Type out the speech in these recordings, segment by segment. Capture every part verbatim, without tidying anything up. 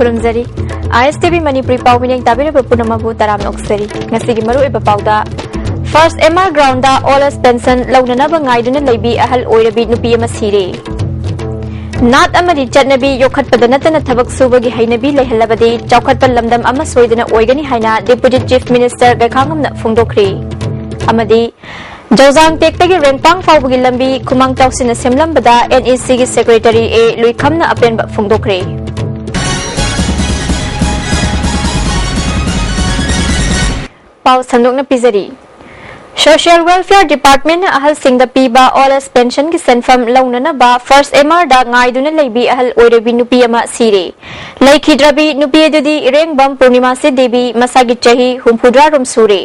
ꯈꯨꯔꯨꯝꯖꯔꯤ꯫ I S T V Manipuri ꯄꯥꯎ ꯃꯤꯠꯌꯦꯡ ꯇꯥꯕꯤꯔꯤꯕ ꯄꯨꯝꯅꯃꯛꯄꯨ ꯇꯔꯥꯝꯅ ꯑꯣꯛꯆꯔꯤ꯫ ꯉꯁꯤꯒꯤ ꯃꯔꯨꯑꯣꯏꯕ ꯄꯥꯎꯗ, ꯐꯥꯔꯁ M R ground all age pension ꯂꯧꯅꯅꯕ ꯉꯥꯏꯗꯨꯅ ꯂꯩꯕꯤ ꯑꯍꯜ ꯑꯣꯏꯔꯕꯤ ꯅꯨꯄꯤ ꯑꯃ ꯁꯤꯔꯦ꯫ ꯅꯥꯠ ꯑꯃꯗꯤ ꯆꯠꯅꯕꯤ ꯌꯣꯛꯈꯠꯄꯗ ꯅꯠꯇꯅ ꯊꯕꯛ ꯁꯨꯕꯒꯤ ꯍꯩꯅꯕꯤ ꯂꯩꯍꯜꯂꯕꯗꯤ ꯆꯥꯎꯈꯠꯄ ꯂꯝꯗꯝ ꯑꯃ ꯁꯣꯏꯗꯅ ꯑꯣꯏꯒꯅꯤ ꯍꯥꯏꯅ ꯗꯤꯄꯨꯇꯤ ꯆꯤꯐ ꯃꯤꯅꯤꯁꯇꯔ ꯒꯩꯈꯥꯉꯝꯅ ꯐꯣꯡꯗꯣꯛꯈ꯭ꯔꯦ꯫ ꯑꯃꯗꯤ ꯖꯧꯖꯥꯡ ꯇꯦꯛꯇꯒꯤ ꯔꯦꯡꯄꯥꯡ ꯐꯥꯎꯕꯒꯤ ꯂꯝꯕꯤ ꯈꯨꯃꯥꯡ ꯆꯥꯎꯁꯤꯟꯅ ꯁꯦꯝꯂꯝꯕꯗ ꯑꯦꯟ ꯏ ꯁꯤꯒꯤ ꯁꯦꯀ꯭ꯔꯦꯇꯔꯤ ꯑꯦ ꯂꯨꯏꯈꯝꯅ ꯑꯄꯦꯟꯕ ꯐꯣꯡꯗꯣꯛꯈ꯭ꯔꯦ꯫ ꯄꯥꯎ ꯁꯟꯗꯣꯛꯅ ꯄꯤꯖꯔꯤ꯫ ꯁꯣꯁꯤꯌꯦꯜ ꯋꯦꯜꯐꯤꯌꯔ ꯗꯤꯄꯥꯔꯠꯃꯦꯟꯅ ꯑꯍꯜꯁꯤꯡꯗ ꯄꯤꯕ ꯑꯣꯜ ꯑꯦꯖ ꯄꯦꯟꯁꯟꯒꯤ ꯁꯦꯟꯐꯝ ꯂꯧꯅꯅꯕ ꯐꯥꯔꯁ ꯑꯦꯝ ꯑꯥꯔꯗ ꯉꯥꯏꯗꯨꯅ ꯂꯩꯕꯤ ꯑꯍꯜ ꯑꯣꯏꯔꯕꯤ ꯅꯨꯄꯤ ꯑꯃ ꯁꯤꯔꯦ꯫ ꯂꯩꯈꯤꯗ꯭ꯔꯕꯤ ꯅꯨꯄꯤ ꯑꯗꯨꯗꯤ ꯏꯔꯦꯡꯕꯝ ꯄꯨꯔꯅꯤꯃꯥꯁꯤ ꯗꯦꯕꯤ, ꯃꯁꯥꯒꯤ ꯆꯍꯤ ꯍꯨꯝꯐꯨꯇꯔꯥꯔꯣꯝ ꯁꯨꯔꯦ꯫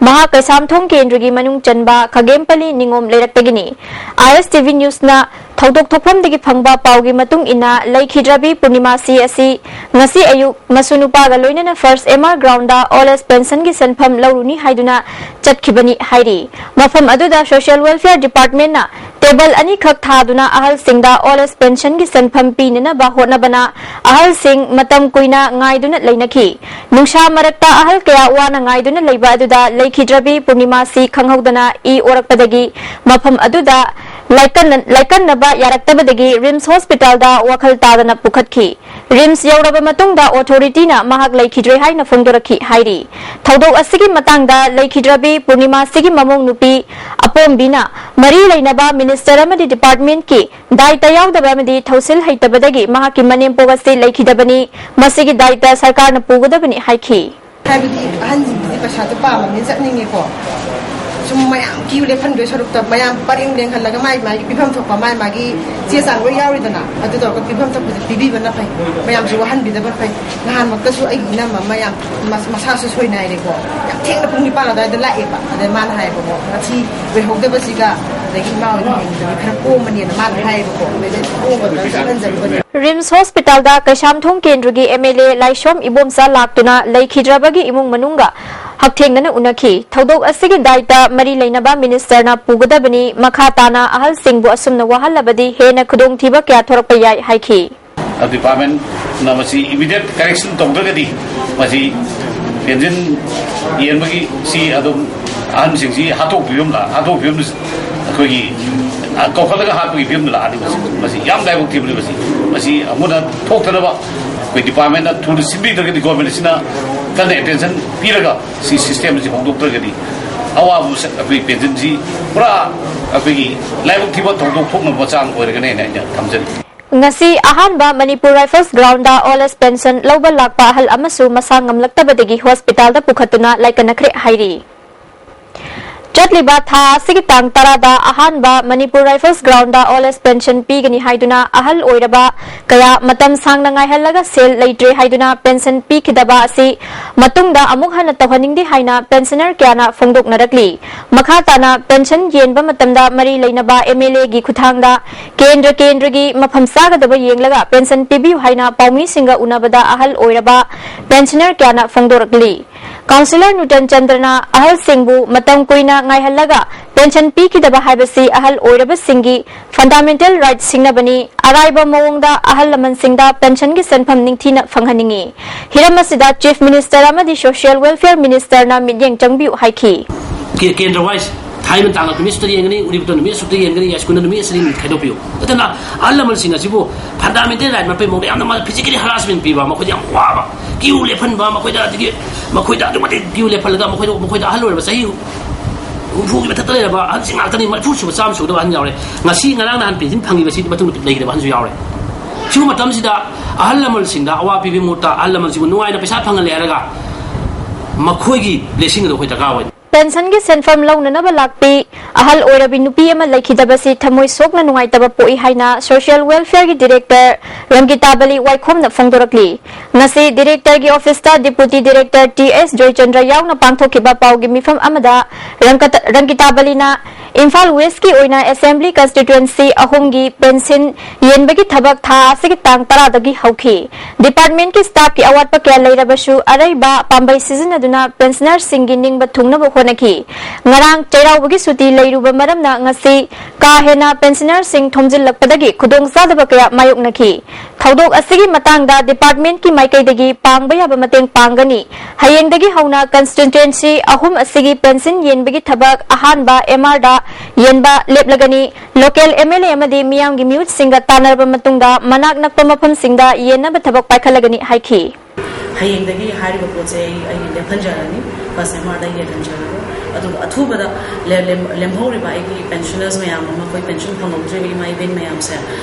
ꯃꯍꯥꯛ ꯀꯩꯁꯥꯝꯊꯣꯡ ꯀꯦꯟꯗ꯭ꯔꯒꯤ ꯃꯅꯨꯡ ꯆꯟꯕ ꯈꯥꯒꯦꯝꯄꯜꯂꯤ ꯅꯤꯉꯣꯝ ꯂꯩꯔꯛꯇꯒꯤꯅꯤ꯫ ꯑꯥꯏ ꯑꯦꯁ ꯇꯤ ꯚꯤ ꯅ꯭ꯌꯨꯁꯅ ꯊꯧꯗꯣꯛ ꯊꯣꯛꯐꯝꯗꯒꯤ ꯐꯪꯕ ꯄꯥꯎꯒꯤ ꯃꯇꯨꯡ ꯏꯟꯅ, ꯂꯩꯈꯤꯗ꯭ꯔꯕꯤ ꯄꯨꯔꯅꯤꯃꯥꯁꯤ ꯑꯁꯤ ꯉꯁꯤ ꯑꯌꯨꯛ ꯃꯁꯨ ꯅꯨꯄꯥꯒ ꯂꯣꯏꯅꯅ first M R ground all age ꯄꯦꯟꯁꯟꯒꯤ ꯁꯦꯟꯐꯝ ꯂꯧꯔꯨꯅꯤ ꯍꯥꯏꯗꯨꯅ ꯆꯠꯈꯤꯕꯅꯤ ꯍꯥꯏꯔꯤ꯫ ꯃꯐꯝ ꯑꯗꯨꯗ ꯁꯣꯁꯤꯌꯦꯜ ꯋꯦꯜꯐꯤꯌꯔ ꯗꯤꯄꯥꯔꯠꯃꯦꯟꯅ ꯇꯦꯕꯜ ꯑꯅꯤꯈꯛ ꯊꯥꯗꯨꯅ ꯑꯍꯜꯁꯤꯡꯗ ꯑꯣꯜ ꯑꯦꯖ ꯄꯦꯟꯁꯟꯒꯤ ꯁꯦꯟꯐꯝ ꯄꯤꯅꯅꯕ ꯍꯣꯠꯅꯕꯅ ꯑꯍꯜꯁꯤꯡ ꯃꯇꯝ ꯀꯨꯏꯅ ꯉꯥꯏꯗꯨꯅ ꯂꯩꯅꯈꯤ꯫ ꯅꯨꯡꯁꯥ ꯃꯔꯛꯇ ꯑꯍꯜ ꯀꯌꯥ ꯋꯥꯅ ꯉꯥꯏꯗꯨꯅ ꯂꯩꯕ ꯑꯗꯨꯗ ꯂꯩꯈꯤꯗ꯭ꯔꯕꯤ ꯄꯨꯔꯅꯤꯃꯥꯁꯤ ꯈꯪꯍꯧꯗꯅ ꯏ ꯑꯣꯔꯛꯄꯗꯒꯤ ꯃꯐꯝ ꯑꯗꯨꯗ ꯂꯥꯏꯀꯟꯅ-, ꯂꯥꯏꯀꯟꯅꯕ ꯌꯥꯔꯛꯇꯕꯗꯒꯤ ꯔꯤꯝꯁ ꯍꯣꯁꯄꯤꯇꯥꯜꯗ ꯋꯥꯈꯜ ꯇꯥꯗꯅ ꯄꯨꯈꯠꯈꯤ꯫ ꯔꯤꯝꯁ ꯌꯧꯔꯕ ꯃꯇꯨꯡꯗ ꯑꯣꯊꯣꯔꯤꯇꯤꯅ ꯃꯍꯥꯛ ꯂꯩꯈꯤꯗ꯭ꯔꯦ ꯍꯥꯏꯅ ꯐꯣꯡꯗꯣꯔꯛꯈꯤ ꯍꯥꯏꯔꯤ꯫ ꯊꯧꯗꯣꯛ ꯑꯁꯤꯒꯤ ꯃꯇꯥꯡꯗ ꯂꯩꯈꯤꯗ꯭ꯔꯕꯤ ꯄꯨꯔꯅꯤꯃꯥꯁꯤꯒꯤ ꯃꯃꯧ ꯅꯨꯄꯤ ꯑꯄꯣꯝꯕꯤꯅ ꯃꯔꯤ ꯂꯩꯅꯕ ꯃꯤꯅꯤꯁꯇꯔ ꯑꯃꯗꯤ ꯗꯤꯄꯥꯔꯠꯃꯦꯟꯠꯀꯤ ꯗꯥꯏꯇ ꯌꯥꯎꯗꯕ ꯑꯃꯗꯤ ꯊꯧꯁꯤꯜ ꯍꯩꯇꯕꯗꯒꯤ ꯃꯍꯥꯛꯀꯤ ꯃꯅꯦꯝꯄꯣꯛ ꯑꯁꯤ ꯂꯩꯈꯤꯗꯕꯅꯤ, ꯃꯁꯤꯒꯤ ꯗꯥꯏꯇ ꯁꯔꯀꯥꯔꯅ ꯄꯨꯒꯗꯕꯅꯤ ꯍꯥꯏꯈꯤ꯫ ꯍꯥꯏꯕꯗꯤ ꯑꯍꯟꯁꯤꯡꯁꯤꯗꯤ ꯄꯩꯁꯥꯗꯣ ꯄꯥꯝꯃꯕꯅꯤꯅ ꯆꯠꯅꯤꯡꯉꯦꯀꯣ꯫ ꯁꯨꯝ ꯃꯌꯥꯝ ꯀ꯭ꯌꯨ ꯂꯦꯞꯍꯟꯗꯣꯏ ꯁꯔꯨꯛꯇ ꯃꯌꯥꯝ ꯄꯔꯦꯡ ꯂꯦꯡꯍꯜꯂꯒ ꯃꯥꯏ ꯃꯥꯒꯤ ꯄꯤꯐꯝ ꯊꯣꯛꯄ ꯃꯥꯏ ꯃꯥꯒꯤ ꯆꯦ ꯆꯥꯡ ꯂꯣꯏ ꯌꯥꯎꯔꯤꯗꯅ, ꯑꯗꯨ ꯇꯧꯔꯒ ꯄꯤꯐꯝ ꯊꯣꯛꯄꯁꯦ ꯄꯤꯕꯤꯕꯅ ꯐꯩ꯫ ꯃꯌꯥꯝꯁꯨ ꯋꯥꯍꯟꯕꯤꯗꯕꯅ ꯐꯩ꯫ ꯅꯍꯥꯟꯃꯛꯇꯁꯨ ꯑꯩꯒꯤ ꯏꯅꯝꯃ ꯑꯃ ꯌꯥꯝ ꯃꯁ-, ꯃꯁꯥꯁꯨ ꯁꯣꯏꯅꯥꯏꯔꯦꯀꯣ꯫ ꯌꯥꯝ ꯊꯦꯡꯅ ꯄꯨꯡ ꯅꯤꯄꯥꯟ ꯑꯗꯨꯋꯥꯏꯗ ꯂꯥꯛꯑꯦꯕ꯫ ꯑꯗ ꯃꯥꯅ ꯍꯥꯏꯌꯦꯕꯀꯣ, "ꯉꯁꯤ ꯑꯣꯏꯍꯧꯗꯕꯁꯤꯒ ꯑꯗꯒꯤ ꯏꯃꯥ ꯍꯣꯏꯅ ꯍꯌꯦꯡꯗꯒꯤ ꯈꯔ ꯀꯣꯝꯃꯅꯤꯅ" ꯃꯥꯅ ꯍꯥꯏꯌꯦꯕꯀꯣ꯫ ꯑꯗꯩꯗꯤ ꯑꯩꯁꯨ ꯀꯣꯝꯃꯗꯅ ꯆꯠꯍꯟꯖꯔꯨꯕꯅꯦ꯫ ꯔꯤꯝꯁ ꯍꯣꯁꯄꯤꯇꯥꯜꯗ ꯀꯩꯁꯥꯝꯊꯣꯡ ꯀꯦꯟꯗ꯭ꯔꯒꯤ ꯑꯦꯝ ꯑꯦꯜ ꯑꯦ ꯂꯥꯏꯁꯣꯝ ꯏꯕꯣꯝꯆꯥ ꯂꯥꯛꯇꯨꯅ ꯂꯩꯈꯤꯗ꯭ꯔꯕꯒꯤ ꯏꯃꯨꯡ ꯃꯅꯨꯡꯒ ꯍꯛꯊꯦꯡꯅꯅ ꯎꯅꯈꯤ꯫ ꯊꯧꯗꯣꯛ ꯑꯁꯤꯒꯤ ꯗꯥꯏꯇ ꯃꯔꯤ ꯂꯩꯅꯕ ꯃꯤꯅꯤꯁꯇꯔꯅ ꯄꯨꯒꯗꯕꯅꯤ꯫ ꯃꯈꯥ ꯇꯥꯅ ꯑꯍꯜꯁꯤꯡꯕꯨ ꯑꯁꯨꯝꯅ ꯋꯥꯍꯜꯂꯕꯗꯤ ꯍꯦꯟꯅ ꯈꯨꯗꯣꯡꯊꯤꯕ ꯀꯌꯥ ꯊꯣꯔꯛꯄ ꯌꯥꯏ ꯍꯥꯏꯈꯤ꯫ ꯗꯤꯄꯥꯔꯠꯃꯦꯟꯅ ꯃꯁꯤ ꯏꯃꯤꯗꯤꯌꯦꯠ ꯀꯔꯦꯛꯁꯟ ꯇꯧꯗ꯭ꯔꯒꯗꯤ ꯃꯁꯤ ꯄꯦꯟꯁꯤꯟ ꯌꯦꯟꯕꯒꯤ ꯁꯤ ꯑꯗꯨꯝ ꯑꯍꯟꯁꯤꯡꯁꯤ ꯍꯥꯠꯇꯣꯛꯄꯤꯕ ꯑꯃ ꯍꯥꯠꯇꯣꯛꯄꯤꯕ ꯑꯃ ꯑꯩꯈꯣꯏꯒꯤ ꯀꯧꯈꯠꯂꯒ ꯍꯥꯠꯄꯒꯤ ꯐꯤꯕꯝꯗ ꯂꯥꯛꯑꯅꯤ꯫ ꯃꯁꯤ ꯃꯁꯤ ꯌꯥꯝ ꯂꯥꯏꯕꯛ ꯊꯤꯕꯅꯤ꯫ ꯃꯁꯤ ꯃꯁꯤ ꯑꯃꯨꯛ ꯍꯟꯅ ꯊꯣꯛꯇꯅꯕ ꯑꯩꯈꯣꯏ ꯗꯤꯄꯥꯔꯠꯃꯦꯟꯅ ꯊꯨꯅ ꯁꯤꯟꯕꯤꯗ꯭ꯔꯒꯗꯤ ꯒꯣꯔꯃꯦꯟ ꯑꯁꯤꯅ ꯀꯟꯅ ꯑꯦꯇꯦꯟꯁꯟ ꯄꯤꯔꯒ ꯁꯤ ꯁꯤꯁꯇꯦꯝꯁꯤ ꯍꯣꯡꯗꯣꯛꯇ꯭ꯔꯒꯗꯤ ꯑꯋꯥꯕ ꯃꯁꯛ ꯑꯩꯈꯣꯏ ꯄꯦꯟꯁꯤꯟꯁꯤ ꯄꯨꯔꯥ ꯑꯩꯈꯣꯏꯒꯤ ꯂꯥꯏꯕꯛ ꯊꯤꯕ ꯊꯧꯗꯣꯛ ꯊꯣꯛꯅꯕ ꯃꯆꯥꯛ ꯑꯃ ꯑꯣꯏꯔꯒꯅꯤ ꯍꯥꯏꯅ ꯑꯩꯅ ꯊꯝꯖꯔꯤ꯫ ꯉꯁꯤ ꯑꯍꯥꯟꯕ Manipur rifles ground all age pension ꯂꯧꯕ ꯂꯥꯛꯄ ꯑꯍꯜ ꯑꯃꯁꯨ ꯃꯁꯥ ꯉꯝꯂꯛꯇꯕꯗꯒꯤ ꯍꯣꯁꯄꯤꯇꯥꯜꯗ ꯄꯨꯈꯠꯇꯨꯅ ꯂꯥꯏꯀꯠꯅꯈ꯭ꯔꯦ ꯍꯥꯏꯔꯤ꯫ ꯆꯠꯂꯤꯕ ꯊꯥ ꯑꯁꯤꯒꯤ ꯇꯥꯡ ꯇꯔꯥꯗ ꯑꯍꯥꯟꯕ Manipur rifles ground all age pension ꯄꯤꯒꯅꯤ ꯍꯥꯏꯗꯨꯅ ꯑꯍꯜ ꯑꯣꯏꯔꯕ ꯀꯌꯥ ꯃꯇꯝ ꯁꯥꯡꯅ ꯉꯥꯏꯍꯜꯂꯒ ꯁꯦꯜ ꯂꯩꯇ꯭ꯔꯦ ꯍꯥꯏꯗꯨꯅ ꯄꯦꯟꯁꯟ ꯄꯤꯈꯤꯗꯕ ꯑꯁꯤ ꯃꯇꯨꯡꯗ ꯑꯃꯨꯛ ꯍꯟꯅ ꯇꯧꯍꯟꯅꯤꯡꯗꯦ ꯍꯥꯏꯅ ꯄꯦꯟꯁꯅꯔ ꯀꯌꯥꯅ ꯐꯣꯡꯗꯣꯛꯅꯔꯛꯂꯤ꯫ ꯃꯈꯥ ꯇꯥꯅ ꯄꯦꯟꯁꯟ ꯌꯦꯟꯕ ꯃꯇꯝꯗ ꯃꯔꯤ ꯂꯩꯅꯕ ꯑꯦꯝ ꯑꯦꯜ ꯑꯦꯒꯤ ꯈꯨꯠꯊꯥꯡꯗ ꯀꯦꯟꯗ꯭ꯔ ꯀꯦꯟꯗ꯭ꯔꯒꯤ ꯃꯐꯝ ꯆꯥꯒꯗꯕ ꯌꯦꯡꯂꯒ ꯄꯦꯟꯁꯟ ꯄꯤꯕꯤꯌꯨ ꯍꯥꯏꯅ ꯄꯥꯎꯃꯤꯁꯤꯡꯒ ꯎꯅꯕꯗ ꯑꯍꯜ ꯑꯣꯏꯔꯕ ꯄꯦꯟꯁꯅꯔ ꯀꯌꯥꯅ ꯐꯣꯡꯗꯣꯔꯛꯂꯤ꯫ ꯀꯥꯎꯟꯁꯤꯂꯔ ꯅꯨꯇꯟ ꯆꯟꯗ꯭ꯔꯅ ꯑꯍꯜꯁꯤꯡꯕꯨ ꯃꯇꯝ ꯀꯨꯏꯅ ꯉꯥꯏꯍꯜꯂꯒ ꯄꯦꯟꯁꯟ ꯄꯤꯈꯤꯗꯕ ꯍꯥꯏꯕꯁꯤ ꯑꯍꯜ ꯑꯣꯏꯔꯕꯁꯤꯡꯒꯤ ꯐꯟꯗꯥꯃꯦꯟꯇꯦꯜ ꯔꯥꯏꯠ ꯁꯤꯡꯅꯕꯅꯤ꯫ ꯑꯔꯥꯏꯕ ꯃꯑꯣꯡꯗ ꯑꯍꯜ ꯂꯃꯟꯁꯤꯡꯗ ꯄꯦꯟꯁꯟꯒꯤ ꯁꯦꯟꯐꯝ ꯅꯤꯡꯊꯤꯅ ꯐꯪꯍꯟꯅꯤꯡꯏ꯫ ꯍꯤꯔꯝ ꯑꯁꯤꯗ ꯆꯤꯐ ꯃꯤꯅꯤꯁꯇꯔ ꯑꯃꯗꯤ ꯁꯣꯁꯤꯌꯦꯜ ꯋꯦꯜꯐꯤꯌꯔ ꯃꯤꯅꯤꯁꯇꯔꯅ ꯃꯤꯠꯌꯦꯡ ꯆꯪꯕꯤꯌꯨ ꯍꯥꯏꯈꯤ꯫ ꯀꯦ-, ꯀꯦꯟꯗ꯭ꯔ ꯋꯥꯏꯁ ꯊꯥꯏ ꯃꯇꯥꯡꯗ ꯅꯨꯃꯤꯠ ꯑꯁꯨꯛꯇ ꯌꯦꯡꯒꯅꯤ, ꯎꯔꯤꯄꯣꯛꯇ ꯅꯨꯃꯤꯠ ꯑꯁꯨꯛꯇ ꯌꯦꯡꯒꯅꯤ, ꯌꯥꯏꯁ꯭ꯀꯨꯜꯗ ꯅꯨꯃꯤꯠ ꯑꯁꯨꯛꯇ ꯈꯥꯏꯗꯣꯛꯄꯤꯌꯨ꯫ ꯅꯠꯇꯅ ꯑꯍꯜ ꯂꯃꯟꯁꯤꯡ ꯑꯁꯤꯕꯨ ꯐꯟꯗꯥꯃꯦꯟꯇꯦꯜ ꯔꯥꯏꯠ ꯃꯄꯩ ꯃꯑꯣꯡꯗ ꯌꯥꯝꯅ ꯃꯥ ꯐꯤꯖꯤꯀꯦꯂꯤ ꯍꯔꯥꯁꯃꯦꯟ ꯄꯤꯕ, ꯃꯈꯣꯏꯗ ꯌꯥꯝ ꯋꯥꯕ, ꯀ꯭ꯌꯨ ꯂꯦꯞꯍꯟꯕ, ꯃꯈꯣꯏꯗ ꯑꯗꯒꯤ ꯃꯈꯣꯏꯗ ꯑꯗꯨꯛꯀꯤ ꯃꯇꯤꯛ ꯀ꯭ꯌꯨ ꯂꯦꯞꯍꯜꯂꯒ ꯃꯈꯣꯏꯗ, ꯃꯈꯣꯏꯗ ꯑꯍꯜ ꯑꯣꯏꯔꯕ ꯆꯍꯤ ꯍꯨꯝꯐꯨꯒꯤ ꯃꯊꯛꯇ ꯂꯩꯔꯕ ꯑꯍꯟꯁꯤꯡ ꯉꯥꯛꯇꯅꯤ, ꯃꯔꯤꯐꯨ ꯁꯨꯕ, ꯆꯥꯝꯃ ꯁꯨꯒꯗꯕ ꯑꯍꯟ ꯌꯥꯎꯔꯦ꯫ ꯉꯁꯤ ꯉꯔꯥꯡ ꯅꯍꯥꯟ ꯄꯦꯟꯁꯤꯟ ꯐꯪꯉꯤꯕꯁꯤ ꯃꯇꯨꯡꯗ ꯂꯩꯈꯤꯗꯕ ꯑꯍꯟꯁꯨ ꯌꯥꯎꯔꯦ꯫ ꯁꯤꯒꯨꯝꯕ ꯃꯇꯝꯁꯤꯗ ꯑꯍꯜ ꯂꯃꯟꯁꯤꯡꯗ ꯑꯋꯥ ꯄꯤꯕꯒꯤ ꯃꯍꯨꯠꯇ ꯑꯍꯜ ꯂꯃꯟꯁꯤꯡꯕꯨ ꯅꯨꯡꯉꯥꯏꯅ ꯄꯩꯁꯥ ꯐꯪꯍꯜꯂꯦ ꯍꯥꯏꯔꯒ ꯃꯈꯣꯏꯒꯤ ꯕ꯭ꯂꯦꯁꯤꯡ ꯑꯗꯨ ꯑꯩꯈꯣꯏ ꯗꯔꯀꯥꯔ ꯑꯣꯏ꯫ ꯄꯦꯟꯁꯟꯒꯤ ꯁꯦꯟꯐꯝ ꯂꯧꯅꯅꯕ ꯂꯥꯛꯄꯤ ꯑꯍꯜ ꯑꯣꯏꯔꯕꯤ ꯅꯨꯄꯤ ꯑꯃ ꯂꯩꯈꯤꯗꯕꯁꯤ ꯊꯃꯣꯏ ꯁꯣꯛꯅ ꯅꯨꯡꯉꯥꯏꯇꯕ ꯄꯣꯛꯏ ꯍꯥꯏꯅ ꯁꯣꯁꯤꯌꯦꯜ ꯋꯦꯜꯐꯤꯌꯔꯒꯤ ꯗꯤꯔꯦꯛꯇꯔ ꯔꯪꯒꯤꯇꯥꯕꯂꯤ ꯋꯥꯏꯈꯣꯝꯅ ꯐꯣꯡꯗꯣꯔꯛꯂꯤ꯫ ꯉꯁꯤ ꯗꯤꯔꯦꯛꯇꯔꯒꯤ ꯑꯣꯐꯤꯁꯇ ꯗꯤꯄꯨꯇꯤ ꯗꯤꯔꯦꯛꯇꯔ ꯇꯤ ꯑꯦꯁ ꯖꯣꯏꯆꯟꯗ꯭ꯔ ꯌꯥꯎꯅ ꯄꯥꯡꯊꯣꯛꯈꯤꯕ ꯄꯥꯎꯒꯤ ꯃꯤꯐꯝ ꯑꯃꯗ ꯔꯪꯀꯇ-, ꯔꯪꯒꯤꯇꯥꯕꯂꯤꯅ ꯏꯝꯐꯥꯜ ꯋꯦꯁꯀꯤ ꯑꯣꯏꯅ ꯑꯦꯁꯦꯝꯕ꯭ꯂꯤ ꯀꯟꯁꯇꯤꯇ꯭ꯋꯦꯟꯁꯤ ꯑꯍꯨꯝꯒꯤ ꯄꯦꯟꯁꯤꯟ ꯌꯦꯟꯕꯒꯤ ꯊꯕꯛ ꯊꯥ ꯑꯁꯤꯒꯤ ꯇꯥꯡ ꯇꯔꯥꯗꯒꯤ ꯍꯧꯈꯤ꯫ ꯗꯤꯄꯥꯔꯠꯃꯦꯟꯠꯀꯤ ꯁ꯭ꯇꯥꯐꯀꯤ ꯑꯋꯥꯠꯄ ꯀꯌꯥ ꯂꯩꯔꯕꯁꯨ ꯑꯔꯩꯕ ꯄꯥꯝꯕꯩ ꯁꯤꯖꯤꯟꯅꯗꯨꯅ ꯄꯦꯟꯁꯅꯔꯁꯤꯡꯒꯤ ꯅꯤꯡꯕ ꯊꯨꯡꯅꯕ ꯍꯣꯠꯅꯈꯤ꯫ ꯉꯔꯥꯡ ꯆꯩꯔꯥꯎꯕꯒꯤ ꯁꯨꯇꯤ ꯂꯩꯔꯨꯕ ꯃꯔꯝꯅ ꯉꯁꯤ ꯀꯥ ꯍꯦꯟꯅ ꯄꯦꯟꯁꯤꯅꯔꯁꯤꯡ ꯊꯣꯝꯖꯤꯜꯂꯛꯄꯗꯒꯤ ꯈꯨꯗꯣꯡꯆꯥꯗꯕ ꯀꯌꯥ ꯃꯥꯌꯣꯛꯅꯈꯤ꯫ ꯊꯧꯗꯣꯛ ꯑꯁꯤꯒꯤ ꯃꯇꯥꯡꯗ ꯗꯤꯄꯥꯔꯠꯃꯦꯟꯠꯀꯤ ꯃꯥꯏꯀꯩꯗꯒꯤ ꯄꯥꯡꯕ ꯌꯥꯕ ꯃꯇꯦꯡ ꯄꯥꯡꯒꯅꯤ꯫ ꯍꯌꯦꯡꯗꯒꯤ ꯍꯧꯅ ꯀꯟꯁꯇꯤꯇ꯭ꯋꯦꯟꯁꯤ ꯑꯍꯨꯝ ꯑꯁꯤꯒꯤ ꯄꯦꯟꯁꯤꯟ ꯌꯦꯟꯕꯒꯤ ꯊꯕꯛ ꯑꯍꯥꯟꯕ ꯑꯦꯝ ꯑꯥꯔꯗ ꯌꯦꯟꯕ ꯂꯦꯞꯂꯒꯅꯤ꯫ ꯂꯣꯀꯦꯜ ꯑꯦꯝ ꯑꯦꯜ ꯑꯦ ꯑꯃꯗꯤ ꯃꯤꯌꯥꯝꯒꯤ ꯃꯤꯍꯨꯠꯁꯤꯡꯒ ꯇꯥꯟꯅꯔꯕ ꯃꯇꯨꯡꯗ ꯃꯅꯥꯛ ꯅꯛꯄ ꯃꯐꯝꯁꯤꯡꯗ ꯌꯦꯟꯅꯕ ꯊꯕꯛ ꯄꯥꯏꯈꯠꯂꯒꯅꯤ ꯍꯥꯏꯈꯤ꯫ ꯍꯌꯦꯡꯗꯒꯤ ꯍꯥꯏꯔꯤꯕ ꯄꯣꯠꯁꯦ ꯑꯩ ꯑꯩ ꯂꯦꯞꯍꯟꯖꯔꯅꯤ, ꯐꯥꯔꯁ ꯑꯦꯝ ꯑꯥꯔꯗ ꯌꯦꯜꯍꯟꯖꯔꯅꯤ꯫ ꯑꯗꯨꯒ ꯑꯊꯨꯕꯗ ꯂꯦ- ꯂꯦꯝ- ꯂꯦꯝꯍꯧꯔꯤꯕ ꯑꯩꯒꯤ ꯄꯦꯟꯁꯅꯔꯁ ꯃꯌꯥꯝ ꯑꯃ, ꯑꯩꯈꯣꯏ ꯄꯦꯟꯁꯟ ꯐꯪꯍꯧꯗ꯭ꯔꯤꯕ ꯏꯃꯥ ꯏꯕꯦꯟ ꯃꯌꯥꯝꯁꯦ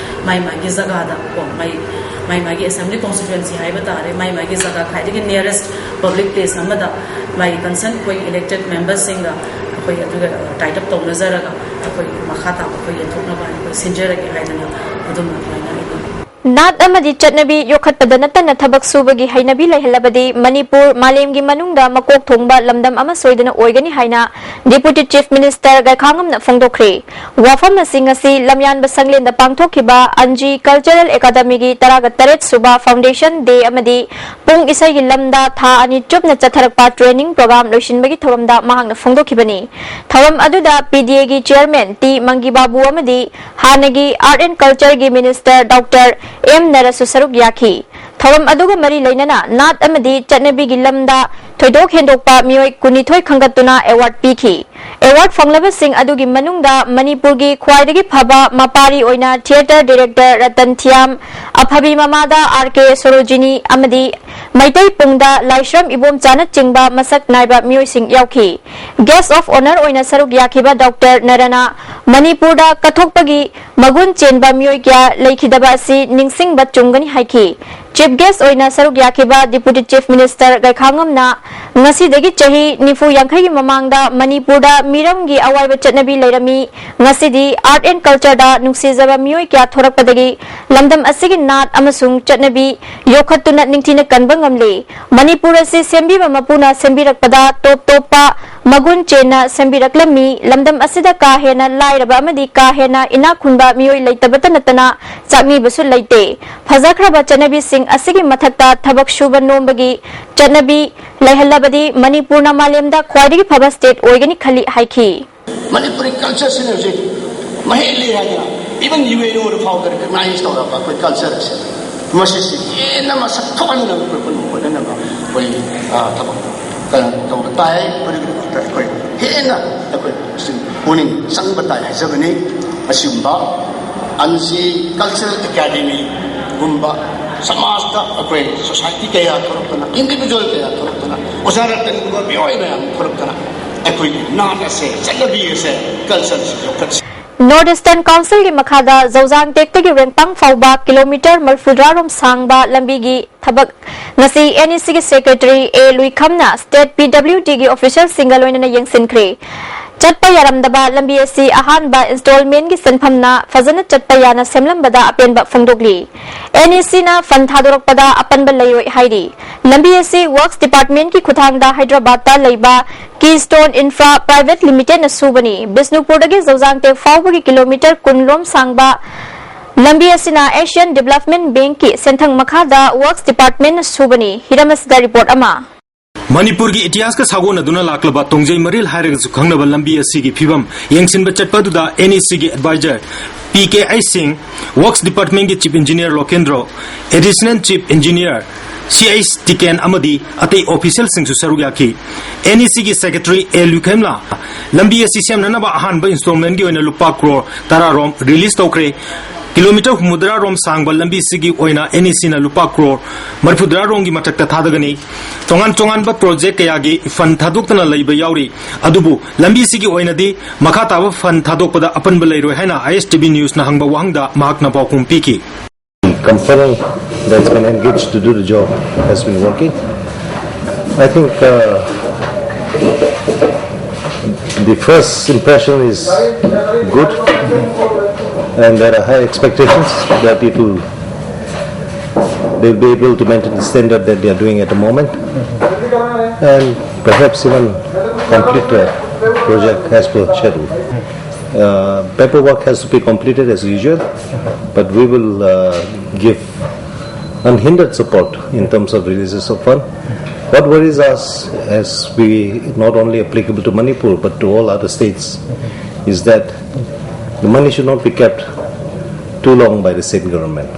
ꯃꯥꯏ ꯃꯥꯒꯤ ꯖꯒꯥꯗ ꯀꯣ, ꯃꯥꯏ ꯃꯥꯏ ꯃꯥꯒꯤ ꯑꯦꯁꯦꯝꯕ꯭ꯂꯤ ꯀꯣꯟꯁꯇꯤꯇ꯭ꯋꯦꯟꯁꯤ ꯍꯥꯏꯕ ꯇꯥꯔꯦ, ꯃꯥꯏ ꯃꯥꯒꯤ ꯖꯒꯥ ꯈ꯭ꯋꯥꯏꯗꯒꯤ ꯅꯤꯌꯔꯦꯁ ꯄꯕ꯭ꯂꯤꯛ ꯄ꯭ꯂꯦꯁ ꯑꯃꯗ ꯃꯥꯒꯤ ꯀꯟꯁꯔꯟ ꯑꯩꯈꯣꯏ ꯏꯂꯦꯛꯇꯦꯗ ꯃꯦꯝꯕꯔꯁꯤꯡꯒ ꯑꯩꯈꯣꯏ ꯑꯗꯨꯒ ꯇꯥꯏꯠ ꯑꯞ ꯇꯧꯅꯖꯔꯒ ꯑꯩꯈꯣꯏ ꯃꯈꯥ ꯇꯥꯕ ꯑꯩꯈꯣꯏ ꯌꯦꯟꯊꯣꯛꯅꯕ ꯑꯩꯈꯣꯏ ꯁꯤꯟꯖꯔꯒꯦ ꯍꯥꯏꯗꯅ ꯑꯗꯨꯝ ꯑꯗꯨꯃꯥꯏꯅ ꯑꯩꯈꯣꯏ ꯅꯥꯠ ꯑꯃꯗꯤ ꯆꯠꯅꯕꯤ ꯌꯣꯛꯈꯠꯄꯗ ꯅꯠꯇꯅ ꯊꯕꯛ ꯁꯨꯕꯒꯤ ꯍꯩꯅꯕꯤ ꯂꯩꯍꯜꯂꯕꯗꯤ ꯃꯅꯤꯄꯨꯔ ꯃꯥꯂꯦꯝꯒꯤ ꯃꯅꯨꯡꯗ ꯃꯀꯣꯛ ꯊꯣꯡꯕ ꯂꯝꯗꯝ ꯑꯃ ꯁꯣꯏꯗꯅ ꯑꯣꯏꯒꯅꯤ ꯍꯥꯏꯅ Deputy Chief Minister ꯒꯩꯈꯥꯉꯝꯅ ꯐꯣꯡꯗꯣꯛꯈ꯭ꯔꯦ꯫ ꯋꯥꯐꯝ ꯑꯁꯤ ꯉꯁꯤ ꯂꯝꯌꯥꯟꯕ ꯁꯪꯂꯦꯟꯗ ꯄꯥꯡꯊꯣꯛꯈꯤꯕ ꯑꯟꯖꯤ ꯀꯜꯆꯔꯦꯜ ꯑꯦꯀꯥꯗꯃꯤꯒꯤ ꯇꯔꯥꯒ ꯇꯔꯦꯠ ꯁꯨꯕ ꯐꯥꯎꯟꯗꯦꯁꯟ ꯗꯦ ꯑꯃꯗꯤ ꯄꯨꯡ ꯏꯁꯩꯒꯤ ꯂꯝꯗ ꯊꯥ ꯑꯅꯤ ꯆꯨꯞꯅ ꯆꯠꯊꯔꯛꯄ ꯇ꯭ꯔꯦꯅꯤꯡ ꯄ꯭ꯔꯣꯒ꯭ꯔꯥꯝ ꯂꯣꯏꯁꯤꯟꯕꯒꯤ ꯊꯧꯔꯝꯗ ꯃꯍꯥꯛꯅ ꯐꯣꯡꯗꯣꯛꯈꯤꯕꯅꯤ꯫ ꯊꯧꯔꯝ ꯑꯗꯨꯗ ꯄꯤ ꯗꯤ ꯑꯦꯒꯤ ꯆꯤꯌꯔꯃꯦꯟ ꯇꯤ ꯃꯪꯒꯤ ꯕꯥꯕꯨ ꯑꯃꯗꯤ ꯍꯥꯟꯅꯒꯤ ꯑꯥꯔꯠ ꯑꯦꯟ ꯀꯜꯆꯔꯒꯤ ꯃꯤꯅꯤꯁꯇꯔ ꯗꯣꯛꯇꯔ ꯑꯦꯝ ꯅꯔꯁꯁꯨ ꯁꯔꯨꯛ ꯌꯥꯈꯤ꯫ ꯊꯧꯔꯝ ꯑꯗꯨꯒ ꯃꯔꯤ ꯂꯩꯅꯅ ꯅꯥꯠ ꯑꯃꯗꯤ ꯆꯠꯅꯕꯤꯒꯤ ꯂꯝꯗ ꯊꯣꯏꯗꯣꯛ ꯍꯦꯟꯗꯣꯛꯄ ꯃꯤꯑꯣꯏ ꯀꯨꯟꯅꯤꯊꯣꯏ ꯈꯟꯒꯠꯇꯨꯅ ꯑꯦꯋꯥꯔꯗ ꯄꯤꯈꯤ꯫ ꯑꯦꯋꯥꯔꯗ ꯐꯪꯂꯕꯁꯤꯡ ꯑꯗꯨꯒꯤ ꯃꯅꯨꯡꯗ ꯃꯅꯤꯄꯨꯔꯒꯤ ꯈ꯭ꯋꯥꯏꯗꯒꯤ ꯐꯕ ꯃꯄꯥꯔꯤ ꯑꯣꯏꯅ ꯊꯤꯌꯦꯇꯔ ꯗꯤꯔꯦꯛꯇꯔ ꯔꯇꯟ ꯊꯤꯌꯥꯝ, ꯑꯐꯕꯤ ꯃꯃꯥꯗ ꯑꯥꯔ ꯀꯦ ꯁꯣꯔꯣꯖꯤꯅꯤ ꯑꯃꯗꯤ ꯃꯩꯇꯩ ꯄꯨꯡꯗ ꯂꯥꯏꯁ꯭ꯔꯝ ꯏꯕꯣꯝꯆꯥꯅꯆꯤꯡꯕ ꯃꯁꯛ ꯅꯥꯏꯕ ꯃꯤꯑꯣꯏꯁꯤꯡ ꯌꯥꯎꯈꯤ꯫ ꯒꯦꯁ ꯑꯣꯐ ꯑꯣꯅꯔ ꯑꯣꯏꯅ ꯁꯔꯨꯛ ꯌꯥꯈꯤꯕ ꯗꯣꯛꯇꯔ ꯅꯔꯅ ꯃꯅꯤꯄꯨꯔꯗ ꯀꯠꯊꯣꯛꯄꯒꯤ ꯃꯒꯨꯟ ꯆꯦꯟꯕ ꯃꯤꯑꯣꯏ ꯀꯌꯥ ꯂꯩꯈꯤꯗꯕ ꯑꯁꯤ ꯅꯤꯡꯁꯤꯡꯕ ꯆꯨꯝꯒꯅꯤ ꯍꯥꯏꯈꯤ꯫ ꯆꯤꯐ ꯒꯦꯁ ꯑꯣꯏꯅ ꯁꯔꯨꯛ ꯌꯥꯈꯤꯕ ꯗꯤꯄꯨꯇꯤ ꯆꯤꯐ ꯃꯤꯅꯤꯁꯇꯔ ꯒꯩꯈꯥꯉꯝꯅ ꯉꯁꯤꯗꯒꯤ ꯆꯍꯤ ꯅꯤꯐꯨ ꯌꯥꯡꯈꯩꯒꯤ ꯃꯃꯥꯡꯗ ꯃꯅꯤꯄꯨꯔꯗ ꯃꯤꯔꯝꯒꯤ ꯑꯋꯥꯏꯕ ꯆꯠꯅꯕꯤ ꯂꯩꯔꯝꯃꯤ꯫ ꯉꯁꯤꯗꯤ ꯑꯥꯔꯠ ꯑꯦꯟ ꯀꯜꯆꯔꯗ ꯅꯨꯡꯁꯤꯖꯕ ꯃꯤꯑꯣꯏ ꯀꯌꯥ ꯊꯣꯔꯛꯄꯗꯒꯤ ꯂꯝꯗꯝ ꯑꯁꯤꯒꯤ ꯅꯥꯠ ꯑꯃꯁꯨꯡ ꯆꯠꯅꯕꯤ ꯌꯣꯛꯈꯠꯇꯨꯅ ꯅꯤꯡꯊꯤꯅ ꯀꯟꯕ ꯉꯝꯂꯤ꯫ ꯃꯅꯤꯄꯨꯔ ꯑꯁꯤ ꯁꯦꯝꯕꯤꯕ ꯃꯄꯨꯅ ꯁꯦꯝꯕꯤꯔꯛꯄꯗ ꯇꯣꯞ ꯇꯣꯞꯄ ꯃꯒꯨꯟ ꯆꯦꯟꯅ ꯁꯦꯝꯕꯤꯔꯛꯂꯝꯃꯤ꯫ ꯂꯝꯗꯝ ꯑꯁꯤꯗ ꯀꯥ ꯍꯦꯟꯅ ꯂꯥꯏꯔꯕ ꯑꯃꯗꯤ ꯀꯥ ꯍꯦꯟꯅ ꯏꯅꯥꯛ ꯈꯨꯟꯕ ꯃꯤꯑꯣꯏ ꯂꯩꯇꯕꯇ ꯅꯠꯇꯅ ꯆꯥꯛꯅꯤꯕꯁꯨ ꯂꯩꯇꯦ꯫ ꯐꯖꯈ꯭ꯔꯕ ꯆꯠꯅꯕꯤꯁꯤꯡ ꯑꯁꯤꯒꯤ ꯃꯊꯛꯇ ꯊꯕꯛ ꯁꯨꯕ ꯅꯣꯝꯕꯒꯤ ꯆꯠꯅꯕꯤ ꯂꯩꯍꯜꯂꯕꯗꯤ ꯃꯅꯤꯄꯨꯔꯅ ꯃꯥꯂꯦꯝꯗ ꯈ꯭ꯋꯥꯏꯗꯒꯤ ꯐꯕ state ꯑꯣꯏꯒꯅꯤ ꯈꯜꯂꯤ ꯍꯥꯏꯈꯤ꯫ ꯃꯅꯤꯄꯨꯔꯤ culture ꯁꯤꯅ ꯍꯧꯖꯤꯛ ꯃꯍꯩ ꯂꯩ ꯍꯥꯏꯗꯅ even U N O ꯗ ꯐꯥꯎꯗ recognize ꯇꯧꯔꯕ ꯑꯩꯈꯣꯏ culture ꯑꯁꯤ, ꯃꯁꯤꯁꯤ ꯍꯦꯟꯅ ꯃꯁꯛ ꯊꯣꯛꯍꯟꯅꯕ ꯑꯩꯈꯣꯏ ꯄꯨꯟꯅ ꯍꯣꯠꯅꯅꯕ ꯑꯩꯈꯣꯏ, ꯑ, ꯊꯕꯛ ꯀ-, ꯇꯧꯕ ꯇꯥꯏ꯫ ꯃꯗꯨꯒꯤꯗꯃꯛꯇ ꯑꯩꯈꯣꯏ ꯍꯦꯟꯅ ꯑꯩꯈꯣꯏ ꯄꯨꯛꯅꯤꯡ ꯆꯪꯕ ꯇꯥꯏ ꯍꯥꯏꯖꯕꯅꯤ꯫ ꯑꯁꯤꯒꯨꯝꯕ ꯑꯟꯁꯤ cultural academy ꯒꯨꯝꯕ ꯁꯃꯥꯖꯇ ꯑꯩꯈꯣꯏ society ꯀꯌꯥ ꯊꯣꯔꯛꯇꯅ, individual ꯀꯌꯥ ꯊꯣꯔꯛꯇꯅ, ꯑꯣꯖꯥ ꯔꯇꯟꯒꯨꯝꯕ ꯃꯤꯑꯣꯏ ꯃꯌꯥꯝ ꯊꯣꯔꯛꯇꯅ ꯑꯩꯈꯣꯏꯒꯤ ꯅꯥꯠ ꯑꯁꯦ, ꯆꯠꯅꯕꯤ ꯑꯁꯦ, culture ꯑꯁꯤ ꯌꯣꯛꯈꯠꯁꯤ꯫ North Eastern Council ꯒꯤ ꯃꯈꯥꯗ ꯖꯧꯖꯥꯡ ꯇꯦꯛꯇꯒꯤ ꯔꯦꯡꯄꯥꯡ ꯐꯥꯎꯕ ꯀꯤꯂꯣꯃꯤꯇꯔ ꯃꯔꯤꯐꯨꯇꯔꯥ ꯔꯣꯝ ꯁꯥꯡꯕ ꯂꯝꯕꯤꯒꯤ ꯊꯕꯛ ꯉꯁꯤ N E C ꯒꯤ secretary A ꯂꯨꯏꯈꯝꯅ state P W D ꯒꯤ official ꯁꯤꯡꯒ ꯂꯣꯏꯅꯅ ꯌꯦꯡꯁꯤꯟꯈ꯭ꯔꯦ꯫ ꯆꯠꯄ ꯌꯥꯔꯝꯗꯕ ꯂꯝꯕꯤ ꯑꯁꯤ ꯑꯍꯥꯟꯕ installment ꯒꯤ ꯁꯦꯟꯐꯝꯅ ꯐꯖꯅ ꯆꯠꯄ ꯌꯥꯅ ꯁꯦꯝꯂꯝꯕꯗ ꯑꯄꯦꯟꯕ ꯐꯣꯡꯗꯣꯛꯂꯤ꯫ N E C ꯅ fund ꯊꯥꯗꯣꯔꯛꯄꯗ ꯑꯄꯟꯕ ꯂꯩꯔꯣꯏ ꯍꯥꯏꯔꯤ꯫ ꯂꯝꯕꯤ ꯑꯁꯤ Works Department ꯀꯤ ꯈꯨꯠꯊꯥꯡꯗ ꯍꯥꯏꯗ꯭ꯔꯕꯥꯗꯇ ꯂꯩꯕ Keystone Infra Private Limited ꯅ ꯁꯨꯕꯅꯤ꯫ ꯕꯤꯁꯅꯨꯄꯨꯔꯗꯒꯤ ꯖꯧꯖꯥꯡꯇꯦꯛ ꯐꯥꯎꯕꯒꯤ ꯀꯤꯂꯣꯃꯤꯇꯔ ꯀꯨꯟ ꯔꯣꯝ ꯁꯥꯡꯕ ꯂꯝꯕꯤ ꯑꯁꯤꯅ Asian Development Bank ꯀꯤ ꯁꯦꯟꯊꯪ ꯃꯈꯥꯗ Works Department ꯅ ꯁꯨꯕꯅꯤ꯫ ꯍꯤꯔꯝ ꯑꯁꯤꯗ report ꯑꯃ꯫ ꯃꯅꯤꯄꯨꯔꯒꯤ ꯏꯇꯤꯍꯥꯁꯀ ꯁꯥꯒꯣꯟꯅꯗꯨꯅ ꯂꯥꯛꯂꯕ ꯇꯣꯡꯖꯩ ꯃꯔꯤꯜ ꯍꯥꯏꯔꯒꯁꯨ ꯈꯪꯅꯕ ꯂꯝꯕꯤ ꯑꯁꯤꯒꯤ ꯐꯤꯕꯝ ꯌꯦꯡꯁꯤꯟꯕ ꯆꯠꯄ ꯑꯗꯨꯗ N E C ꯒꯤ advisor P K I ꯁꯤꯡ, Works Department ꯀꯤ Chief Engineer Lokendro, Additional Chief Engineer C I ꯇꯤꯀꯦꯟ ꯑꯃꯗꯤ ꯑꯇꯩ official ꯁꯤꯡꯁꯨ ꯁꯔꯨꯛ ꯌꯥꯈꯤ꯫ N E C ꯒꯤ secretary A ꯂꯨꯏꯈꯦꯝꯂ ꯂꯝꯕꯤ ꯑꯁꯤ ꯁꯦꯝꯅꯅꯕ ꯑꯍꯥꯟꯕ installment ꯀꯤ ꯑꯣꯏꯅ ꯂꯨꯄꯥ ꯀ꯭ꯔꯣꯔ ꯇꯔꯥ ꯔꯣꯝ release ꯇꯧꯈ꯭ꯔꯦ꯫ ꯀꯤꯂꯣꯃꯤꯇꯔ ꯍꯨꯝꯐꯨꯇꯔꯥ ꯔꯣꯝ ꯁꯥꯡꯕ ꯂꯝꯕꯤꯁꯤꯒꯤ ꯑꯣꯏꯅ N E C ꯅ ꯂꯨꯄꯥ ꯀ꯭ꯔꯣꯔ ꯃꯔꯤꯐꯨꯇꯔꯥ ꯔꯣꯝꯒꯤ ꯃꯊꯛꯇ ꯊꯥꯗꯒꯅꯤ꯫ ꯇꯣꯉꯥꯟ ꯇꯣꯉꯥꯟꯕ project ꯀꯌꯥꯒꯤ fund ꯊꯥꯗꯣꯛꯇꯅ ꯂꯩꯕ ꯌꯥꯎꯔꯤ꯫ ꯑꯗꯨꯕꯨ ꯂꯝꯕꯤꯁꯤꯒꯤ ꯑꯣꯏꯅꯗꯤ ꯃꯈꯥ ꯇꯥꯕ fund ꯊꯥꯗꯣꯛꯄꯗ ꯑꯄꯟꯕ ꯂꯩꯔꯣꯏ ꯍꯥꯏꯅ I S T V news ꯅ ꯍꯪꯕ ꯋꯥꯍꯪꯗ ꯃꯍꯥꯛꯅ ꯄꯥꯎꯈꯨꯝ ꯄꯤꯈꯤ꯫ Company that's been engaged to do the job has been working. I think, uh, the first impression is good, and there are high expectations that it will, they'll be able to maintain the standard that they are doing at the moment, and perhaps even Complete the project as per schedule. Uh, paperwork has to be completed as usual, but we will uh, give unhindered support in terms of releases of fund. What worries us, as we not only applicable to Manipur but to all other states, is that the money should not be kept too long by the state government.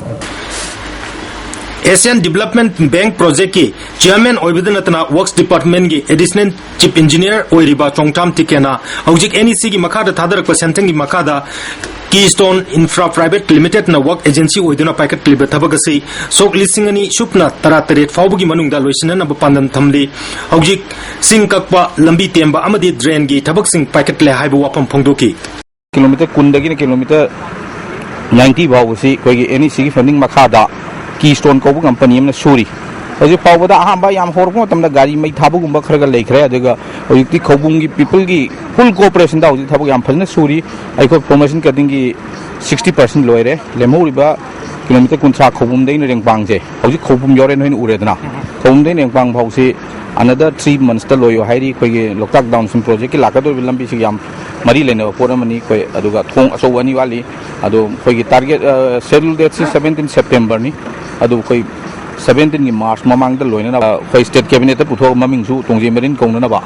Asian Development Bank Project ꯀꯤ Chairman ꯑꯣꯏꯕꯗ ꯅꯠꯇꯅ Works Department ꯀꯤ Additional Chief Engineer ꯑꯣꯏꯔꯤꯕ ꯆꯣꯡꯊ꯭ꯔꯥꯝ ꯇꯤꯀꯦꯟꯅ ꯍꯧꯖꯤꯛ NEC ꯒꯤ ꯃꯈꯥꯗ ꯊꯥꯗꯔꯛꯄ ꯁꯦꯟꯊꯪꯒꯤ ꯃꯈꯥꯗ Keystone Infra Private Limited ꯅ work agency ꯑꯣꯏꯗꯨꯅ ꯄꯥꯏꯈꯠꯂꯤꯕ ꯊꯕꯛ ꯑꯁꯤ ꯁꯣꯛ ꯂꯤꯁꯤꯡ ꯑꯅꯤ ꯁꯨꯞꯅ ꯇꯔꯥꯇꯔꯦꯠ ꯐꯥꯎꯕꯒꯤ ꯃꯅꯨꯡꯗ ꯂꯣꯏꯁꯤꯟꯅꯅꯕ ꯄꯥꯟꯗꯝ ꯊꯝꯂꯤ꯫ ꯍꯧꯖꯤꯛ ꯁꯤꯡ ꯀꯛꯄ, ꯂꯝꯕꯤ ꯇꯦꯝꯕ ꯑꯃꯗꯤ drain ꯒꯤ ꯊꯕꯛꯁꯤꯡ ꯄꯥꯏꯈꯠꯂꯦ ꯍꯥꯏꯕ ꯋꯥꯐꯝ ꯐꯣꯡꯗꯣꯛꯈꯤ꯫ ꯀꯤꯂꯣꯃꯤꯇꯔ ꯀꯨꯟꯗꯒꯤꯅ ꯀꯤꯂꯣꯃꯤꯇꯔ ꯅꯥꯏꯟꯇꯤ ꯐꯥꯎꯕꯁꯤ ꯑꯩꯈꯣꯏꯒꯤ NEC ꯒꯤ funding ꯃꯈꯥꯗ Keystone ꯀꯧꯕ company ꯑꯃꯅ ꯁꯨꯔꯤ꯫ ꯍꯧꯖꯤꯛ ꯐꯥꯎꯕꯗ ꯑꯍꯥꯟꯕ ꯌꯥꯝ ꯍꯧꯔꯛꯄ ꯃꯇꯝꯗ ꯒꯥꯔꯤ ꯃꯩ ꯊꯥꯕꯒꯨꯝꯕ ꯈꯔꯒ ꯂꯩꯈ꯭ꯔꯦ, ꯑꯗꯨꯒ ꯍꯧꯖꯤꯛꯇꯤ ꯈꯧꯕꯨꯝꯒꯤ people ꯒꯤ full cooperation ꯗ ꯍꯧꯖꯤꯛ ꯊꯕꯛ ꯌꯥꯝ ꯐꯖꯅ ꯁꯨꯔꯤ꯫ ꯑꯩꯈꯣꯏ formation cutting ꯒꯤ sixty percent ꯂꯣꯏꯔꯦ꯫ ꯂꯦꯝꯍꯧꯔꯤꯕ ꯀꯤꯂꯣꯃꯤꯇꯔ ꯀꯨꯟꯊ꯭ꯔꯥ ꯈꯧꯕꯨꯝꯗꯩꯅ ꯔꯦꯡꯕꯥꯡꯁꯦ ꯍꯧꯖꯤꯛ ꯈꯧꯕꯨꯝ ꯌꯧꯔꯦ, ꯅꯣꯏꯅ ꯎꯔꯦꯗꯅ꯫ ꯈꯧꯕꯨꯝꯗꯩꯅ ꯔꯦꯡꯕꯥꯡ ꯐꯥꯎꯁꯤ another three months ꯇ ꯂꯣꯏꯌꯣ ꯍꯥꯏꯔꯤ꯫ ꯑꯩꯈꯣꯏꯒꯤ ꯂꯣꯛꯇꯥꯛ downstream project ꯀꯤ ꯂꯥꯛꯀꯗꯧꯔꯤꯕ ꯂꯝꯕꯤꯁꯤꯒ ꯌꯥꯝ ꯃꯔꯤ ꯂꯩꯅꯕ ꯄꯣꯠ ꯑꯃꯅꯤ꯫ ꯑꯩꯈꯣꯏ ꯑꯗꯨꯒ ꯊꯣꯡ ꯑꯆꯧꯕ ꯑꯅꯤ ꯋꯥꯠꯂꯤ꯫ ꯑꯗꯣ ꯑꯩꯈꯣꯏꯒꯤ target schedule date ꯁꯤ seventeen September ꯅꯤ꯫ ꯑꯗꯨ ꯑꯩꯈꯣꯏ seventeen ꯒꯤ March ꯃꯃꯥꯡꯗ ꯂꯣꯏꯅꯅꯕ ꯑꯩꯈꯣꯏ state cabinet ꯇ ꯄꯨꯊꯣꯛꯑꯒ ꯃꯃꯤꯡꯁꯨ ꯇꯣꯡꯖꯩ ꯃꯔꯤꯟ ꯀꯧꯅꯅꯕ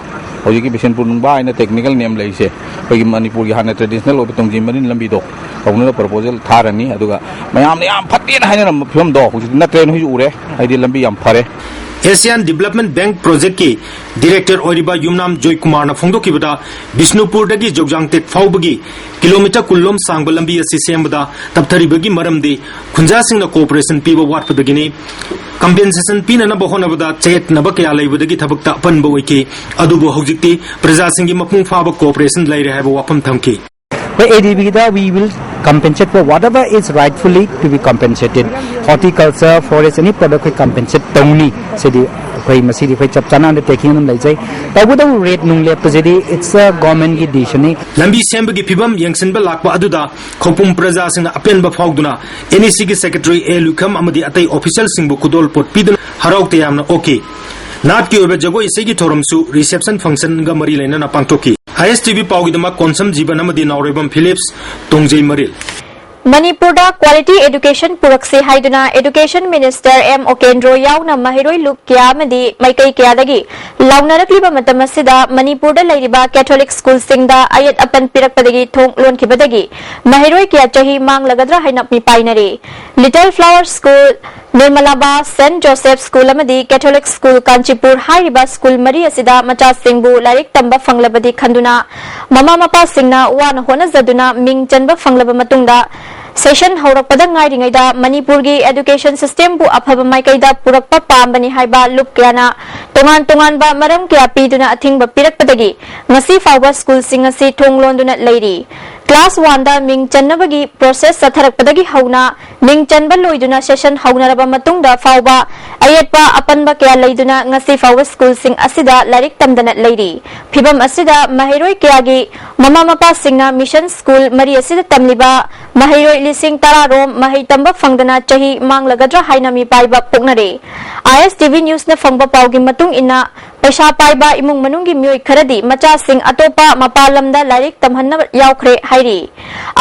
ꯍꯧꯖꯤꯛꯀꯤ ꯕꯤꯁꯦꯟꯄꯨꯔ ꯅꯨꯡꯕꯥ ꯍꯥꯏꯅ technical name ꯂꯩꯔꯤꯁꯦ, ꯑꯩꯈꯣꯏꯒꯤ ꯃꯅꯤꯄꯨꯔꯒꯤ ꯍꯥꯟꯅ traditional ꯑꯣꯏꯕ ꯇꯣꯡꯖꯩ ꯃꯔꯤꯟ ꯂꯝꯕꯤꯗꯣ ꯀꯧꯅꯅꯕ proposal ꯊꯥꯔꯅꯤ꯫ ꯑꯗꯨꯒ ꯃꯌꯥꯝꯅ ꯌꯥꯝ ꯐꯠꯇꯦꯅ ꯍꯥꯏꯅꯔꯝꯕ ꯐꯤꯕꯝꯗꯣ ꯍꯧꯖꯤꯛꯇꯤ ꯅꯠꯇ꯭ꯔꯦ, ꯅꯣꯏꯁꯨ ꯎꯔꯦ꯫ ꯍꯥꯏꯗꯤ ꯂꯝꯕꯤ ꯌꯥꯝ ꯐꯔꯦ꯫ Asian Development Bank Project ꯀꯤ Director ꯑꯣꯏꯔꯤꯕ ꯌꯨꯝꯅꯥꯝ ꯖꯣꯏꯀꯨꯃꯥꯔꯅ ꯐꯣꯡꯗꯣꯛꯈꯤꯕꯗ, ꯕꯤꯁꯅꯨꯄꯨꯔꯗꯒꯤ ꯖꯧꯖꯥꯡꯇꯦꯛ ꯐꯥꯎꯕꯒꯤ ꯀꯤꯂꯣꯃꯤꯇꯔ ꯀꯨꯟ ꯂꯣꯝ ꯁꯥꯡꯕ ꯂꯝꯕꯤ ꯑꯁꯤ ꯁꯦꯝꯕꯗ ꯇꯞꯊꯔꯤꯕꯒꯤ ꯃꯔꯝꯗꯤ ꯈꯨꯟꯖꯥꯁꯤꯡꯅ cooperation ꯄꯤꯕ ꯋꯥꯠꯄꯗꯒꯤꯅꯤ꯫ Compensation ꯄꯤꯅꯅꯕ ꯍꯣꯠꯅꯕꯗ ꯆꯌꯦꯠꯅꯕ ꯀꯌꯥ ꯂꯩꯕꯗꯒꯤ ꯊꯕꯛꯇ ꯑꯄꯟꯕ ꯑꯣꯏꯈꯤ꯫ ꯑꯗꯨꯕꯨ ꯍꯧꯖꯤꯛꯇꯤ ꯄ꯭ꯔꯖꯥꯁꯤꯡꯒꯤ ꯃꯄꯨꯡ ꯐꯥꯕ cooperation ꯂꯩꯔꯦ ꯍꯥꯏꯕ ꯋꯥꯐꯝ ꯊꯝꯈꯤ꯫ ꯑꯩꯈꯣꯏ ADB the we will compensate for whatever is rightfully to be compensated. Horticulture, forest, any product ꯑꯩꯈꯣꯏ compensate ꯇꯧꯅꯤ꯫ ꯁꯤꯗꯤ ꯑꯩꯈꯣꯏ ꯃꯁꯤꯗꯤ ꯑꯩꯈꯣꯏ ꯆꯞ ꯆꯥꯅ undertaking ꯑꯗꯨꯝ ꯂꯩꯖꯩ꯫ ꯇꯧꯕꯇꯕꯨ rate ꯅꯨꯡ ꯂꯦꯞꯄꯁꯤꯗꯤ it's a government ꯒꯤ decision ꯅꯤ꯫ ꯂꯝꯕꯤ ꯁꯦꯝꯕꯒꯤ ꯐꯤꯕꯝ ꯌꯦꯡꯁꯤꯟꯕ ꯂꯥꯛꯄ ꯑꯗꯨꯗ ꯈꯧꯄꯨꯝ ꯄ꯭ꯔꯖꯥꯁꯤꯡꯅ ꯑꯄꯦꯟꯕ ꯐꯥꯎꯗꯨꯅ NEC ꯒꯤ Secretary A ꯂꯨꯏꯈꯝ ꯑꯃꯗꯤ ꯑꯇꯩ official ꯁꯤꯡꯕꯨ ꯈꯨꯗꯣꯜ ꯄꯣꯠ ꯄꯤꯗꯨꯅ ꯍꯔꯥꯎ ꯇꯌꯥꯝꯅ ꯑꯣꯛꯈꯤ꯫ ꯅꯥꯠꯀꯤ ꯑꯣꯏꯕ ꯖꯒꯣꯏ ꯏꯁꯩꯒꯤ ꯊꯧꯔꯝꯁꯨ reception functionꯒ ꯃꯔꯤ ꯂꯩꯅꯅ ꯄꯥꯡꯊꯣꯛꯈꯤ꯫ ISTV ꯄꯥꯎꯒꯤꯗꯃꯛ ꯀꯣꯟꯁꯝ ꯖꯤꯕꯟ ꯑꯃꯗꯤ ꯅꯥꯎꯔꯦꯝꯕꯝ ꯐꯤꯂꯤꯞꯁ, ꯇꯣꯡꯖꯩ ꯃꯔꯤꯜ꯫ ꯃꯅꯤꯄꯨꯔꯗ quality education ꯄꯨꯔꯛꯁꯤ ꯍꯥꯏꯗꯨꯅ Education Minister ꯑꯦꯝ ꯑꯣꯀꯦꯟꯗ꯭ꯔꯣ ꯌꯥꯎꯅ ꯃꯍꯩꯔꯣꯏ ꯂꯨꯞ ꯀꯌꯥ ꯑꯃꯗꯤ ꯃꯥꯏꯀꯩ ꯀꯌꯥꯗꯒꯤ ꯂꯥꯎꯅꯔꯛꯂꯤꯕ ꯃꯇꯝ ꯑꯁꯤꯗ, ꯃꯅꯤꯄꯨꯔꯗ ꯂꯩꯔꯤꯕ Catholic schoolꯁꯤꯡꯗ ꯑꯌꯦꯠ ꯑꯄꯟ ꯄꯤꯔꯛꯄꯗꯒꯤ ꯊꯣꯡ ꯂꯣꯟꯈꯤꯕꯗꯒꯤ ꯃꯍꯩꯔꯣꯏ ꯀꯌꯥ ꯆꯍꯤ ꯃꯥꯡꯂꯒꯗ꯭ꯔꯥ ꯍꯥꯏꯅ ꯃꯤꯄꯥꯏꯅꯔꯤ꯫ Little Flower School, ꯅꯤꯔꯃꯂꯥꯕꯥ, Saint Joseph School ꯑꯃꯗꯤ Catholic School ꯀꯥꯟꯆꯤꯄꯨꯔ ꯍꯥꯏꯔꯤꯕ school ꯃꯔꯤ ꯑꯁꯤꯗ ꯃꯆꯥꯁꯤꯡꯕꯨ ꯂꯥꯏꯔꯤꯛ ꯇꯝꯕ ꯐꯪꯂꯕꯗꯤ ꯈꯟꯗꯨꯅ ꯃꯃꯥ ꯃꯄꯥꯁꯤꯡꯅ ꯋꯥꯅ ꯍꯣꯠꯅꯖꯗꯨꯅ ꯃꯤꯡ ꯆꯟꯕ ꯐꯪꯂꯕ ꯃꯇꯨꯡꯗ, session ꯍꯧꯔꯛꯄꯗ ꯉꯥꯏꯔꯤꯉꯩꯗ ꯃꯅꯤꯄꯨꯔꯒꯤ education systemꯕꯨ ꯑꯐꯕ ꯃꯥꯏꯀꯩꯗ ꯄꯨꯔꯛꯄ ꯄꯥꯝꯕꯅꯤ ꯍꯥꯏꯕ ꯂꯨꯞ ꯀꯌꯥꯅ ꯇꯣꯉꯥꯟ ꯇꯣꯉꯥꯟꯕ ꯃꯔꯝ ꯀꯌꯥ ꯄꯤꯗꯨꯅ ꯑꯊꯤꯡꯕ ꯄꯤꯔꯛꯄꯗꯒꯤ ꯉꯁꯤ ꯐꯥꯎꯕ schoolꯁꯤꯡ ꯑꯁꯤ ꯊꯣꯡ ꯂꯣꯟꯗꯨꯅ ꯂꯩꯔꯤ꯫ Class oneꯗ ꯃꯤꯡ ꯆꯟꯅꯕꯒꯤ process ꯆꯠꯊꯔꯛꯄꯗꯒꯤ ꯍꯧꯅ ꯃꯤꯡ ꯆꯟꯕ ꯂꯣꯏꯗꯨꯅ session ꯍꯧꯅꯔꯕ ꯃꯇꯨꯡꯗ ꯐꯥꯎꯕ ꯑꯌꯦꯠꯄ ꯑꯄꯟꯕ ꯀꯌꯥ ꯂꯩꯗꯨꯅ ꯉꯁꯤ ꯐꯥꯎꯕ schoolꯁꯤꯡ ꯑꯁꯤꯗ ꯂꯥꯏꯔꯤꯛ ꯇꯝꯗꯅ ꯂꯩꯔꯤ꯫ ꯐꯤꯕꯝ ꯑꯁꯤꯗ ꯃꯍꯩꯔꯣꯏ ꯀꯌꯥꯒꯤ ꯃꯃꯥ ꯃꯄꯥꯁꯤꯡꯅ mission school ꯃꯔꯤ ꯑꯁꯤꯗ ꯇꯝꯂꯤꯕ ꯃꯍꯩꯔꯣꯏ ꯂꯤꯁꯤꯡ ꯇꯔꯥ ꯔꯣꯝ ꯃꯍꯩ ꯇꯝꯕ ꯐꯪꯗꯅ ꯆꯍꯤ ꯃꯥꯡꯂꯒꯗ꯭ꯔꯥ ꯍꯥꯏꯅ ꯃꯤꯄꯥꯏꯕ ꯄꯣꯛꯅꯔꯦ꯫ ISTV Newsꯅ ꯐꯪꯕ ꯄꯥꯎꯒꯤ ꯃꯇꯨꯡ ꯏꯟꯅ, ꯄꯩꯁꯥ ꯄꯥꯏꯕ ꯏꯃꯨꯡ ꯃꯅꯨꯡꯒꯤ ꯃꯤꯑꯣꯏ ꯈꯔꯗꯤ ꯃꯆꯥꯁꯤꯡ ꯑꯇꯣꯞꯄ ꯃꯄꯥꯟ ꯂꯝꯗ ꯂꯥꯏꯔꯤꯛ ꯇꯝꯍꯟꯅꯕ ꯌꯥꯎꯈ꯭ꯔꯦ ꯍꯥꯏꯔꯤ꯫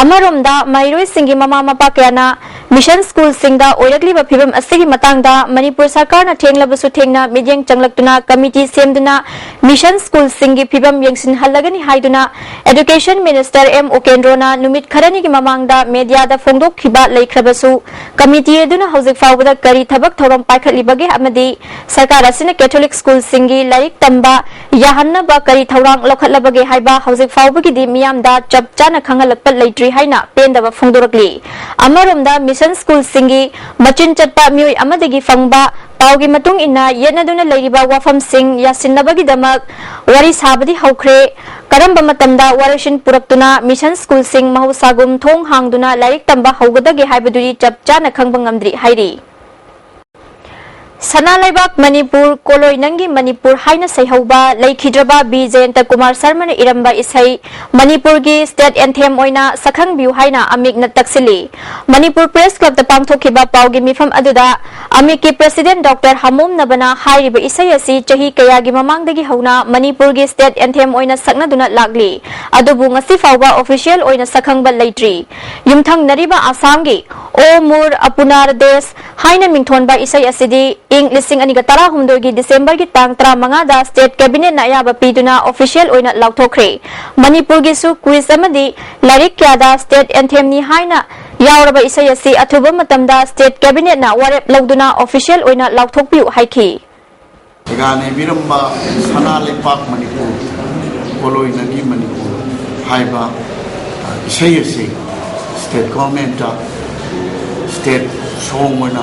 ꯑꯃꯔꯣꯝꯗ, ꯃꯍꯩꯔꯣꯏꯁꯤꯡꯒꯤ ꯃꯃꯥ ꯃꯄꯥ ꯀꯌꯥꯅ mission schoolꯁꯤꯡꯗ ꯑꯣꯏꯔꯛꯂꯤꯕ ꯐꯤꯕꯝ ꯑꯁꯤꯒꯤ ꯃꯇꯥꯡꯗ ꯃꯅꯤꯄꯨꯔ ꯁꯔꯀꯥꯔꯅ ꯊꯦꯡꯂꯕꯁꯨ ꯊꯦꯡꯅ ꯃꯤꯠꯌꯦꯡ ꯆꯪꯂꯛꯇꯨꯅ committee ꯁꯦꯝꯗꯨꯅ mission schoolꯁꯤꯡꯒꯤ ꯐꯤꯕꯝ ꯌꯦꯡꯁꯤꯟꯍꯜꯂꯒꯅꯤ ꯍꯥꯏꯗꯨꯅ Education Minister ꯑꯦꯝ ꯎꯀꯦꯟꯗ꯭ꯔꯣꯅ ꯅꯨꯃꯤꯠ ꯈꯔꯅꯤꯒꯤ ꯃꯃꯥꯡꯗ mediaꯗ ꯐꯣꯡꯗꯣꯛꯈꯤꯕ ꯂꯩꯈ꯭ꯔꯕꯁꯨ, committee ꯑꯗꯨꯅ ꯍꯧꯖꯤꯛ ꯐꯥꯎꯕꯗ ꯀꯔꯤ ꯊꯕꯛ ꯊꯧꯔꯝ ꯄꯥꯏꯈꯠꯂꯤꯕꯒꯦ ꯑꯃꯗꯤ ꯁꯔꯀꯥꯔ ꯑꯁꯤꯅ Catholic schoolꯁꯤꯡꯒꯤ ꯂꯥꯏꯔꯤꯛ ꯇꯝꯕ ꯌꯥꯍꯟꯅꯕ ꯀꯔꯤ ꯊꯧꯔꯥꯡ ꯂꯧꯈꯠꯂꯕꯒꯦ ꯍꯥꯏꯕ ꯍꯧꯖꯤꯛ ꯐꯥꯎꯕꯒꯤꯗꯤ ꯃꯤꯌꯥꯝꯗ ꯆꯞ ꯆꯥꯅ ꯈꯪꯍꯜꯂꯛꯄ ꯂꯩꯇ꯭ꯔꯤ ꯍꯥꯏꯅ ꯄꯦꯟꯗꯕ ꯐꯣꯡꯗꯣꯔꯛꯂꯤ꯫ ꯑꯃꯔꯣꯝꯗ, mission schoolꯁꯤꯡꯒꯤ ꯃꯆꯤꯟ ꯆꯠꯄ ꯃꯤꯑꯣꯏ ꯑꯃꯗꯒꯤ ꯐꯪꯕ ꯄꯥꯎꯒꯤ ꯃꯇꯨꯡ ꯏꯟꯅ, ꯌꯦꯠꯅꯗꯨꯅ ꯂꯩꯔꯤꯕ ꯋꯥꯐꯝꯁꯤꯡ ꯌꯥꯁꯤꯟꯅꯕꯒꯤꯗꯃꯛ ꯋꯥꯔꯤ ꯁꯥꯕꯗꯤ ꯍꯧꯈ꯭ꯔꯦ꯫ ꯀꯔꯝꯕ ꯃꯇꯝꯗ ꯋꯥꯔꯣꯏꯁꯤꯟ ꯄꯨꯔꯛꯇꯨꯅ mission schoolꯁꯤꯡ ꯃꯍꯧꯁꯥꯒꯨꯝ ꯊꯣꯡ ꯍꯥꯡꯗꯨꯅ ꯂꯥꯏꯔꯤꯛ ꯇꯝꯕ ꯍꯧꯒꯗꯒꯦ ꯍꯥꯏꯕꯗꯨꯗꯤ ꯆꯞ ꯆꯥꯅ ꯈꯪꯕ ꯉꯝꯗ꯭ꯔꯤ ꯍꯥꯏꯔꯤ꯫ ꯁꯅꯥ ꯂꯩꯕꯥꯛ ꯃꯅꯤꯄꯨꯔ, ꯀꯣꯂꯣꯏ ꯅꯪꯒꯤ ꯃꯅꯤꯄꯨꯔ ꯍꯥꯏꯅ ꯁꯩꯍꯧꯕ ꯂꯩꯈꯤꯗ꯭ꯔꯕ ꯕꯤ ꯖꯌꯟꯇ ꯀꯨꯃꯥꯔ ꯁꯔꯃꯅ ꯏꯔꯝꯕ ꯏꯁꯩ ꯃꯅꯤꯄꯨꯔꯒꯤ ꯁ꯭ꯇꯦꯠ ꯑꯦꯟꯊꯦꯝ ꯑꯣꯏꯅ ꯁꯛꯈꯪꯕꯤꯌꯨ ꯍꯥꯏꯅ ꯑꯃꯤꯛꯅ ꯇꯛꯁꯤꯜꯂꯤ꯫ ꯃꯅꯤꯄꯨꯔ ꯄ꯭ꯔꯦꯁ ꯀ꯭ꯂꯕꯇ ꯄꯥꯡꯊꯣꯛꯈꯤꯕ ꯄꯥꯎꯒꯤ ꯃꯤꯐꯝ ꯑꯗꯨꯗ ꯑꯃꯤꯛꯀꯤ ꯄ꯭ꯔꯦꯁꯤꯗꯦꯟꯠ ꯗꯣꯛꯇꯔ ꯍꯥꯃꯣꯝꯅꯕꯅ ꯍꯥꯏꯔꯤꯕ ꯏꯁꯩ ꯑꯁꯤ ꯆꯍꯤ ꯀꯌꯥꯒꯤ ꯃꯃꯥꯡꯗꯒꯤ ꯍꯧꯅ ꯃꯅꯤꯄꯨꯔꯒꯤ ꯁ꯭ꯇꯦꯠ ꯑꯦꯟꯊꯦꯝ ꯑꯣꯏꯅ ꯁꯛꯅꯗꯨꯅ ꯂꯥꯛꯂꯤ꯫ ꯑꯗꯨꯕꯨ ꯉꯁꯤ ꯐꯥꯎꯕ ꯑꯣꯐꯤꯁꯤꯌꯦꯜ ꯑꯣꯏꯅ ꯁꯛꯈꯪꯕ ꯂꯩꯇ꯭ꯔꯤ꯫ ꯌꯨꯝꯊꯪꯅꯔꯤꯕ ꯑꯁꯥꯝꯒꯤ ꯑꯣ ꯃꯨꯔ ꯑꯄꯨꯅꯥꯔ ꯗꯦꯁ ꯍꯥꯏꯅ ꯃꯤꯡꯊꯣꯟꯕ ꯏꯁꯩ ꯑꯁꯤꯗꯤ ꯏꯪ ꯂꯤꯁꯤꯡ ꯑꯅꯤꯒ ꯇꯔꯥꯍꯨꯝꯗꯣꯏꯒꯤ ꯗꯤꯁꯦꯝꯕꯔꯒꯤ ꯇꯥꯡ ꯇꯔꯥꯃꯉꯥꯗ ꯁ꯭ꯇꯦꯠ ꯀꯦꯕꯤꯅꯦꯠꯅ ꯑꯌꯥꯕ ꯄꯤꯗꯨꯅ ꯑꯣꯐꯤꯁꯤꯌꯦꯜ ꯑꯣꯏꯅ ꯂꯥꯎꯊꯣꯛꯈ꯭ꯔꯦ꯫ ꯃꯅꯤꯄꯨꯔꯒꯤꯁꯨ ꯀ꯭ꯋꯤꯖ ꯑꯃꯗꯤ ꯂꯥꯏꯔꯤꯛ ꯀꯌꯥꯗ ꯁ꯭ꯇꯦꯠ ꯑꯦꯟꯊꯦꯝꯅꯤ ꯍꯥꯏꯅ ꯌꯥꯎꯔꯕ ꯏꯁꯩ ꯑꯁꯤ ꯑꯊꯨꯕ ꯃꯇꯝꯗ ꯁ꯭ꯇꯦꯠ ꯀꯦꯕꯤꯅꯦꯠꯅ ꯋꯥꯔꯦꯞ ꯂꯧꯗꯨꯅ ꯑꯣꯐꯤꯁꯤꯌꯦꯜ ꯑꯣꯏꯅ ꯂꯥꯎꯊꯣꯛꯄꯤꯌꯨ ꯍꯥꯏꯈꯤ꯫ ꯑꯩꯒꯥꯅ ꯏꯕꯤꯔꯝꯕ ꯁꯅꯥ ꯂꯩꯄꯥꯛ ꯃꯅꯤꯄꯨꯔ, ꯄꯣꯂꯣꯏꯅꯒꯤ ꯃꯅꯤꯄꯨꯔ ꯍꯥꯏꯕ, ꯑ, ꯏꯁꯩ ꯑꯁꯤ ꯁ꯭ꯇꯦꯠ ꯒꯣꯔꯃꯦꯟꯠꯇ ꯁ꯭ꯇꯦꯠ ꯁꯣꯡ ꯑꯣꯏꯅ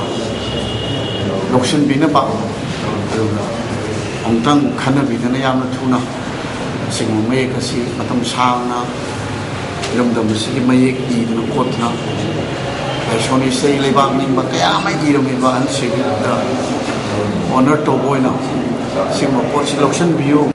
ꯂꯧꯁꯤꯟꯕꯤꯅꯕ, ꯑꯗꯨꯒ ꯑꯃꯨꯛꯇꯪ ꯈꯟꯅꯕꯤꯗꯅ ꯌꯥꯝꯅ ꯊꯨꯅ ꯑꯁꯤꯒꯨꯝꯕ ꯃꯌꯦꯛ ꯑꯁꯤ ꯃꯇꯝ ꯁꯥꯡꯅ ꯏꯔꯝꯗꯝ ꯑꯁꯤꯒꯤ ꯃꯌꯦꯛ ꯏꯗꯅ ꯈꯣꯠꯇꯅ ꯂꯥꯏꯁꯣꯟ ꯏꯁꯩ ꯂꯩꯕꯥꯛ ꯅꯤꯡꯕ ꯀꯌꯥ ꯑꯃ ꯏꯔꯝꯃꯤꯕ ꯑꯍꯜꯁꯤꯡꯗ ꯑꯣꯅꯔ ꯇꯧꯕ ꯑꯣꯏꯅ ꯁꯤꯒꯨꯝꯕ ꯄꯣꯠꯁꯤ ꯂꯧꯁꯤꯟꯕꯤꯌꯨ꯫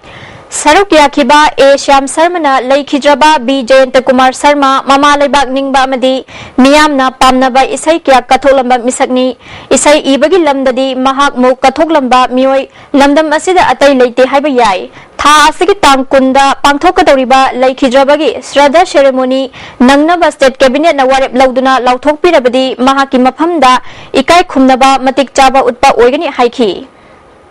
ꯁꯔꯨꯛ ꯌꯥꯈꯤꯕ ꯑꯦ ꯁ꯭ꯌꯥꯝ ꯁꯔꯃꯅ ꯂꯩꯈꯤꯗ꯭ꯔꯕ ꯕꯤ ꯖꯌꯟꯇ ꯀꯨꯃꯥꯔ ꯁꯔꯃ ꯃꯃꯥ ꯂꯩꯕꯥꯛ ꯅꯤꯡꯕ ꯑꯃꯗꯤ ꯃꯤꯌꯥꯝꯅ ꯄꯥꯝꯅꯕ ꯏꯁꯩ ꯀꯌꯥ ꯀꯠꯊꯣꯛꯂꯝꯕ ꯃꯤꯁꯛꯅꯤ꯫ ꯏꯁꯩ ꯏꯕꯒꯤ ꯂꯝꯗꯗꯤ ꯃꯍꯥꯛ ꯃꯨꯛ ꯀꯠꯊꯣꯛꯂꯝꯕ ꯃꯤꯑꯣꯏ ꯂꯝꯗꯝ ꯑꯁꯤꯗ ꯑꯇꯩ ꯂꯩꯇꯦ ꯍꯥꯏꯕ ꯌꯥꯏ꯫ ꯊꯥ ꯑꯁꯤꯒꯤ ꯇꯥꯡ ꯀꯨꯟꯗ ꯄꯥꯡꯊꯣꯛꯀꯗꯧꯔꯤꯕ ꯂꯩꯈꯤꯗ꯭ꯔꯕꯒꯤ ꯁ꯭ꯔꯥꯗꯥ ꯁꯦꯔꯦꯃꯣꯅꯤ ꯅꯪꯅꯕ ꯁ꯭ꯇꯦꯠ ꯀꯦꯕꯤꯅꯦꯠꯅ ꯋꯥꯔꯦꯞ ꯂꯧꯗꯨꯅ ꯂꯥꯎꯊꯣꯛꯄꯤꯔꯕꯗꯤ ꯃꯍꯥꯛꯀꯤ ꯃꯐꯝꯗ ꯏꯀꯥꯏ ꯈꯨꯝꯅꯕ ꯃꯇꯤꯛ ꯆꯥꯕ ꯎꯠꯄ ꯑꯣꯏꯒꯅꯤ ꯍꯥꯏꯈꯤ꯫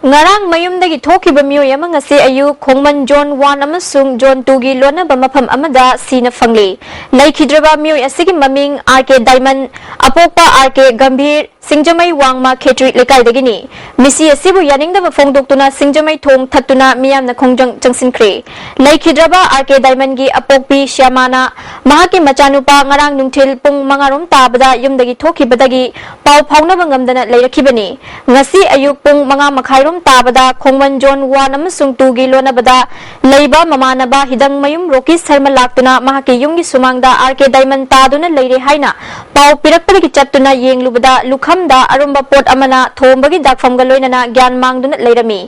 ꯉꯔꯥꯡ ꯃꯌꯨꯝꯗꯒꯤ ꯊꯣꯛꯈꯤꯕ ꯃꯤꯑꯣꯏ ꯑꯃ ꯉꯁꯤ ꯑꯌꯨꯛ ꯈꯣꯡꯃꯟ ꯖꯣꯟ ꯋꯥꯟ ꯑꯃꯁꯨꯡ ꯖꯣꯟ ꯇꯨꯒꯤ ꯂꯣꯟꯅꯕ ꯃꯐꯝ ꯑꯃꯗ ꯁꯤꯅ ꯐꯪꯂꯤ꯫ ꯂꯩꯈꯤꯗ꯭ꯔꯕ ꯃꯤꯑꯣꯏ ꯑꯁꯤꯒꯤ ꯃꯃꯤꯡ ꯑꯥꯔ ꯀꯦ ꯗꯥꯏꯃꯟ, ꯑꯄꯣꯛꯄ ꯑꯥꯔ ꯀꯦ ꯒꯝꯚꯤꯔ, ꯁꯤꯡꯖꯃꯩ ꯋꯥꯡꯃ ꯈꯦꯇ꯭ꯔꯤ ꯂꯩꯀꯥꯏꯗꯒꯤꯅꯤ꯫ ꯃꯤꯁꯤ ꯑꯁꯤꯕꯨ ꯌꯥꯅꯤꯡꯗꯕ ꯐꯣꯡꯗꯣꯛꯇꯨꯅ ꯁꯤꯡꯖꯃꯩ ꯊꯣꯡ ꯊꯠꯇꯨꯅ ꯃꯤꯌꯥꯝꯅ ꯈꯣꯡꯖꯪ ꯆꯪꯁꯤꯟꯈ꯭ꯔꯦ꯫ ꯂꯩꯈꯤꯗ꯭ꯔꯕ ꯑꯥꯔ ꯀꯦ ꯗꯥꯏꯃꯟꯒꯤ ꯑꯄꯣꯛꯄꯤ ꯁ꯭ꯌꯥꯃꯥꯅ ꯃꯍꯥꯛꯀꯤ ꯃꯆꯥꯅꯨꯄꯥ ꯉꯔꯥꯡ ꯅꯨꯡꯊꯤꯜ ꯄꯨꯡ ꯃꯉꯥ ꯔꯣꯝ ꯇꯥꯕꯗ ꯌꯨꯝꯗꯒꯤ ꯊꯣꯛꯈꯤꯕꯗꯒꯤ ꯄꯥꯎ ꯐꯥꯎꯅꯕ ꯉꯝꯗꯅ ꯂꯩꯔꯛꯈꯤꯕꯅꯤ꯫ ꯉꯁꯤ ꯑꯌꯨꯛ ꯄꯨꯡ ꯃꯉꯥ ꯃꯈꯥꯏꯔꯣꯝ ꯇꯥꯕꯗ ꯈꯣꯡꯃꯟ ꯖꯣꯟ ꯋꯥꯟ ꯑꯃꯁꯨꯡ ꯇꯨꯒꯤ ꯂꯣꯟꯅꯕꯗ ꯂꯩꯕ ꯃꯃꯥꯟꯅꯕ ꯍꯤꯗꯪꯃꯌꯨꯝ ꯔꯣꯀꯤ ꯁꯔꯃ ꯂꯥꯛꯇꯨꯅ ꯃꯍꯥꯛꯀꯤ ꯌꯨꯝꯒꯤ ꯁꯨꯃꯥꯡꯗ ꯑꯥꯔ ꯀꯦ ꯗꯥꯏꯃꯟ ꯇꯥꯗꯨꯅ ꯂꯩꯔꯦ ꯍꯥꯏꯅ ꯄꯥꯎ ꯄꯤꯔꯛꯄꯗꯒꯤ ꯆꯠꯇꯨꯅ ꯌꯦꯡꯂꯨꯕꯗ ꯂꯨꯈꯝ ꯃꯐꯝꯗ ꯑꯔꯨꯝꯕ ꯄꯣꯠ ꯑꯃꯅ ꯊꯣꯝꯕꯒꯤ ꯗꯥꯛꯐꯝꯒ ꯂꯣꯏꯅꯅ ꯒ꯭ꯌꯥꯟ ꯃꯥꯡꯗꯨꯅ ꯂꯩꯔꯝꯃꯤ꯫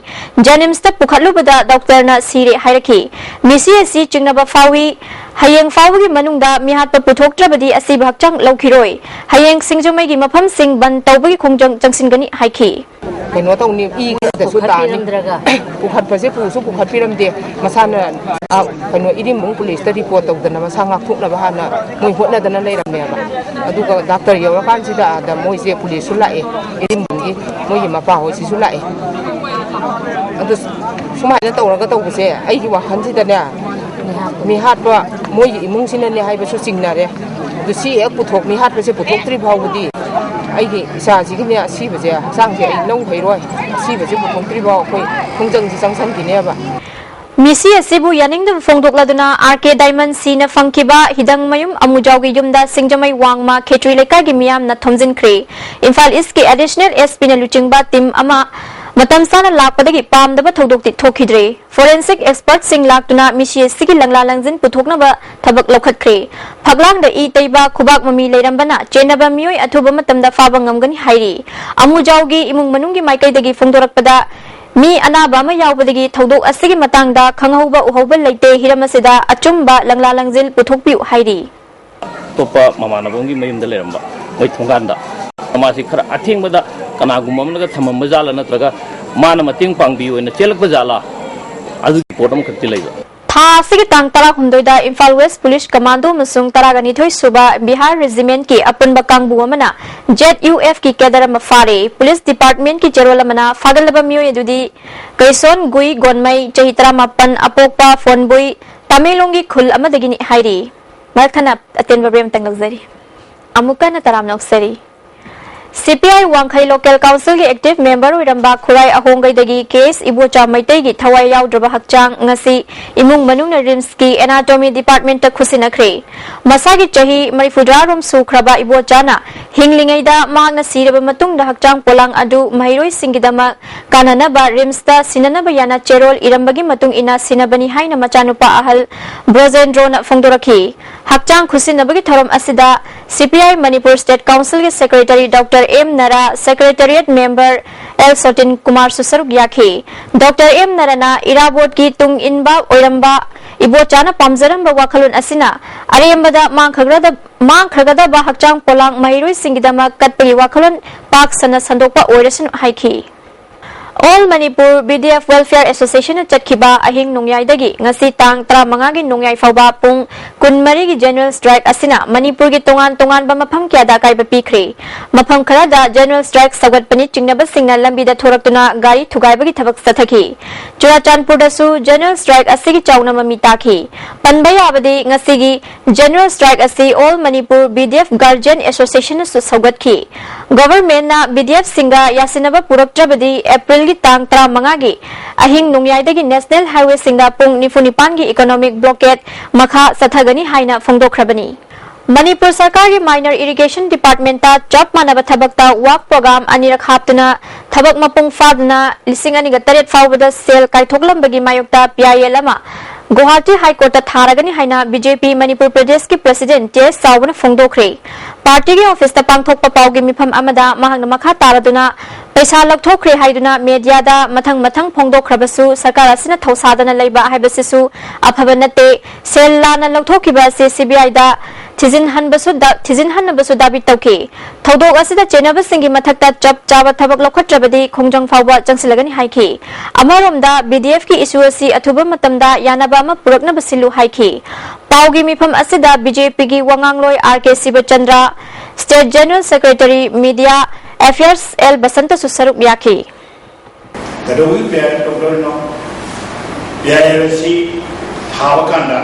ꯖꯦꯅꯤꯝꯁꯇ ꯄꯨꯈꯠꯂꯨꯕꯗ ꯗꯣꯛꯇꯔꯅ ꯁꯤꯔꯦ ꯍꯥꯏꯔꯛꯈꯤ꯫ ꯃꯤꯁꯤ ꯑꯁꯤ ꯆꯤꯡꯅꯕ ꯐꯥꯎꯏ꯫ ꯍꯌꯦꯡ ꯐꯥꯎꯕꯒꯤ ꯃꯅꯨꯡꯗ ꯃꯤꯍꯥꯠꯄ ꯄꯨꯊꯣꯛꯇ꯭ꯔꯕꯗꯤ ꯑꯁꯤꯕ ꯍꯛꯆꯥꯡ ꯂꯧꯈꯤꯔꯣꯏ꯫ ꯍꯌꯦꯡ ꯁꯤꯡꯖꯃꯩꯒꯤ ꯃꯐꯝꯁꯤꯡ ꯕꯟ ꯇꯧꯕꯒꯤ ꯈꯣꯡꯖꯪ ꯆꯪꯁꯤꯟꯒꯅꯤ ꯍꯥꯏꯈꯤ꯫ ꯀꯩꯅꯣ ꯇꯧꯅꯤ, ꯏ ꯈꯛꯇꯁꯨ ꯇꯥꯅꯤ꯫ ꯄꯨꯈꯠꯄꯤꯔꯝꯗ꯭ꯔꯒ? ꯄꯨꯈꯠꯄꯁꯦ ꯄꯨꯁꯨ ꯄꯨꯈꯠꯄꯤꯔꯝꯗꯦ꯫ ꯃꯁꯥꯅ, ꯑ, ꯀꯩꯅꯣ, ꯏꯔꯤꯝꯕꯨꯡ ꯄꯨꯂꯤꯁꯇ ꯔꯤꯄꯣꯔꯠ ꯇꯧꯗꯅ ꯃꯁꯥ ꯉꯥꯛꯊꯣꯛꯅꯕ ꯍꯥꯟꯅ ꯃꯣꯏ ꯍꯣꯠꯅꯗꯅ ꯂꯩꯔꯝꯃꯦꯕ꯫ ꯑꯗꯨꯒ ꯗꯥꯛꯇꯔ ꯌꯧꯔꯀꯥꯟꯁꯤꯗ ꯑꯥꯗ ꯃꯣꯏꯁꯦ ꯄꯨꯂꯤꯁꯁꯨ ꯂꯥꯛꯑꯦ, ꯏꯔꯤꯝꯕꯨꯡꯒꯤ ꯃꯣꯏꯒꯤ ꯃꯄꯥ ꯍꯣꯏꯁꯤꯁꯨ ꯂꯥꯛꯑꯦ꯫ ꯑꯗꯨ ꯁꯨꯃꯥꯏꯅ ꯇꯧꯔꯒ ꯇꯧꯕꯁꯦ ꯑꯩꯒꯤ ꯋꯥꯈꯜꯁꯤꯗꯅꯦ, ꯃꯤꯍꯥꯠꯄ ꯃꯣꯏꯒꯤ ꯏꯃꯨꯡꯁꯤꯅꯅꯦ ꯍꯥꯏꯕꯁꯨ ꯆꯤꯡꯅꯔꯦ꯫ ꯑꯗꯨ ꯁꯤ ꯍꯦꯛ ꯄꯨꯊꯣꯛ, ꯃꯤꯍꯥꯠꯄꯁꯦ ꯄꯨꯊꯣꯛꯇ꯭ꯔꯤ ꯐꯥꯎꯕꯗꯤ ꯑꯩꯒꯤ ꯏꯆꯥꯁꯤꯒꯤꯅꯦ ꯑꯁꯤꯕꯁꯦ, ꯍꯛꯆꯥꯡꯁꯦ ꯑꯩ ꯂꯧ ꯍꯩꯔꯣꯏ꯫ ꯑꯁꯤꯕꯁꯦ ꯄꯨꯊꯣꯛꯇ꯭ꯔꯤ ꯐꯥꯎ ꯑꯩꯈꯣꯏ ꯈꯣꯡꯖꯪꯁꯤ ꯆꯪꯁꯟꯈꯤꯅꯦꯕ꯫ ꯃꯤꯁꯤ ꯑꯁꯤꯕꯨ ꯌꯥꯅꯤꯡꯗꯕ ꯐꯣꯡꯗꯣꯛꯂꯗꯨꯅ ꯑꯥꯔ ꯀꯦ ꯗꯥꯏꯃꯟ ꯁꯤꯅ ꯐꯪꯈꯤꯕ ꯍꯤꯗꯪꯃꯌꯨꯝ ꯑꯃꯨꯖꯥꯎꯒꯤ ꯌꯨꯝꯗ ꯁꯤꯡꯖꯃꯩ ꯋꯥꯡꯃ ꯈꯦꯇ꯭ꯔꯤ ꯂꯩꯀꯥꯏꯒꯤ ꯃꯤꯌꯥꯝꯅ ꯊꯣꯝꯖꯤꯟꯈ꯭ꯔꯦ꯫ ꯏꯝꯐꯥꯜ ꯏꯁꯀꯤ ꯑꯦꯗꯤꯁꯅꯦꯜ ꯑꯦꯁ ꯄꯤꯅ ꯂꯨꯆꯤꯡꯕ ꯇꯤꯝ ꯑꯃ ꯃꯇꯝ ꯆꯥꯅ ꯂꯥꯛꯄꯗꯒꯤ ꯄꯥꯝꯗꯕ ꯊꯧꯗꯣꯛꯇꯤ ꯊꯣꯛꯈꯤꯗ꯭ꯔꯦ꯫ ꯐꯣꯔꯦꯟꯁꯤꯛ ꯑꯦꯛꯁꯄꯔꯠꯁꯤꯡ ꯂꯥꯛꯇꯨꯅ ꯃꯤꯁꯤ ꯑꯁꯤꯒꯤ ꯂꯪꯂꯥ ꯂꯪꯖꯤꯟ ꯄꯨꯊꯣꯛꯅꯕ ꯊꯕꯛ ꯂꯧꯈꯠꯈ꯭ꯔꯦ꯫ ꯐꯛꯂꯥꯡꯗ ꯏ ꯇꯩꯕ, ꯈꯨꯕꯥꯛ ꯃꯃꯤ ꯂꯩꯔꯝꯕꯅ ꯆꯦꯟꯅꯕ ꯃꯤꯑꯣꯏ ꯑꯊꯨꯕ ꯃꯇꯝꯗ ꯐꯥꯕ ꯉꯝꯒꯅꯤ ꯍꯥꯏꯔꯤ꯫ ꯑꯃꯨꯖꯥꯎꯒꯤ ꯏꯃꯨꯡ ꯃꯅꯨꯡꯒꯤ ꯃꯥꯏꯀꯩꯗꯒꯤ ꯐꯣꯡꯗꯣꯔꯛꯄꯗ, ꯃꯤ ꯑꯅꯥꯕ ꯑꯃ ꯌꯥꯎꯕꯗꯒꯤ ꯊꯧꯗꯣꯛ ꯑꯁꯤꯒꯤ ꯃꯇꯥꯡꯗ ꯈꯪꯍꯧꯕ ꯎꯍꯧꯕ ꯂꯩꯇꯦ꯫ ꯍꯤꯔꯝ ꯑꯁꯤꯗ ꯑꯆꯨꯝꯕ ꯂꯪꯂꯥ ꯂꯪꯖꯤꯜ ꯄꯨꯊꯣꯛꯄꯤꯌꯨ ꯍꯥꯏꯔꯤ꯫ ꯑꯇꯣꯞꯄ ꯃꯃꯥꯟꯅꯕ ꯑꯃꯒꯤ ꯃꯌꯨꯝꯗ ꯂꯩꯔꯝꯕ, ꯃꯣꯏ ꯊꯣꯡꯒꯥꯟꯗ꯫ ꯃꯥꯁꯤ ꯈꯔ ꯑꯊꯦꯡꯕꯗ ꯀꯅꯥꯒꯨꯝꯕ ꯑꯃꯅꯒ ꯊꯝꯃꯝꯕ ꯖꯥꯠꯂꯥ, ꯅꯠꯇ꯭ꯔꯒ ꯃꯥꯅ ꯃꯇꯦꯡ ꯄꯥꯡꯕꯤꯌꯨ ꯑꯣꯏꯅ ꯆꯦꯜꯂꯛꯄ ꯖꯥꯠꯂꯥ, ꯑꯗꯨꯒꯤ ꯄꯣꯠ ꯑꯃꯈꯛꯇꯤ ꯂꯩꯕ꯫ ꯊꯥ ꯑꯁꯤꯒꯤ ꯇꯥꯡ ꯇꯔꯥꯍꯨꯝꯗꯣꯏꯗ ꯏꯝꯐꯥꯜ ꯋꯦꯁ ꯄꯨꯂꯤꯁ ꯀꯃꯥꯟꯗꯣ ꯑꯃꯁꯨꯡ ꯇꯔꯥꯒ ꯅꯤꯊꯣꯏ ꯁꯨꯕ ꯕꯤꯍꯥꯔ ꯔꯦꯖꯤꯃꯦꯟꯠꯀꯤ ꯑꯄꯨꯟꯕ ꯀꯥꯡꯕꯨ ꯑꯃꯅ ꯖꯦꯠ ꯌꯨ ꯑꯦꯐꯀꯤ ꯀꯦꯗꯔ ꯑꯃ ꯐꯥꯔꯦ꯫ ꯄꯨꯂꯤꯁ ꯗꯤꯄꯥꯔꯠꯃꯦꯟꯠꯀꯤ ꯆꯦꯔꯣꯜ ꯑꯃꯅ ꯐꯥꯒꯠꯂꯕ ꯃꯤꯑꯣꯏ ꯑꯗꯨꯗꯤ ꯀꯩꯁꯣꯟ ꯒꯨꯏ ꯒꯣꯟꯃꯩ, ꯆꯍꯤ ꯇꯔꯥꯃꯥꯄꯟ, ꯑꯄꯣꯛꯄ ꯐꯣꯟꯕꯨꯏ, ꯇꯃꯦꯡꯂꯣꯡꯒꯤ ꯈꯨꯜ ꯑꯃꯗꯒꯤꯅꯤ ꯍꯥꯏꯔꯤ꯫ ꯃꯊꯪꯅ ꯑꯇꯦꯟꯕ ꯕ꯭ꯔꯦꯛ ꯑꯃꯇꯪ ꯂꯧꯖꯔꯤ꯫ ꯑꯃꯨꯛꯀ ꯍꯟꯅ ꯇꯔꯥꯝꯅ ꯑꯣꯛꯆꯔꯤ꯫ ꯁꯤ ꯄꯤ ꯑꯥꯏ ꯋꯥꯡꯈꯩ ꯂꯣꯀꯦꯜ ꯀꯥꯎꯟꯁꯤꯜꯒꯤ ꯑꯦꯛꯇꯤꯚ ꯃꯦꯝꯕꯔ ꯑꯣꯏꯔꯝꯕ ꯈꯨꯔꯥꯏ ꯑꯍꯣꯡꯒꯩꯗꯒꯤ ꯀꯦ ꯑꯦꯁ ꯏꯕꯣꯆꯥ ꯃꯩꯇꯩꯒꯤ ꯊꯋꯥꯏ ꯌꯥꯎꯗ꯭ꯔꯕ ꯍꯛꯆꯥꯡ ꯉꯁꯤ ꯏꯃꯨꯡ ꯃꯅꯨꯡꯅ ꯔꯤꯝꯁꯀꯤ ꯑꯦꯅꯥꯇꯣꯃꯤ ꯗꯤꯄꯥꯔꯠꯃꯦꯟꯠꯇ ꯈꯨꯠꯁꯤꯟꯅꯈ꯭ꯔꯦ꯫ ꯃꯁꯥꯒꯤ ꯆꯍꯤ ꯃꯔꯤꯐꯨꯇꯔꯥꯔꯣꯝ ꯁꯨꯈ꯭ꯔꯕ ꯏꯕꯣꯆꯥꯅ ꯍꯤꯡꯂꯤꯉꯩꯗ ꯃꯍꯥꯛꯅ ꯁꯤꯔꯕ ꯃꯇꯨꯡꯗ ꯍꯛꯆꯥꯡ ꯄꯣꯂꯥꯡ ꯑꯗꯨ ꯃꯍꯩꯔꯣꯏꯁꯤꯡꯒꯤꯗꯃꯛ ꯀꯥꯟꯅꯅꯕ ꯔꯤꯝꯁꯇ ꯁꯤꯟꯅꯅꯕ ꯌꯥꯅ ꯆꯦꯔꯣꯜ ꯏꯔꯝꯕꯒꯤ ꯃꯇꯨꯡ ꯏꯟꯅ ꯁꯤꯟꯅꯕꯅꯤ ꯍꯥꯏꯅ ꯃꯆꯥꯅꯨꯄꯥ ꯑꯍꯜ ꯕ꯭ꯔꯣꯖꯦꯟꯗ꯭ꯔꯣꯅ ꯐꯣꯡꯗꯣꯔꯛꯈꯤ꯫ ꯍꯛꯆꯥꯡ ꯈꯨꯠꯁꯤꯟꯅꯕꯒꯤ ꯊꯧꯔꯝ ꯑꯁꯤꯗ C P I Manipur state ꯀꯥꯎꯟꯁꯤꯜꯒꯤ secretary doctor M Nara, secretariat member L Sotin ꯀꯨꯃꯥꯔꯁꯨ ꯁꯔꯨꯛ ꯌꯥꯈꯤ꯫ ꯗꯣꯛꯇꯔ ꯑꯦꯝ ꯅꯔꯥꯅ ꯏꯔꯥꯕꯣꯠꯀꯤ ꯇꯨꯡ ꯏꯟꯕ ꯑꯣꯏꯔꯝꯕ ꯏꯕꯣꯆꯥꯅ ꯄꯥꯝꯖꯔꯝꯕ ꯋꯥꯈꯜꯂꯣꯟ ꯑꯁꯤꯅ ꯑꯔꯦꯝꯕꯗ ꯃꯥꯡꯈ꯭ꯔꯒꯗ-, ꯃꯥꯡꯈ꯭ꯔꯒꯗꯕ ꯍꯛꯆꯥꯡ ꯄꯣꯂꯥꯡ ꯃꯍꯩꯔꯣꯏꯁꯤꯡꯒꯤꯗꯃꯛ ꯀꯠꯄꯒꯤ ꯋꯥꯈꯜꯂꯣꯟ ꯄꯥꯛ ꯁꯟꯅ ꯁꯟꯗꯣꯛꯄ ꯑꯣꯏꯔꯁꯅꯨ ꯍꯥꯏꯈꯤ꯫ All Manipur B D F Welfare Association ꯅ ꯆꯠꯈꯤꯕ ꯑꯍꯤꯡ ꯅꯣꯡꯌꯥꯏꯗꯒꯤ ꯉꯁꯤ ꯇꯥꯡ ꯇꯔꯥꯃꯉꯥꯒꯤ ꯅꯣꯡꯌꯥꯏ ꯐꯥꯎꯕ ꯄꯨꯡ ꯀꯨꯟꯃꯔꯤꯒꯤ general strike ꯑꯁꯤꯅ ꯃꯅꯤꯄꯨꯔꯒꯤ ꯇꯣꯉꯥꯟ ꯇꯣꯉꯥꯟꯕ ꯃꯐꯝ ꯀꯌꯥꯗ ꯑꯀꯥꯏꯕ ꯄꯤꯈ꯭ꯔꯦ꯫ ꯃꯐꯝ ꯈꯔꯗ general strike ꯁꯧꯒꯠꯄꯅꯤ ꯆꯤꯡꯅꯕꯁꯤꯡꯅ ꯂꯝꯕꯤꯗ ꯊꯣꯔꯛꯇꯨꯅ ꯒꯥꯔꯤ ꯊꯨꯒꯥꯏꯕꯒꯤ ꯊꯕꯛ ꯆꯠꯊꯈꯤ꯫ ꯆꯨꯔꯥꯆꯥꯟꯄꯨꯔꯗꯁꯨ general strike ꯑꯁꯤꯒꯤ ꯆꯥꯎꯅ ꯃꯃꯤ ꯇꯥꯈꯤ꯫ ꯄꯟꯕ ꯌꯥꯕꯗꯤ ꯉꯁꯤꯒꯤ general strike ꯑꯁꯤ All Manipur B D F Guardian Association ꯅꯁꯨ ꯁꯧꯒꯠꯈꯤ꯫ Government ꯅ B D F ꯁꯤꯡꯒ ꯌꯥꯁꯤꯟꯅꯕ ꯄꯨꯔꯛꯇ꯭ꯔꯕꯗꯤ April ꯒꯤ ꯇꯥꯡ ꯇꯔꯥꯃꯉꯥꯒꯤ ꯑꯍꯤꯡ ꯅꯣꯡꯌꯥꯏꯗꯒꯤ national highway ꯁꯤꯡꯗ ꯄꯨꯡ ꯅꯤꯐꯨ ꯅꯤꯄꯥꯟꯒꯤ economic blockade ꯃꯈꯥ ꯆꯠꯊꯒꯅꯤ ꯍꯥꯏꯅ ꯐꯣꯡꯗꯣꯛꯈ꯭ꯔꯕꯅꯤ꯫ ꯃꯅꯤꯄꯨꯔ ꯁꯔꯀꯥꯔꯒꯤ Minor Irrigation Department ꯇ ꯆꯞ ꯃꯥꯟꯅꯕ ꯊꯕꯛꯇ work program ꯑꯅꯤꯔꯛ ꯍꯥꯞꯇꯨꯅ ꯊꯕꯛ ꯃꯄꯨꯡ ꯐꯥꯗꯅ ꯂꯤꯁꯤꯡ ꯑꯅꯤꯒ ꯇꯔꯦꯠ ꯐꯥꯎꯕꯗ ꯁꯦꯜ ꯀꯥꯏꯊꯣꯛꯂꯝꯕꯒꯤ ꯃꯥꯌꯣꯛꯇ P I L ꯑꯃ ꯒꯨꯋꯥꯍꯥꯇꯤ High Court ꯇ ꯊꯥꯔꯒꯅꯤ ꯍꯥꯏꯅ B J P ꯃꯅꯤꯄꯨꯔ ꯄ꯭ꯔꯗꯦꯁꯀꯤ President T S ꯆꯥꯎꯕꯅ ꯐꯣꯡꯗꯣꯛꯈ꯭ꯔꯦ꯫ Party ꯒꯤ office ꯇ ꯄꯥꯡꯊꯣꯛꯄ ꯄꯥꯎꯒꯤ ꯃꯤꯐꯝ ꯑꯃꯗ ꯃꯍꯥꯛꯅ ꯃꯈꯥ ꯇꯥꯔꯗꯨꯅ ꯄꯩꯁꯥ ꯂꯧꯊꯣꯛꯈ꯭ꯔꯦ ꯍꯥꯏꯗꯨꯅ media ꯗ ꯃꯊꯪ ꯃꯊꯪ ꯐꯣꯡꯗꯣꯛꯈ꯭ꯔꯕꯁꯨ ꯁꯔꯀꯥꯔ ꯑꯁꯤꯅ ꯊꯧꯁꯥꯗꯅ ꯂꯩꯕ ꯍꯥꯏꯕꯁꯤꯁꯨ ꯑꯐꯕ ꯅꯠꯇꯦ꯫ ꯁꯦꯜ ꯂꯥꯟꯅ ꯂꯧꯊꯣꯛꯈꯤꯕ ꯑꯁꯤ C B I ꯗ ꯊꯤꯖꯤꯟꯍꯟꯕꯁꯨ ꯗ-, ꯊꯤꯖꯤꯟꯍꯟꯅꯕꯁꯨ ꯗꯥꯕꯤ ꯇꯧꯈꯤ꯫ ꯊꯧꯗꯣꯛ ꯑꯁꯤꯗ ꯆꯦꯟꯅꯕꯁꯤꯡꯒꯤ ꯃꯊꯛꯇ ꯆꯞ ꯆꯥꯕ ꯊꯕꯛ ꯂꯧꯈꯠꯇ꯭ꯔꯕꯗꯤ ꯈꯣꯡꯖꯪ ꯐꯥꯎꯕ ꯆꯪꯁꯤꯜꯂꯒꯅꯤ ꯍꯥꯏꯈꯤ꯫ ꯑꯃꯔꯣꯝꯗ B D F ꯀꯤ issue ꯑꯁꯤ ꯑꯊꯨꯕ ꯃꯇꯝꯗ ꯌꯥꯅꯕ ꯑꯃ ꯄꯨꯔꯛꯅꯕ ꯁꯤꯜꯂꯨ ꯍꯥꯏꯈꯤ꯫ ꯄꯥꯎꯒꯤ ꯃꯤꯐꯝ ꯑꯁꯤꯗ B J P ꯒꯤ ꯋꯥꯉꯥꯡꯂꯣꯏ R K ꯁꯤꯕꯆꯟꯗ꯭ꯔ, State General Secretary Media Affairs L ꯕꯁꯟꯇꯁꯨ ꯁꯔꯨꯛ ꯌꯥꯈꯤ꯫ ꯀꯩꯗꯧꯕꯒꯤ P I L ꯇꯧꯗꯣꯔꯤꯅꯣ? P I L ꯑꯁꯤ ꯊꯥꯕ ꯀꯥꯟꯗ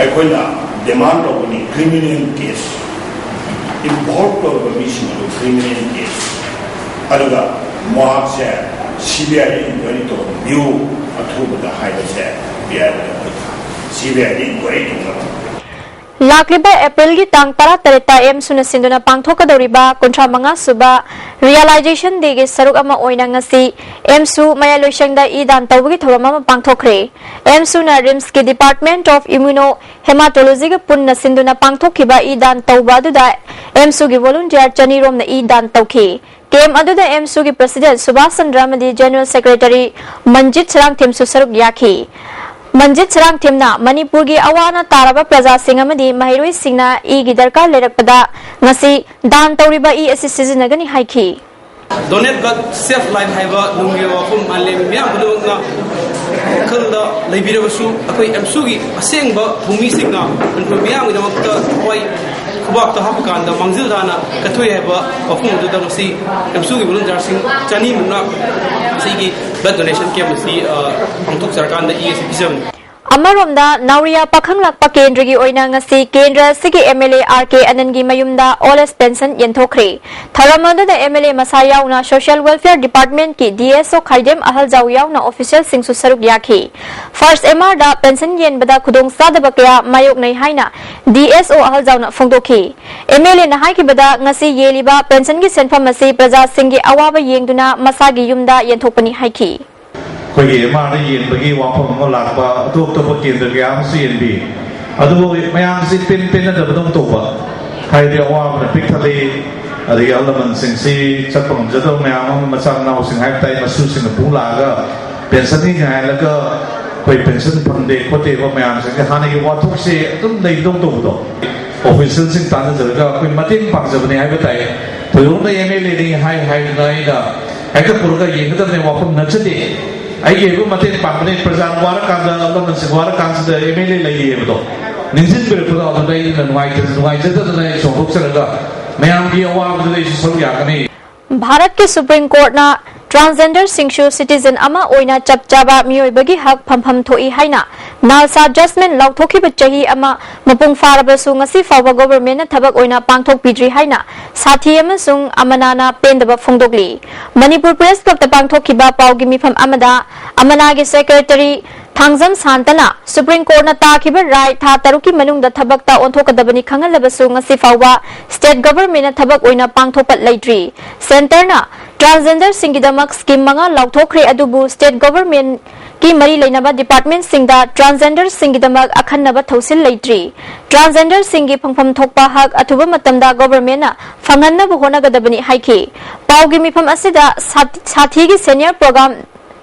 ꯑꯩꯈꯣꯏꯅ demand ꯇꯧꯕꯅꯤ, criminal case, involve ꯇꯧꯔꯤꯕ ꯃꯤꯁꯤꯡ ꯑꯗꯨ criminal case, ꯑꯗꯨꯒ ꯃꯍꯥꯛꯁꯦ C B I the inquiry ꯇꯧꯍꯟꯕꯤꯌꯨ ꯑꯊꯨꯕꯗ ꯍꯥꯏꯕꯁꯦ ꯄꯤ ꯑꯥꯏ ꯑꯦꯜꯗ ꯑꯩꯈꯣꯏ ꯊꯥ-, C B I the inquiry ꯇꯧꯅꯕ꯫ ꯂꯥꯛꯂꯤꯕ ꯑꯦꯄ꯭ꯔꯤꯜꯒꯤ ꯇꯥꯡ ꯇꯔꯥꯇꯔꯦꯠꯇ ꯑꯦꯝꯁꯨꯅ ꯁꯤꯟꯗꯨꯅ ꯄꯥꯡꯊꯣꯛꯀꯗꯧꯔꯤꯕ ꯀꯨꯟꯊ꯭ꯔꯥ ꯃꯉꯥ ꯁꯨꯕ Realization Dayꯒꯤ ꯁꯔꯨꯛ ꯑꯃ ꯑꯣꯏꯅ ꯉꯁꯤ ꯑꯦꯝꯁꯨ ꯃꯌꯥꯏ ꯂꯣꯏꯁꯪꯗ ꯏ ꯗꯥꯟ ꯇꯧꯕꯒꯤ ꯊꯧꯔꯝ ꯑꯃ ꯄꯥꯡꯊꯣꯛꯈ꯭ꯔꯦ꯫ ꯑꯦꯝꯁꯨꯅ ꯔꯤꯝꯁꯀꯤ Department of Immuno Hematologyꯒ ꯄꯨꯟꯅ ꯁꯤꯟꯗꯨꯅ ꯄꯥꯡꯊꯣꯛꯈꯤꯕ ꯏ ꯗꯥꯟ ꯇꯧꯕ ꯑꯗꯨꯗ ꯑꯦꯝꯁꯨꯒꯤ volunteer ꯆꯅꯤ ꯔꯣꯝꯅ ꯏ ꯗꯥꯟ ꯇꯧꯈꯤ꯫ ꯀꯦꯝꯞ ꯑꯗꯨꯗ ꯑꯦꯝꯁꯨꯒꯤ President ꯁꯨꯕꯥꯁ ꯆꯟꯗ꯭ꯔ ꯑꯃꯗꯤ General Secretary ꯃꯟꯖꯤꯠ ꯁꯔꯥꯡꯊꯦꯝꯁꯨ ꯁꯔꯨꯛ ꯌꯥꯈꯤ꯫ ꯃꯟꯖꯤꯠ ꯁꯔꯥꯡꯊꯦꯝꯅ ꯃꯅꯤꯄꯨꯔꯒꯤ ꯑꯋꯥ ꯑꯅꯥ ꯇꯥꯔꯕ ꯄ꯭ꯔꯖꯥꯁꯤꯡ ꯑꯃꯗꯤ ꯃꯍꯩꯔꯣꯏꯁꯤꯡꯅ ꯏꯒꯤ ꯗꯔꯀꯥꯔ ꯂꯩꯔꯛꯄꯗ ꯉꯁꯤ ꯗꯥꯟ ꯇꯧꯔꯤꯕ ꯏ ꯑꯁꯤ ꯁꯤꯖꯤꯟꯅꯒꯅꯤ ꯍꯥꯏꯈꯤ꯫ Donate blood, save life ꯍꯥꯏꯕ ꯅꯨꯡꯒꯤ ꯋꯥꯐꯝ ꯃꯥꯂꯦꯝ ꯃꯤꯌꯥꯝ ꯄꯨꯝꯅꯃꯛꯅ ꯋꯥꯈꯜꯗ ꯂꯩꯕꯤꯔꯕꯁꯨ, ꯑꯩꯈꯣꯏ ꯑꯦꯝꯁꯨꯒꯤ ꯑꯁꯦꯡꯕ ꯐꯨꯝꯃꯤꯁꯤꯡꯅ ꯃꯅꯤꯄꯨꯔ ꯃꯤꯌꯥꯝꯒꯤꯗꯃꯛꯇ ꯊꯋꯥꯏ ꯈꯨꯕꯥꯛꯇ ꯍꯥꯞꯄꯀꯥꯟꯗ ꯃꯥꯡꯖꯤꯜ ꯊꯥꯅ ꯀꯠꯊꯣꯛꯏ ꯍꯥꯏꯕ ꯋꯥꯐꯝ ꯑꯗꯨꯗ ꯉꯁꯤ ꯑꯦꯝꯁꯨꯒꯤ volunteerꯁꯤꯡ ꯆꯅꯤꯃꯨꯛꯅ ꯉꯁꯤꯒꯤ blood donation camp ꯑꯁꯤ, ꯑ, ꯄꯥꯡꯊꯣꯛꯆꯔꯀꯥꯟꯗ ꯏ ꯑꯁꯤ ꯄꯤꯖꯕꯅꯤ꯫ ꯑꯃꯔꯣꯝꯗ, ꯅꯥꯎꯔꯤꯌꯥ ꯄꯥꯈꯪ ꯂꯥꯛꯄ ꯀꯦꯟꯗ꯭ꯔꯒꯤ ꯑꯣꯏꯅ ꯉꯁꯤ ꯀꯦꯟꯗ꯭ꯔ ꯑꯁꯤꯒꯤ MLA RK ꯑꯅꯟꯒꯤ ꯃꯌꯨꯝꯗ old age pension ꯌꯦꯟꯊꯣꯛꯈ꯭ꯔꯦ꯫ ꯊꯧꯔꯝ ꯑꯗꯨꯗ MLA ꯃꯁꯥ ꯌꯥꯎꯅ Social Welfare Departmentꯀꯤ DSO ꯈꯥꯏꯗꯦꯝ ꯑꯍꯜꯖꯥꯎ ꯌꯥꯎꯅ officialꯁꯤꯡꯁꯨ ꯁꯔꯨꯛ ꯌꯥꯈꯤ꯫ First MRꯗ pension ꯌꯦꯟꯕꯗ ꯈꯨꯗꯣꯡꯆꯥꯗꯕ ꯀꯌꯥ ꯃꯥꯌꯣꯛꯅꯩ ꯍꯥꯏꯅ DSO ꯑꯍꯜꯖꯥꯎꯅ ꯐꯣꯡꯗꯣꯛꯈꯤ꯫ MLAꯅ ꯍꯥꯏꯈꯤꯕꯗ, ꯉꯁꯤ ꯌꯦꯜꯂꯤꯕ pensionꯒꯤ ꯁꯦꯟꯐꯝ ꯑꯁꯤ ꯄ꯭ꯔꯖꯥꯁꯤꯡꯒꯤ ꯑꯋꯥꯕ ꯌꯦꯡꯗꯨꯅ ꯃꯁꯥꯒꯤ ꯌꯨꯝꯗ ꯌꯦꯟꯊꯣꯛꯄꯅꯤ ꯍꯥꯏꯈꯤ꯫ ꯑꯩꯈꯣꯏꯒꯤ MRꯗ ꯌꯦꯟꯕꯒꯤ ꯋꯥꯐꯝ ꯑꯃ ꯂꯥꯛꯄ, ꯑꯇꯣꯞ ꯑꯇꯣꯞꯄ ꯀꯦꯟꯗ꯭ꯔ ꯀꯌꯥ ꯑꯃꯁꯨ ꯌꯦꯟꯕꯤ꯫ ꯑꯗꯨꯕꯨ ꯃꯌꯥꯝꯁꯤ ꯄꯦꯟ-, ꯄꯦꯟꯅꯗꯕꯗꯧꯅ ꯇꯧꯕ꯫ ꯍꯥꯏꯗꯤ ꯑꯋꯥꯕꯅ ꯄꯤꯛ ꯊꯜꯂꯤ, ꯑꯗꯒꯤ ꯑꯍꯜ ꯂꯃꯟꯁꯤꯡꯁꯤ ꯆꯠꯄ ꯉꯝꯖꯗꯕ ꯃꯌꯥꯝ ꯑꯃ, ꯃꯆꯥ ꯃꯅꯥꯎꯁꯤꯡ ꯍꯥꯏꯕ ꯇꯥꯏ, ꯃꯁꯨꯁꯤꯡꯅ ꯄꯨ ꯂꯥꯛꯑꯒ pensionꯒꯤ ꯉꯥꯏꯍꯜꯂꯒ ꯑꯩꯈꯣꯏ pension ꯐꯪꯗꯦ ꯈꯣꯠꯇꯦꯕ ꯃꯌꯥꯝꯁꯤꯡꯁꯦ ꯍꯥꯟꯅꯒꯤ ꯋꯥꯊꯣꯛꯁꯦ ꯑꯗꯨꯝ ꯂꯩꯕꯗꯧꯅ ꯇꯧꯕꯗꯣ꯫ Officialꯁꯤꯡ ꯇꯥꯟꯅꯖꯔꯒ ꯑꯩꯈꯣꯏ ꯃꯇꯦꯡ ꯄꯥꯡꯖꯕꯅꯤ ꯍꯥꯏꯕ ꯇꯥꯏ꯫ ꯊꯣꯏꯗꯣꯛꯅ MLAꯗꯒꯤ ꯍꯥꯏ ꯍꯥꯏꯗꯅ ꯑꯩꯅ ꯍꯦꯛꯇ ꯄꯨꯔꯒ ꯌꯦꯡꯒꯗꯕꯅꯤ ꯋꯥꯐꯝ ꯅꯠꯆꯗꯦ꯫ ꯑꯩꯒꯤ ꯑꯣꯏꯕ ꯃꯇꯦꯡ ꯄꯥꯡꯕꯅꯤ, ꯄ꯭ꯔꯖꯥꯅ ꯋꯥꯔꯀꯥꯟꯗ, ꯑꯍꯜ ꯂꯃꯟꯁꯤꯡ ꯋꯥꯔꯀꯥꯟꯁꯤꯗ MLA ꯂꯩꯔꯤ ꯍꯥꯏꯕꯗꯣ ꯅꯤꯡꯁꯤꯡꯕꯤꯔꯛꯄꯗꯣ ꯑꯗꯨꯗ ꯑꯩꯅ ꯅꯨꯡꯉꯥꯏꯇ-, ꯅꯨꯡꯉꯥꯏꯖꯗꯗꯅ ꯑꯩ ꯆꯣꯡꯊꯣꯛꯆꯔꯒ ꯃꯌꯥꯝꯒꯤ ꯑꯋꯥꯕꯗꯨꯗ ꯑꯩꯁꯨ ꯁꯔꯨꯛ ꯌꯥꯒꯅꯤ꯫ ꯚꯥꯔꯠꯀꯤ Supreme Courtꯅ ꯇ꯭ꯔꯥꯟꯁꯖꯦꯟꯗꯔꯁꯤꯡꯁꯨ ꯁꯤꯇꯤꯖꯦꯟ ꯑꯃ ꯑꯣꯏꯅ ꯆꯞ ꯆꯥꯕ ꯃꯤꯑꯣꯏꯕꯒꯤ ꯍꯛ ꯐꯪꯐꯝ ꯊꯣꯛꯏ ꯍꯥꯏꯅ ꯅꯥꯜꯁꯥ ꯖꯖꯃꯦꯟ ꯂꯥꯎꯊꯣꯛꯈꯤꯕ ꯆꯍꯤ ꯑꯃ ꯃꯄꯨꯡ ꯐꯥꯔꯕꯁꯨ ꯉꯁꯤ ꯐꯥꯎꯕ ꯒꯣꯚꯔꯟꯃꯦꯟꯠꯅ ꯊꯕꯛ ꯑꯣꯏꯅ ꯄꯥꯡꯊꯣꯛꯄꯤꯗ꯭ꯔꯤ ꯍꯥꯏꯅ ꯁꯥꯊꯤ ꯑꯃꯁꯨꯡ ꯑꯃꯅꯥꯅ ꯄꯦꯟꯗꯕ ꯐꯣꯡꯗꯣꯛꯂꯤ꯫ ꯃꯅꯤꯄꯨꯔ ꯄ꯭ꯔꯦꯁ ꯀ꯭ꯂꯕꯇ ꯄꯥꯡꯊꯣꯛꯈꯤꯕ ꯄꯥꯎꯒꯤ ꯃꯤꯐꯝ ꯑꯃꯗ ꯑꯃꯅꯥꯒꯤ ꯁꯦꯀ꯭ꯔꯦꯇꯔꯤ ꯊꯥꯡꯖꯝ ꯁꯥꯟꯇꯅ ꯁꯨꯄ꯭ꯔꯤꯝ ꯀꯣꯔꯠꯅ ꯇꯥꯈꯤꯕ ꯔꯥꯏ ꯊꯥ ꯇꯔꯨꯛꯀꯤ ꯃꯅꯨꯡꯗ ꯊꯕꯛꯇ ꯑꯣꯟꯊꯣꯛꯀꯗꯕꯅꯤ ꯈꯪꯍꯜꯂꯕꯁꯨ ꯉꯁꯤ ꯐꯥꯎꯕ ꯁ꯭ꯇꯦꯠ ꯒꯣꯚꯔꯟꯃꯦꯟꯠꯅ ꯊꯕꯛ ꯑꯣꯏꯅ ꯄꯥꯡꯊꯣꯛꯄ ꯂꯩꯇ꯭ꯔꯤ꯫ ꯁꯦꯟꯇꯔꯅ ꯇ꯭ꯔꯥꯟꯁꯖꯦꯟꯗꯔꯁꯤꯡꯒꯤꯗꯃꯛ ꯁ꯭ꯀꯤꯝ ꯃꯉꯥ ꯂꯥꯎꯊꯣꯛꯈ꯭ꯔꯦ, ꯑꯗꯨꯕꯨ ꯁ꯭ꯇꯦꯠ ꯒꯣꯚꯔꯟꯃꯦꯟꯠꯀꯤ ꯃꯔꯤ ꯂꯩꯅꯕ ꯗꯤꯄꯥꯔꯠꯃꯦꯟꯠꯁꯤꯡꯗ ꯇ꯭ꯔꯥꯟꯁꯖꯦꯟꯗꯔꯁꯤꯡꯒꯤꯗꯃꯛ ꯑꯈꯟꯅꯕ ꯊꯧꯁꯤꯜ ꯂꯩꯇ꯭ꯔꯤ꯫ ꯇ꯭ꯔꯥꯟꯁꯖꯦꯟꯗꯔꯁꯤꯡꯒꯤ ꯐꯪꯐꯝ ꯊꯣꯛꯄ ꯍꯛ ꯑꯊꯨꯕ ꯃꯇꯝꯗ ꯒꯣꯚꯔꯟꯃꯦꯟꯠꯅ ꯐꯪꯍꯟꯅꯕ ꯍꯣꯠꯅꯒꯗꯕꯅꯤ ꯍꯥꯏꯈꯤ꯫ ꯄꯥꯎꯒꯤ ꯃꯤꯐꯝ ꯑꯁꯤꯗ ꯁꯥ-, ꯁꯥꯊꯤꯒꯤ ꯁꯦꯅꯤꯌꯔ ꯄ꯭ꯔꯣꯒ꯭ꯔꯥꯝ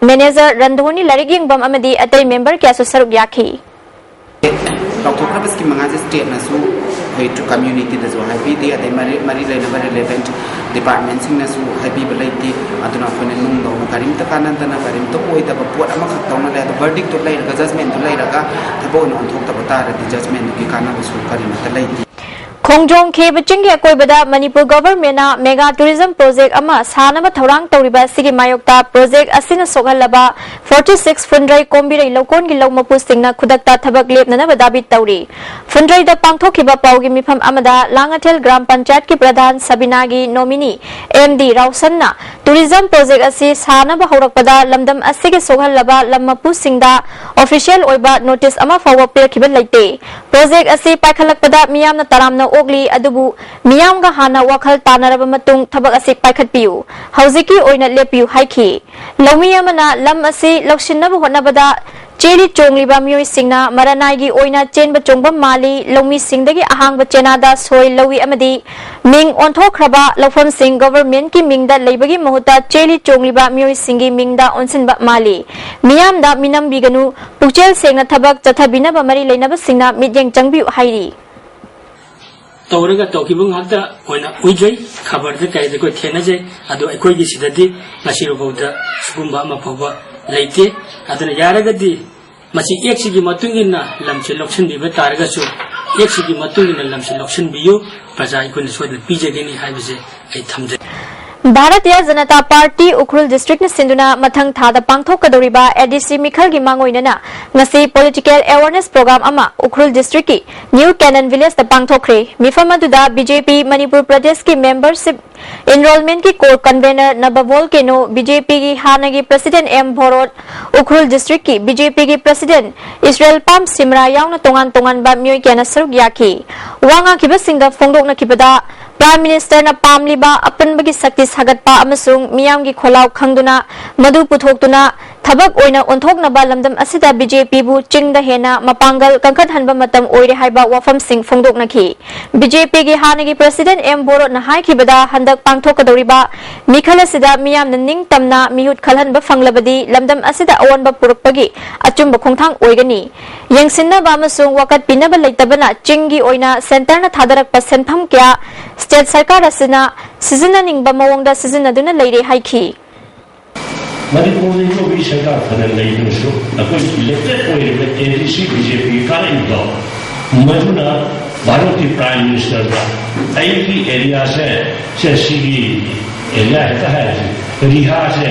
ꯃꯦꯅꯦꯖꯔ ꯔꯟꯙꯣꯅꯤ ꯂꯥꯏꯔꯤꯛ ꯌꯦꯡꯕꯝ ꯑꯃꯗꯤ ꯑꯇꯩ ꯃꯦꯝꯕꯔ ꯀꯌꯥꯁꯨ ꯁꯔꯨꯛ ꯌꯥꯈꯤ꯫ ꯂꯥꯎꯊꯣꯛꯈ꯭ꯔꯕ ꯁ꯭ꯀꯤꯝ ꯃꯉꯥꯁꯦ ꯁ꯭ꯇꯦꯠꯅꯁꯨ ꯑꯩꯈꯣꯏ ꯀꯝꯃ꯭ꯌꯨꯅꯤꯇꯤꯗꯁꯨ ꯍꯥꯏꯕꯤꯗꯦ, ꯑꯗꯩ ꯃꯔꯤ ꯃꯔꯤ ꯂꯩꯅꯕ ꯔꯤꯂꯦꯚꯦꯟꯠ ꯗꯤꯄꯥꯔꯠꯃꯦꯟꯠꯁꯤꯡꯅꯁꯨ ꯍꯥꯏꯕꯤꯕ ꯂꯩꯇꯦ꯫ ꯑꯗꯨꯅ ꯑꯩꯈꯣꯏꯅ ꯅꯨꯡ ꯅꯧꯅ ꯀꯔꯤꯝꯇ ꯀꯥꯟꯅꯗꯅ ꯀꯔꯤꯝꯇ ꯑꯣꯏꯗꯕ ꯄꯣꯠ ꯑꯃꯈꯛ ꯇꯧꯅ ꯂꯩ꯫ ꯑꯗꯣ ꯚꯔꯗꯤꯛꯇꯣ ꯂꯩꯔꯒ, ꯖꯖꯃꯦꯟꯠꯇꯣ ꯂꯩꯔꯒ ꯊꯕꯛ ꯑꯣꯏꯅ ꯑꯣꯟꯊꯣꯛꯇꯕ ꯇꯥꯔꯗꯤ ꯖꯖꯃꯦꯟꯠꯇꯨꯒꯤ ꯀꯥꯟꯅꯕꯁꯨ ꯀꯔꯤꯃꯠꯇ ꯂꯩꯇꯦ꯫ ꯈꯣꯡꯖꯣꯝ ꯈꯦꯕ ꯆꯤꯡꯒꯤ ꯑꯀꯣꯏꯕꯗ ꯃꯅꯤꯄꯨꯔ ꯒꯣꯚꯔꯟꯃꯦꯟꯠꯅ ꯃꯦꯒꯥ ꯇꯨꯔꯤꯖꯝ ꯄ꯭ꯔꯣꯖꯦꯛ ꯑꯃ ꯁꯥꯅꯕ ꯊꯧꯔꯥꯡ ꯇꯧꯔꯤꯕ ꯑꯁꯤꯒꯤ ꯃꯥꯌꯣꯛꯇ ꯄ꯭ꯔꯣꯖꯦꯛ ꯑꯁꯤꯅ ꯁꯣꯛꯍꯜꯂꯕ ꯐꯣꯔꯇꯤ ꯁꯤꯛꯁ ꯐꯨꯟꯗ꯭ꯔꯩ ꯀꯣꯝꯕꯤꯔꯩ ꯂꯧꯀꯣꯟꯒꯤ ꯂꯧ ꯃꯄꯨꯁꯤꯡꯅ ꯈꯨꯗꯛꯇ ꯊꯕꯛ ꯂꯦꯞꯅꯅꯕ ꯗꯥꯕꯤ ꯇꯧꯔꯤ꯫ ꯐꯨꯟꯗ꯭ꯔꯩꯗ ꯄꯥꯡꯊꯣꯛꯈꯤꯕ ꯄꯥꯎꯒꯤ ꯃꯤꯐꯝ ꯑꯃꯗ ꯂꯥꯡꯉꯊꯦꯜ ꯒ꯭ꯔꯥꯝ ꯄꯟꯆꯥꯌꯠꯀꯤ ꯄ꯭ꯔꯙꯥꯟ ꯁꯕꯤꯅꯥꯒꯤ ꯅꯣꯃꯤꯅꯤ ꯑꯦꯝ ꯗꯤ ꯔꯥꯎꯁꯟꯅ ꯇꯨꯔꯤꯖꯝ ꯄ꯭ꯔꯣꯖꯦꯛ ꯑꯁꯤ ꯁꯥꯅꯕ ꯍꯧꯔꯛꯄꯗ ꯂꯝꯗꯝ ꯑꯁꯤꯒꯤ ꯁꯣꯛꯍꯜꯂꯕ ꯂꯝ ꯃꯄꯨꯁꯤꯡꯗ ꯑꯣꯐꯤꯁꯤꯌꯦꯜ ꯑꯣꯏꯕ ꯅꯣꯇꯤꯁ ꯑꯃ ꯐꯥꯎꯕ ꯄꯤꯔꯛꯈꯤꯕ ꯂꯩꯇꯦ꯫ ꯄ꯭ꯔꯣꯖꯦꯛ ꯑꯁꯤ ꯄꯥꯏꯈꯠꯂꯛꯄꯗ ꯃꯤꯌꯥꯝꯅ ꯇꯔꯥꯝꯅ ꯑꯣꯛꯂꯤ, ꯑꯗꯨꯕꯨ ꯃꯤꯌꯥꯝꯒ ꯍꯥꯟꯅ ꯋꯥꯈꯜ ꯇꯥꯅꯔꯕ ꯃꯇꯨꯡ ꯊꯕꯛ ꯑꯁꯤ ꯄꯥꯏꯈꯠꯄꯤꯌꯨ, ꯍꯧꯖꯤꯛꯀꯤ ꯑꯣꯏꯅ ꯂꯦꯞꯄꯤꯌꯨ ꯍꯥꯏꯈꯤ꯫ ꯂꯧꯃꯤ ꯑꯃꯅ ꯂꯝ ꯑꯁꯤ ꯂꯧꯁꯤꯟꯅꯕ ꯍꯣꯠꯅꯕꯗ ꯆꯦꯜꯂꯤ ꯆꯣꯡꯂꯤꯕ ꯃꯤꯑꯣꯏꯁꯤꯡꯅ ꯃꯔꯅꯥꯏꯒꯤ ꯑꯣꯏꯅ ꯆꯦꯟꯕ ꯆꯣꯡꯐꯝ ꯃꯥꯜꯂꯤ꯫ ꯂꯧꯃꯤꯁꯤꯡꯗꯒꯤ ꯑꯍꯥꯡꯕ ꯆꯦꯅꯥꯗ ꯁꯣꯏ ꯂꯧꯏ ꯑꯃꯗꯤ ꯃꯤꯡ ꯑꯣꯟꯊꯣꯛꯈ꯭ꯔꯕ ꯂꯧꯐꯝꯁꯤꯡ ꯒꯣꯚꯔꯟꯃꯦꯟꯠꯀꯤ ꯃꯤꯡꯗ ꯂꯩꯕꯒꯤ ꯃꯍꯨꯠꯇ ꯆꯦꯜꯂꯤ ꯆꯣꯡꯂꯤꯕ ꯃꯤꯑꯣꯏꯁꯤꯡꯒꯤ ꯃꯤꯡꯗ ꯑꯣꯟꯁꯤꯟꯕ ꯃꯥꯜꯂꯤ꯫ ꯃꯤꯌꯥꯝꯗ ꯃꯤꯅꯝꯕꯤꯒꯅꯨ, ꯄꯨꯛꯆꯦꯜ ꯁꯦꯡꯅ ꯊꯕꯛ ꯆꯠꯊꯕꯤꯅꯕ ꯃꯔꯤ ꯂꯩꯅꯕꯁꯤꯡꯅ ꯃꯤꯠꯌꯦꯡ ꯆꯪꯕꯤꯌꯨ ꯍꯥꯏꯔꯤ꯫ ꯇꯧꯔꯒ ꯇꯧꯈꯤꯕ ꯉꯥꯛꯇ ꯑꯣꯏꯅ ꯎꯏꯖꯩ꯫ ꯈꯕꯔꯗ ꯀꯩꯗ ꯑꯩꯈꯣꯏ ꯊꯦꯡꯅꯖꯩ꯫ ꯑꯗꯣ ꯑꯩꯈꯣꯏꯒꯤ ꯁꯤꯗꯗꯤ ꯉꯁꯤꯐꯥꯎꯕꯗ ꯁꯤꯒꯨꯝꯕ ꯑꯃ ꯐꯥꯎꯕ ꯂꯩꯇꯦ꯫ ꯑꯗꯨꯅ ꯌꯥꯔꯒꯗꯤ ꯃꯁꯤ ꯑꯦꯛꯁꯤꯒꯤ ꯃꯇꯨꯡ ꯏꯟꯅ ꯂꯝꯁꯦ ꯂꯧꯁꯤꯟꯕꯤꯕ ꯇꯥꯔꯒꯁꯨ, ꯑꯦꯛꯁꯤꯒꯤ ꯃꯇꯨꯡ ꯏꯟꯅ ꯂꯝꯁꯦ ꯂꯧꯁꯤꯟꯕꯤꯌꯨ, ꯄ꯭ꯔꯖꯥ ꯑꯩꯈꯣꯏꯅ ꯁꯣꯏꯗꯅ ꯄꯤꯖꯒꯅꯤ ꯍꯥꯏꯕꯁꯦ ꯑꯩ ꯊꯝꯖꯒꯦ꯫ ꯚꯥꯔꯇꯤꯌ ꯖꯅꯇꯥ ꯄꯥꯔꯇꯤ ꯎꯈ꯭ꯔꯨꯜ ꯗꯤꯁꯇ꯭ꯔꯤꯛꯅ ꯁꯤꯟꯗꯨꯅ ꯃꯊꯪ ꯊꯥꯗ ꯄꯥꯡꯊꯣꯛꯀꯗꯧꯔꯤꯕ ꯑꯦ ꯗꯤ ꯁꯤ ꯃꯤꯈꯜꯒꯤ ꯃꯥꯡꯑꯣꯏꯅꯅ ꯉꯁꯤ ꯄꯣꯂꯤꯇꯤꯀꯦꯜ ꯑꯦꯋꯥꯔꯅꯦꯁ ꯄ꯭ꯔꯣꯒ꯭ꯔꯥꯝ ꯑꯃ ꯎꯈ꯭ꯔꯨꯜ ꯗꯤꯁꯇ꯭ꯔꯤꯛꯀꯤ ꯅ꯭ꯌꯨ ꯀꯦꯅꯟ ꯚꯤꯂꯦꯖꯇ ꯄꯥꯡꯊꯣꯛꯈ꯭ꯔꯦ꯫ ꯃꯤꯐꯝ ꯑꯗꯨꯗ ꯕꯤ ꯖꯦ ꯄꯤ ꯃꯅꯤꯄꯨꯔ ꯄ꯭ꯔꯗꯦꯁꯀꯤ ꯃꯦꯝꯕꯔꯁꯤꯞ ꯏꯟꯔꯣꯜꯃꯦꯟꯠꯀꯤ ꯀꯣꯔ ꯀꯟꯚꯦꯅꯔ ꯅꯕ ꯚꯣꯜꯀꯦꯅꯣ, ꯕꯤ ꯖꯦ ꯄꯤꯒꯤ ꯍꯥꯟꯅꯒꯤ ꯄ꯭ꯔꯁꯤꯗꯦꯟꯠ ꯑꯦꯝ ꯚꯣꯔꯣꯠ, ꯎꯈ꯭ꯔꯨꯜ ꯗꯤꯁꯇ꯭ꯔꯤꯛꯀꯤ ꯕꯤ ꯖꯦ ꯄꯤꯒꯤ ꯄ꯭ꯔꯁꯤꯗꯦꯟꯠ ꯏꯁꯔꯦꯜ ꯄꯥꯝ ꯁꯤꯝꯔꯥ ꯌꯥꯎꯅ ꯇꯣꯉꯥꯟ ꯇꯣꯉꯥꯟꯕ ꯃꯤꯑꯣꯏ ꯀꯌꯥꯅ ꯁꯔꯨꯛ ꯌꯥꯈꯤ꯫ ꯋꯥ ꯉꯥꯡꯈꯤꯕꯁꯤꯡꯗ ꯐꯣꯡꯗꯣꯛꯅꯈꯤꯕꯗ, ꯄ꯭ꯔꯥꯏꯝ ꯃꯤꯅꯤꯁꯇꯔꯅ ꯄꯥꯝꯂꯤꯕ ꯑꯄꯨꯟꯕꯒꯤ ꯁꯛꯇꯤ ꯁꯥꯒꯠꯄ ꯑꯃꯁꯨꯡ ꯃꯤꯌꯥꯝꯒꯤ ꯈꯣꯜꯂꯥꯎ ꯈꯪꯗꯨꯅ ꯃꯗꯨ ꯄꯨꯊꯣꯛꯇꯨꯅ ꯊꯕꯛ ꯑꯣꯏꯅ ꯑꯣꯟꯊꯣꯛꯅꯕ ꯂꯝꯗꯝ ꯑꯁꯤꯗ ꯕꯤ ꯖꯦ ꯄꯤꯕꯨ ꯆꯤꯡꯗ ꯍꯦꯟꯅ ꯃꯄꯥꯡꯒꯜ ꯀꯟꯈꯠꯍꯟꯕ ꯃꯇꯝ ꯑꯣꯏꯔꯦ ꯍꯥꯏꯕ ꯋꯥꯐꯝꯁꯤꯡ ꯐꯣꯡꯗꯣꯛꯅꯈꯤ꯫ ꯕꯤ ꯖꯦ ꯄꯤꯒꯤ ꯍꯥꯟꯅꯒꯤ ꯄ꯭ꯔꯁꯤꯗꯦꯟꯠ ꯑꯦꯝ ꯚꯣꯔꯣꯠꯅ ꯍꯥꯏꯈꯤꯕꯗ, ꯍꯟꯗꯛ ꯄꯥꯡꯊꯣꯛꯀꯗꯧꯔꯤꯕ ꯃꯤꯈꯜ ꯑꯁꯤꯗ ꯃꯤꯌꯥꯝꯅ ꯅꯤꯡꯇꯝꯅ ꯃꯤꯍꯨꯠ ꯈꯜꯍꯟꯕ ꯐꯪꯂꯕꯗꯤ ꯂꯝꯗꯝ ꯑꯁꯤꯗ ꯑꯑꯣꯟꯕ ꯄꯨꯔꯛꯄꯒꯤ ꯑꯆꯨꯝꯕ ꯈꯣꯡꯊꯥꯡ ꯑꯣꯏꯒꯅꯤ꯫ ꯌꯦꯡꯁꯤꯟꯅꯕ ꯑꯃꯁꯨꯡ ꯋꯥꯀꯠꯄꯤꯅꯕ ꯂꯩꯇꯕꯅ ꯆꯤꯡꯒꯤ ꯑꯣꯏꯅ ꯁꯦꯟꯇꯔꯅ ꯊꯥꯗꯔꯛꯄ ꯁꯦꯟꯐꯝ ꯀꯌꯥ ꯁ꯭ꯇꯦꯠ ꯁꯔꯀꯥꯔ ꯑꯁꯤꯅ ꯁꯤꯖꯤꯟꯅꯅꯤꯡꯕ ꯃꯑꯣꯡꯗ ꯁꯤꯖꯤꯟꯅꯗꯨꯅ ꯂꯩꯔꯦ ꯍꯥꯏꯈꯤ꯫ ꯃꯅꯤꯄꯨꯔꯗ ꯌꯣꯛꯏ ꯁꯔꯀꯥꯔ ꯐꯅ ꯂꯩꯕꯅꯁꯨ ꯑꯩꯈꯣꯏ ꯏꯂꯦꯛꯇꯦꯗ ꯑꯣꯏꯔꯤꯕ ꯑꯦ ꯗꯤ ꯁꯤ ꯕꯤ ꯖꯦ ꯄꯤ ꯀꯥꯔꯛꯏꯕꯗꯣ, ꯃꯗꯨꯅ ꯚꯥꯔꯠꯀꯤ ꯄ꯭ꯔꯥꯏꯝ ꯃꯤꯅꯤꯁꯇꯔꯗ ꯑꯩꯒꯤ ꯑꯦꯔꯤꯌꯥꯁꯦ, ꯁꯦ ꯁꯤꯒꯤ ꯑꯦꯔꯤꯌꯥ ꯍꯦꯛꯇ ꯍꯥꯏꯔꯁꯤ, ꯔꯤꯍꯥꯁꯦ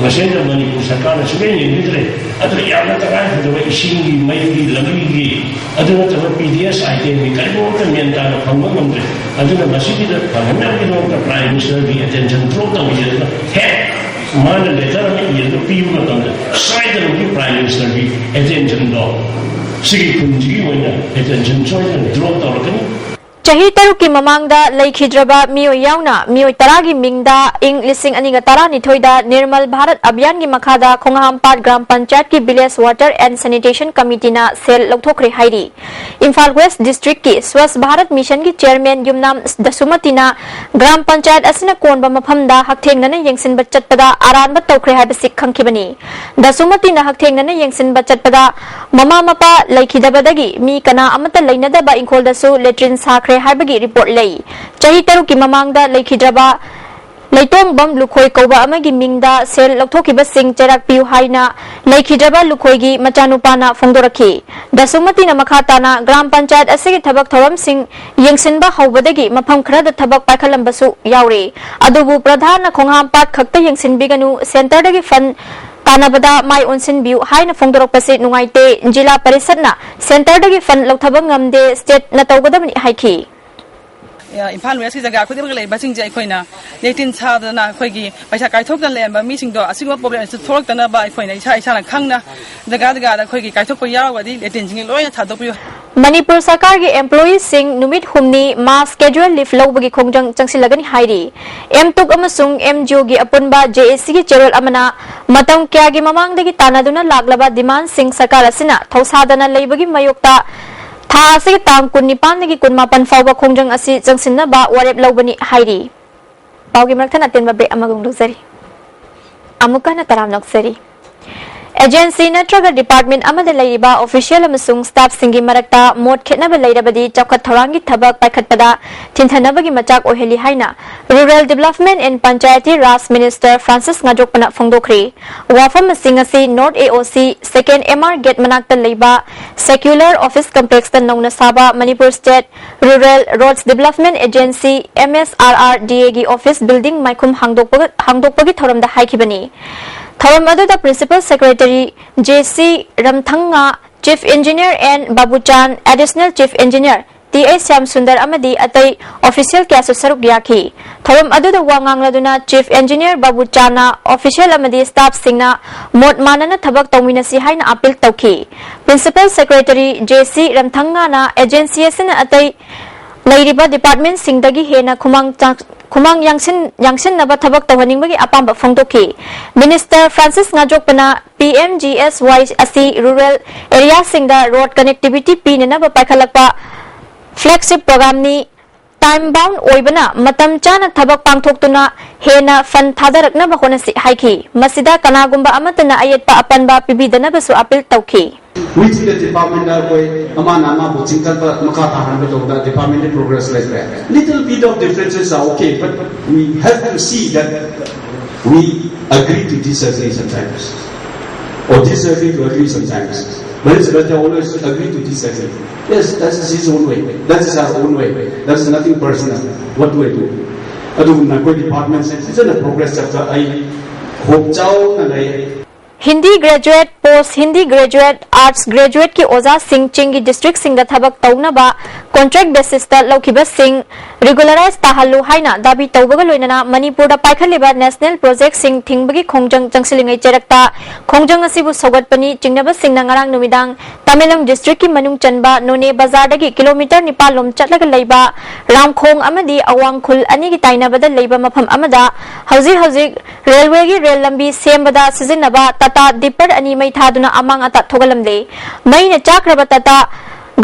ꯃꯁꯤꯗ ꯃꯅꯤꯄꯨꯔ ꯁꯔꯀꯥꯔꯅ ꯁꯨꯛꯌꯦꯡ ꯌꯦꯡꯕꯤꯗ꯭ꯔꯦ, ꯑꯗꯨꯅ ꯌꯥꯝꯅ ꯇꯉꯥꯏ ꯐꯗꯕ ꯏꯁꯤꯡꯒꯤ, ꯃꯩꯒꯤ, ꯂꯝꯕꯤꯒꯤ, ꯑꯗꯨ ꯅꯠꯇꯕ ꯄꯤ ꯗꯤ ꯑꯦꯁ ꯑꯥꯏꯇꯦꯝꯒꯤ ꯀꯔꯤꯒꯨꯝꯕ ꯑꯃꯠꯇ ꯃꯦꯟ ꯇꯥꯅ ꯐꯪꯕ ꯉꯝꯗ꯭ꯔꯦ꯫ ꯑꯗꯨꯅ ꯃꯁꯤꯒꯤꯗ ꯐꯪꯍꯟꯅꯕꯒꯤꯗꯃꯛꯇ ꯄ꯭ꯔꯥꯏꯝ ꯃꯤꯅꯤꯁꯇꯔꯒꯤ ꯑꯦꯇꯦꯟꯁꯟ ꯗ꯭ꯔꯣ ꯇꯧꯕꯤꯗꯅ ꯍꯦꯛ ꯃꯥꯅ ꯂꯦꯇꯔ ꯑꯃ ꯏꯔꯒ ꯄꯤꯕ ꯃꯇꯝꯗ ꯁꯣꯏꯗꯅꯃꯛꯀꯤ ꯄ꯭ꯔꯥꯏꯝ ꯃꯤꯅꯤꯁꯇꯔꯒꯤ ꯑꯦꯇꯦꯟꯁꯟꯗꯣ ꯁꯤꯒꯤ ꯈꯨꯟꯁꯤꯒꯤ ꯑꯣꯏꯅ ꯑꯦꯇꯦꯟꯁꯟ ꯁꯣꯏꯗꯅ ꯗ꯭ꯔꯣ ꯇꯧꯔꯛꯀꯅꯤ꯫ ꯆꯍꯤ ꯇꯔꯨꯛꯀꯤ ꯃꯃꯥꯡꯗ ꯂꯩꯈꯤꯗ꯭ꯔꯕ ꯃꯤꯑꯣꯏ ꯌꯥꯎꯅ ꯃꯤꯑꯣꯏ ꯇꯔꯥꯒꯤ ꯃꯤꯡꯗ ꯏꯪ ꯂꯤꯁꯤꯡ ꯑꯅꯤꯒ ꯇꯔꯥꯅꯤꯊꯣꯏꯗ ꯅꯤꯔꯃꯜ ꯚꯥꯔꯠ ꯑꯚꯤꯌꯥꯟꯒꯤ ꯃꯈꯥꯗ ꯈꯣꯡꯍꯥꯝꯄꯥꯠ ꯒ꯭ꯔꯥꯝ ꯄꯟꯆꯥꯌꯠꯀꯤ ꯚꯤꯂꯦꯖ ꯋꯥꯇꯔ ꯑꯦꯟ ꯁꯦꯅꯤꯇꯦꯁꯟ ꯀꯃꯤꯇꯤꯅ ꯁꯦꯜ ꯂꯧꯊꯣꯛꯈ꯭ꯔꯦ ꯍꯥꯏꯔꯤ꯫ ꯏꯝꯐꯥꯜ ꯋꯦꯁ ꯗꯤꯁꯇ꯭ꯔꯤꯛꯀꯤ ꯁ꯭ꯋꯥꯁ ꯚꯥꯔꯠ ꯃꯤꯁꯟꯒꯤ ꯆꯦꯌꯔꯃꯦꯟ ꯌꯨꯝꯅꯥꯝ ꯗꯁꯨꯃꯇꯤꯅ ꯒ꯭ꯔꯥꯝ ꯄꯟꯆꯥꯌꯠ ꯑꯁꯤꯅ ꯀꯣꯟꯕ ꯃꯐꯝꯗ ꯍꯛꯊꯦꯡꯅꯅ ꯌꯦꯡꯁꯤꯟꯕ ꯆꯠꯄꯗ ꯑꯔꯥꯟꯕ ꯇꯧꯈ꯭ꯔꯦ ꯍꯥꯏꯕꯁꯤ ꯈꯪꯈꯤꯕꯅꯤ꯫ ꯗꯁꯨꯃꯇꯤꯅ ꯍꯛꯊꯦꯡꯅꯅ ꯌꯦꯡꯁꯤꯟꯕ ꯆꯠꯄꯗ ꯃꯃꯥ ꯃꯄꯥ ꯂꯩꯈꯤꯗꯕꯗꯒꯤ ꯃꯤ ꯀꯅꯥ ꯑꯃꯠꯇ ꯂꯩꯅꯗꯕ ꯏꯪꯈꯣꯜꯗꯁꯨ ꯂꯦꯇ꯭ꯔꯤꯟ ꯁꯥꯈ꯭ꯔꯦ ꯍꯥꯏꯕꯒꯤ ꯔꯤꯄꯣꯔꯠ ꯂꯩ꯫ ꯆꯍꯤ ꯇꯔꯨꯛꯀꯤ ꯃꯃꯥꯡꯗ ꯂꯩꯈꯤꯗ꯭ꯔꯕ ꯂꯩꯇꯣꯡꯕꯝ ꯂꯨꯈꯣꯏ ꯀꯧꯕ ꯑꯃꯒꯤ ꯃꯤꯡꯗ ꯁꯦꯜ ꯂꯧꯊꯣꯛꯈꯤꯕꯁꯤꯡ ꯆꯩꯔꯥꯛ ꯄꯤꯌꯨ ꯍꯥꯏꯅ ꯂꯩꯈꯤꯗ꯭ꯔꯕ ꯂꯨꯈꯣꯏꯒꯤ ꯃꯆꯥꯅꯨꯄꯥꯅ ꯐꯣꯡꯗꯣꯔꯛꯈꯤ꯫ ꯗꯁꯨꯃꯇꯤꯅ ꯃꯈꯥ ꯇꯥꯅ ꯒ꯭ꯔꯥꯝ ꯄꯟꯆꯥꯌꯠ ꯑꯁꯤꯒꯤ ꯊꯕꯛ ꯊꯧꯔꯝꯁꯤꯡ ꯌꯦꯡꯁꯤꯟꯕ ꯍꯧꯕꯗꯒꯤ ꯃꯐꯝ ꯈꯔꯗ ꯊꯕꯛ ꯄꯥꯏꯈꯠꯂꯝꯕꯁꯨ ꯌꯥꯎꯔꯤ꯫ ꯑꯗꯨꯕꯨ ꯄ꯭ꯔꯙꯥꯟꯅ ꯈꯣꯡꯍꯥꯝꯄꯥꯠ ꯈꯛꯇ ꯌꯦꯡꯁꯤꯟꯕꯤꯒꯅꯨ, ꯁꯦꯟꯇꯔꯗꯒꯤ ꯐꯟ ꯇꯥꯟꯅꯕꯗ ꯃꯥꯏ ꯑꯣꯟꯁꯤꯟꯕꯤꯌꯨ ꯍꯥꯏꯅ ꯐꯣꯡꯗꯣꯔꯛꯄꯁꯤ ꯅꯨꯡꯉꯥꯏꯇꯦ꯫ ꯖꯤꯂꯥ ꯄꯔꯤꯁꯠꯅ ꯁꯦꯟꯇꯔꯗꯒꯤ ꯐꯟ ꯂꯧꯊꯕ ꯉꯝꯗꯦ, ꯁ꯭ꯇꯦꯠꯅ ꯇꯧꯒꯗꯕꯅꯤ ꯍꯥꯏꯈꯤ꯫ ꯏꯝꯐꯥꯜ ꯋꯦꯁꯀꯤ ꯖꯒꯥ ꯈꯨꯗꯤꯡꯃꯛ ꯂꯩꯔꯤꯕꯁꯤꯡꯁꯦ ꯑꯩꯈꯣꯏꯅ ꯂꯦꯇꯤꯟ ꯁꯥꯗꯅ ꯑꯩꯈꯣꯏꯒꯤ ꯄꯩꯁꯥ ꯀꯥꯏꯊꯣꯛꯇꯅ ꯂꯩꯔꯝꯕ ꯃꯤꯁꯤꯡꯗꯣ ꯑꯁꯤꯒꯨꯝꯕ ꯄ꯭ꯔꯣꯕ꯭ꯂꯦꯝꯁꯤ ꯊꯣꯛꯂꯛꯇꯅꯕ ꯑꯩꯈꯣꯏꯅ ꯏꯁꯥ ꯏꯁꯥꯅ ꯈꯪꯅ ꯖꯒꯥ ꯖꯒꯥꯗ ꯑꯩꯈꯣꯏꯒꯤ ꯀꯥꯏꯊꯣꯛꯄ ꯌꯥꯎꯔꯒꯗꯤ ꯂꯦꯇꯤꯟꯁꯤꯡꯁꯤ ꯂꯣꯏꯅ ꯊꯥꯗꯣꯛꯄꯤꯌꯨ꯫ ꯃꯅꯤꯄꯨꯔ ꯁꯔꯀꯥꯔꯒꯤ ꯑꯦꯝꯄ꯭ꯂꯣꯌꯤꯁꯤꯡ ꯅꯨꯃꯤꯠ ꯍꯨꯝꯅꯤ ꯃꯥꯁ ꯀꯦꯖꯨꯑꯦꯜ ꯂꯤꯐ ꯂꯧꯕꯒꯤ ꯈꯣꯡꯖꯪ ꯆꯪꯁꯤꯜꯂꯒꯅꯤ ꯍꯥꯏꯔꯤ꯫ ꯑꯦꯝ ꯇꯨꯛ ꯑꯃꯁꯨꯡ ꯑꯦꯝ ꯖꯤꯑꯣꯒꯤ ꯑꯄꯨꯟꯕ ꯖꯦ ꯑꯦ ꯁꯤꯒꯤ ꯆꯦꯔꯣꯜ ꯑꯃꯅ ꯃꯇꯝ ꯀꯌꯥꯒꯤ ꯃꯃꯥꯡꯗꯒꯤ ꯇꯥꯟꯅꯗꯨꯅ ꯂꯥꯛꯂꯕ ꯗꯤꯃꯥꯟꯁꯤꯡ ꯁꯔꯀꯥꯔ ꯑꯁꯤꯅ ꯊꯧꯁꯥꯗꯅ ꯂꯩꯕꯒꯤ ꯃꯥꯌꯣꯛꯇ ꯊꯥ ꯑꯁꯤꯒꯤ ꯇꯥꯡ ꯀꯨꯟꯅꯤꯄꯥꯟꯗꯒꯤ ꯀꯨꯟꯃꯥꯄꯟ ꯐꯥꯎꯕ ꯈꯣꯡꯖꯪ ꯑꯁꯤ ꯆꯪꯁꯤꯟꯅꯕ ꯋꯥꯔꯦꯞ ꯂꯧꯕꯅꯤ ꯍꯥꯏꯔꯤ꯫ ꯄꯥꯎꯒꯤ ꯃꯔꯛꯊꯠꯅ ꯑꯇꯦꯟꯕ ꯕ꯭ꯔꯦꯛ ꯑꯃꯒ ꯂꯧꯖꯔꯤ꯫ ꯑꯃꯨꯛꯀ ꯍꯟꯅ ꯇꯔꯥꯝꯅ ꯑꯣꯛꯆꯔꯤ꯫ ꯑꯦꯖꯦꯟꯁꯤ ꯅꯠꯇ꯭ꯔꯒ ꯗꯤꯄꯥꯔꯠꯃꯦꯟꯠ ꯑꯃꯗ ꯂꯩꯔꯤꯕ ꯑꯣꯐꯤꯁꯤꯌꯦꯜ ꯑꯃꯁꯨꯡ ꯁ꯭ꯇꯥꯐꯁꯤꯡꯒꯤ ꯃꯔꯛꯇ ꯃꯣꯠ ꯈꯦꯠꯅꯕ ꯂꯩꯔꯕꯗꯤ ꯆꯥꯎꯈꯠ ꯊꯧꯔꯥꯡꯒꯤ ꯊꯕꯛ ꯄꯥꯏꯈꯠꯄꯗ ꯊꯤꯟꯊꯅꯕꯒꯤ ꯃꯆꯥꯛ ꯑꯣꯏꯍꯜꯂꯤ ꯍꯥꯏꯅ Rural Development and Panchayati Raj Minister Francis ꯉꯥꯖꯣꯛꯄꯅ ꯐꯣꯡꯗꯣꯛꯈ꯭ꯔꯤ꯫ ꯋꯥꯐꯝꯁꯤꯡ ꯑꯁꯤ North A O C, Second M R Gate ꯃꯅꯥꯛꯇ ꯂꯩꯕ Secular Office Complexꯇ ꯅꯧꯅ ꯁꯥꯕ Manipur State Rural Roads Development Agency, M S R R D A ꯒꯤ office building ꯃꯥꯏꯈꯨꯝ ꯍꯥꯡꯗꯣꯛꯄꯒ-, ꯍꯥꯡꯗꯣꯛꯄꯒꯤ ꯊꯧꯔꯝꯗ ꯍꯥꯏꯈꯤꯕꯅꯤ꯫ ꯊꯧꯔꯝ ꯑꯗꯨꯗ Principal Secretary J C ꯔꯝꯊꯪꯉꯥ, Chief Engineer N ꯕꯥꯕꯨꯆꯥꯟ, Additional Chief Engineer T H Shyam Sundar ꯑꯃꯗꯤ ꯑꯇꯩ official ꯀꯌꯥꯁꯨ ꯁꯔꯨꯛ ꯌꯥꯈꯤ꯫ ꯊꯧꯔꯝ ꯑꯗꯨꯗ ꯋꯥ ꯉꯥꯡꯂꯗꯨꯅ Chief Engineer ꯕꯥꯕꯨꯆꯥꯟꯅ official ꯑꯃꯗꯤ staffꯁꯤꯡꯅ ꯃꯣꯠ ꯃꯥꯟꯅꯅ ꯊꯕꯛ ꯇꯧꯃꯤꯟꯅꯁꯤ ꯍꯥꯏꯅ appeal ꯇꯧꯈꯤ꯫ Principal Secretary J C ꯔꯝꯊꯪꯉꯥꯅ agency ꯑꯁꯤꯅ ꯑꯇꯩ ꯂꯩꯔꯤꯕ departmentꯁꯤꯡꯗꯒꯤ ꯍꯦꯟꯅ ꯈꯨꯃꯥꯡ ꯆꯥ-, ꯈꯨꯃꯥꯡ ꯌꯥꯡꯁꯤꯟ-, ꯌꯥꯡꯁꯤꯟꯅꯕ ꯊꯕꯛ ꯇꯧꯍꯟꯅꯤꯡꯕꯒꯤ ꯑꯄꯥꯝꯕ ꯐꯣꯡꯗꯣꯛꯈꯤ꯫ Minister Francis ꯉꯥꯖꯣꯛꯄꯅ P M G S Y ꯑꯁꯤ rural areaꯁꯤꯡꯗ road connectivity ꯄꯤꯅꯅꯕ ꯄꯥꯏꯈꯠꯂꯛꯄ flagship programꯅꯤ꯫ time bound ꯑꯣꯏꯕꯅ ꯃꯇꯝ ꯆꯥꯅ ꯊꯕꯛ ꯄꯥꯡꯊꯣꯛꯇꯨꯅ ꯍꯦꯟꯅ fund ꯊꯥꯗꯔꯛꯅꯕ ꯍꯣꯠꯅꯁꯤ ꯍꯥꯏꯈꯤ꯫ ꯃꯁꯤꯗ ꯀꯅꯥꯒꯨꯝꯕ ꯑꯃꯠꯇꯅ ꯑꯌꯦꯠꯄ ꯑꯄꯟꯕ ꯄꯤꯕꯤꯗꯅꯕꯁꯨ appeal ꯇꯧꯈꯤ꯫ Within the department ꯑꯩꯈꯣꯏ ꯑꯃꯅ ꯑꯃꯕꯨ ꯆꯤꯡꯈꯠꯄ ꯃꯈꯥ ꯇꯥꯍꯟꯕ ꯇꯧꯕꯗ department progress ꯂꯩꯇ꯭ꯔꯦ꯫ Little bit of differences are okay, but we have to see that we agree to disagree sometimes, or disagree to agree sometimes. But it's better always agree to disagree. Yes, that is his own way. That is our own way. That is nothing personal. What do I do? ꯑꯗꯨꯕꯨ ꯅꯈꯣꯏ department ꯁꯦ ꯐꯖꯅ progress ꯆꯠꯄ ꯑꯩ hope ꯆꯥꯎꯅ ꯂꯩ꯫ Hindi graduate, post Hindi graduate, arts graduate ꯀꯤ ꯑꯣꯖꯥꯁꯤꯡ ꯆꯤꯡꯒꯤ district ꯁꯤꯡꯗ ꯊꯕꯛ ꯇꯧꯅꯕ contract basis ꯇ ꯂꯧꯈꯤꯕꯁꯤꯡ regularize ꯇꯥꯍꯜꯂꯨ ꯍꯥꯏꯅ ꯗꯥꯕꯤ ꯇꯧꯕꯒ ꯂꯣꯏꯅꯅ ꯃꯅꯤꯄꯨꯔꯗ ꯄꯥꯏꯈꯠꯂꯤꯕ national project ꯁꯤꯡ ꯊꯤꯡꯕꯒꯤ ꯈꯣꯡꯖꯪ ꯆꯪꯁꯤꯜꯂꯤꯉꯩ ꯆꯩꯔꯛꯇ ꯈꯣꯡꯖꯪ ꯑꯁꯤꯕꯨ ꯁꯧꯒꯠꯄꯅꯤ꯫ ꯆꯤꯡꯅꯕꯁꯤꯡꯅ ꯉꯔꯥꯡ ꯅꯨꯃꯤꯗꯥꯡ ꯇꯃꯦꯡꯂꯣꯡ district ꯀꯤ ꯃꯅꯨꯡ ꯆꯟꯕ ꯅꯣꯅꯦ ꯕꯖꯥꯔꯗꯒꯤ kilometre ꯅꯤꯄꯥꯟ ꯂꯣꯝ ꯆꯠꯂꯒ ꯂꯩꯕ ꯔꯥꯝꯈꯣꯡ ꯑꯃꯗꯤ ꯑꯋꯥꯡ ꯈꯨꯜ ꯑꯅꯤꯒꯤ ꯇꯥꯏꯅꯕꯗ ꯂꯩꯕ ꯃꯐꯝ ꯑꯃꯗ ꯍꯧꯖꯤꯛ ꯍꯧꯖꯤꯛ railway ꯒꯤ rail ꯂꯝꯕꯤ ꯁꯦꯝꯕꯗ ꯁꯤꯖꯤꯟꯅꯕ Tata dipper ꯑꯅꯤ ꯃꯩ ꯊꯥꯗꯨꯅ ꯑꯃꯥꯡ ꯑꯇꯥ ꯊꯣꯛꯍꯜꯂꯝꯂꯦ꯫ ꯃꯩꯅ ꯆꯥꯛꯈ꯭ꯔꯕ Tata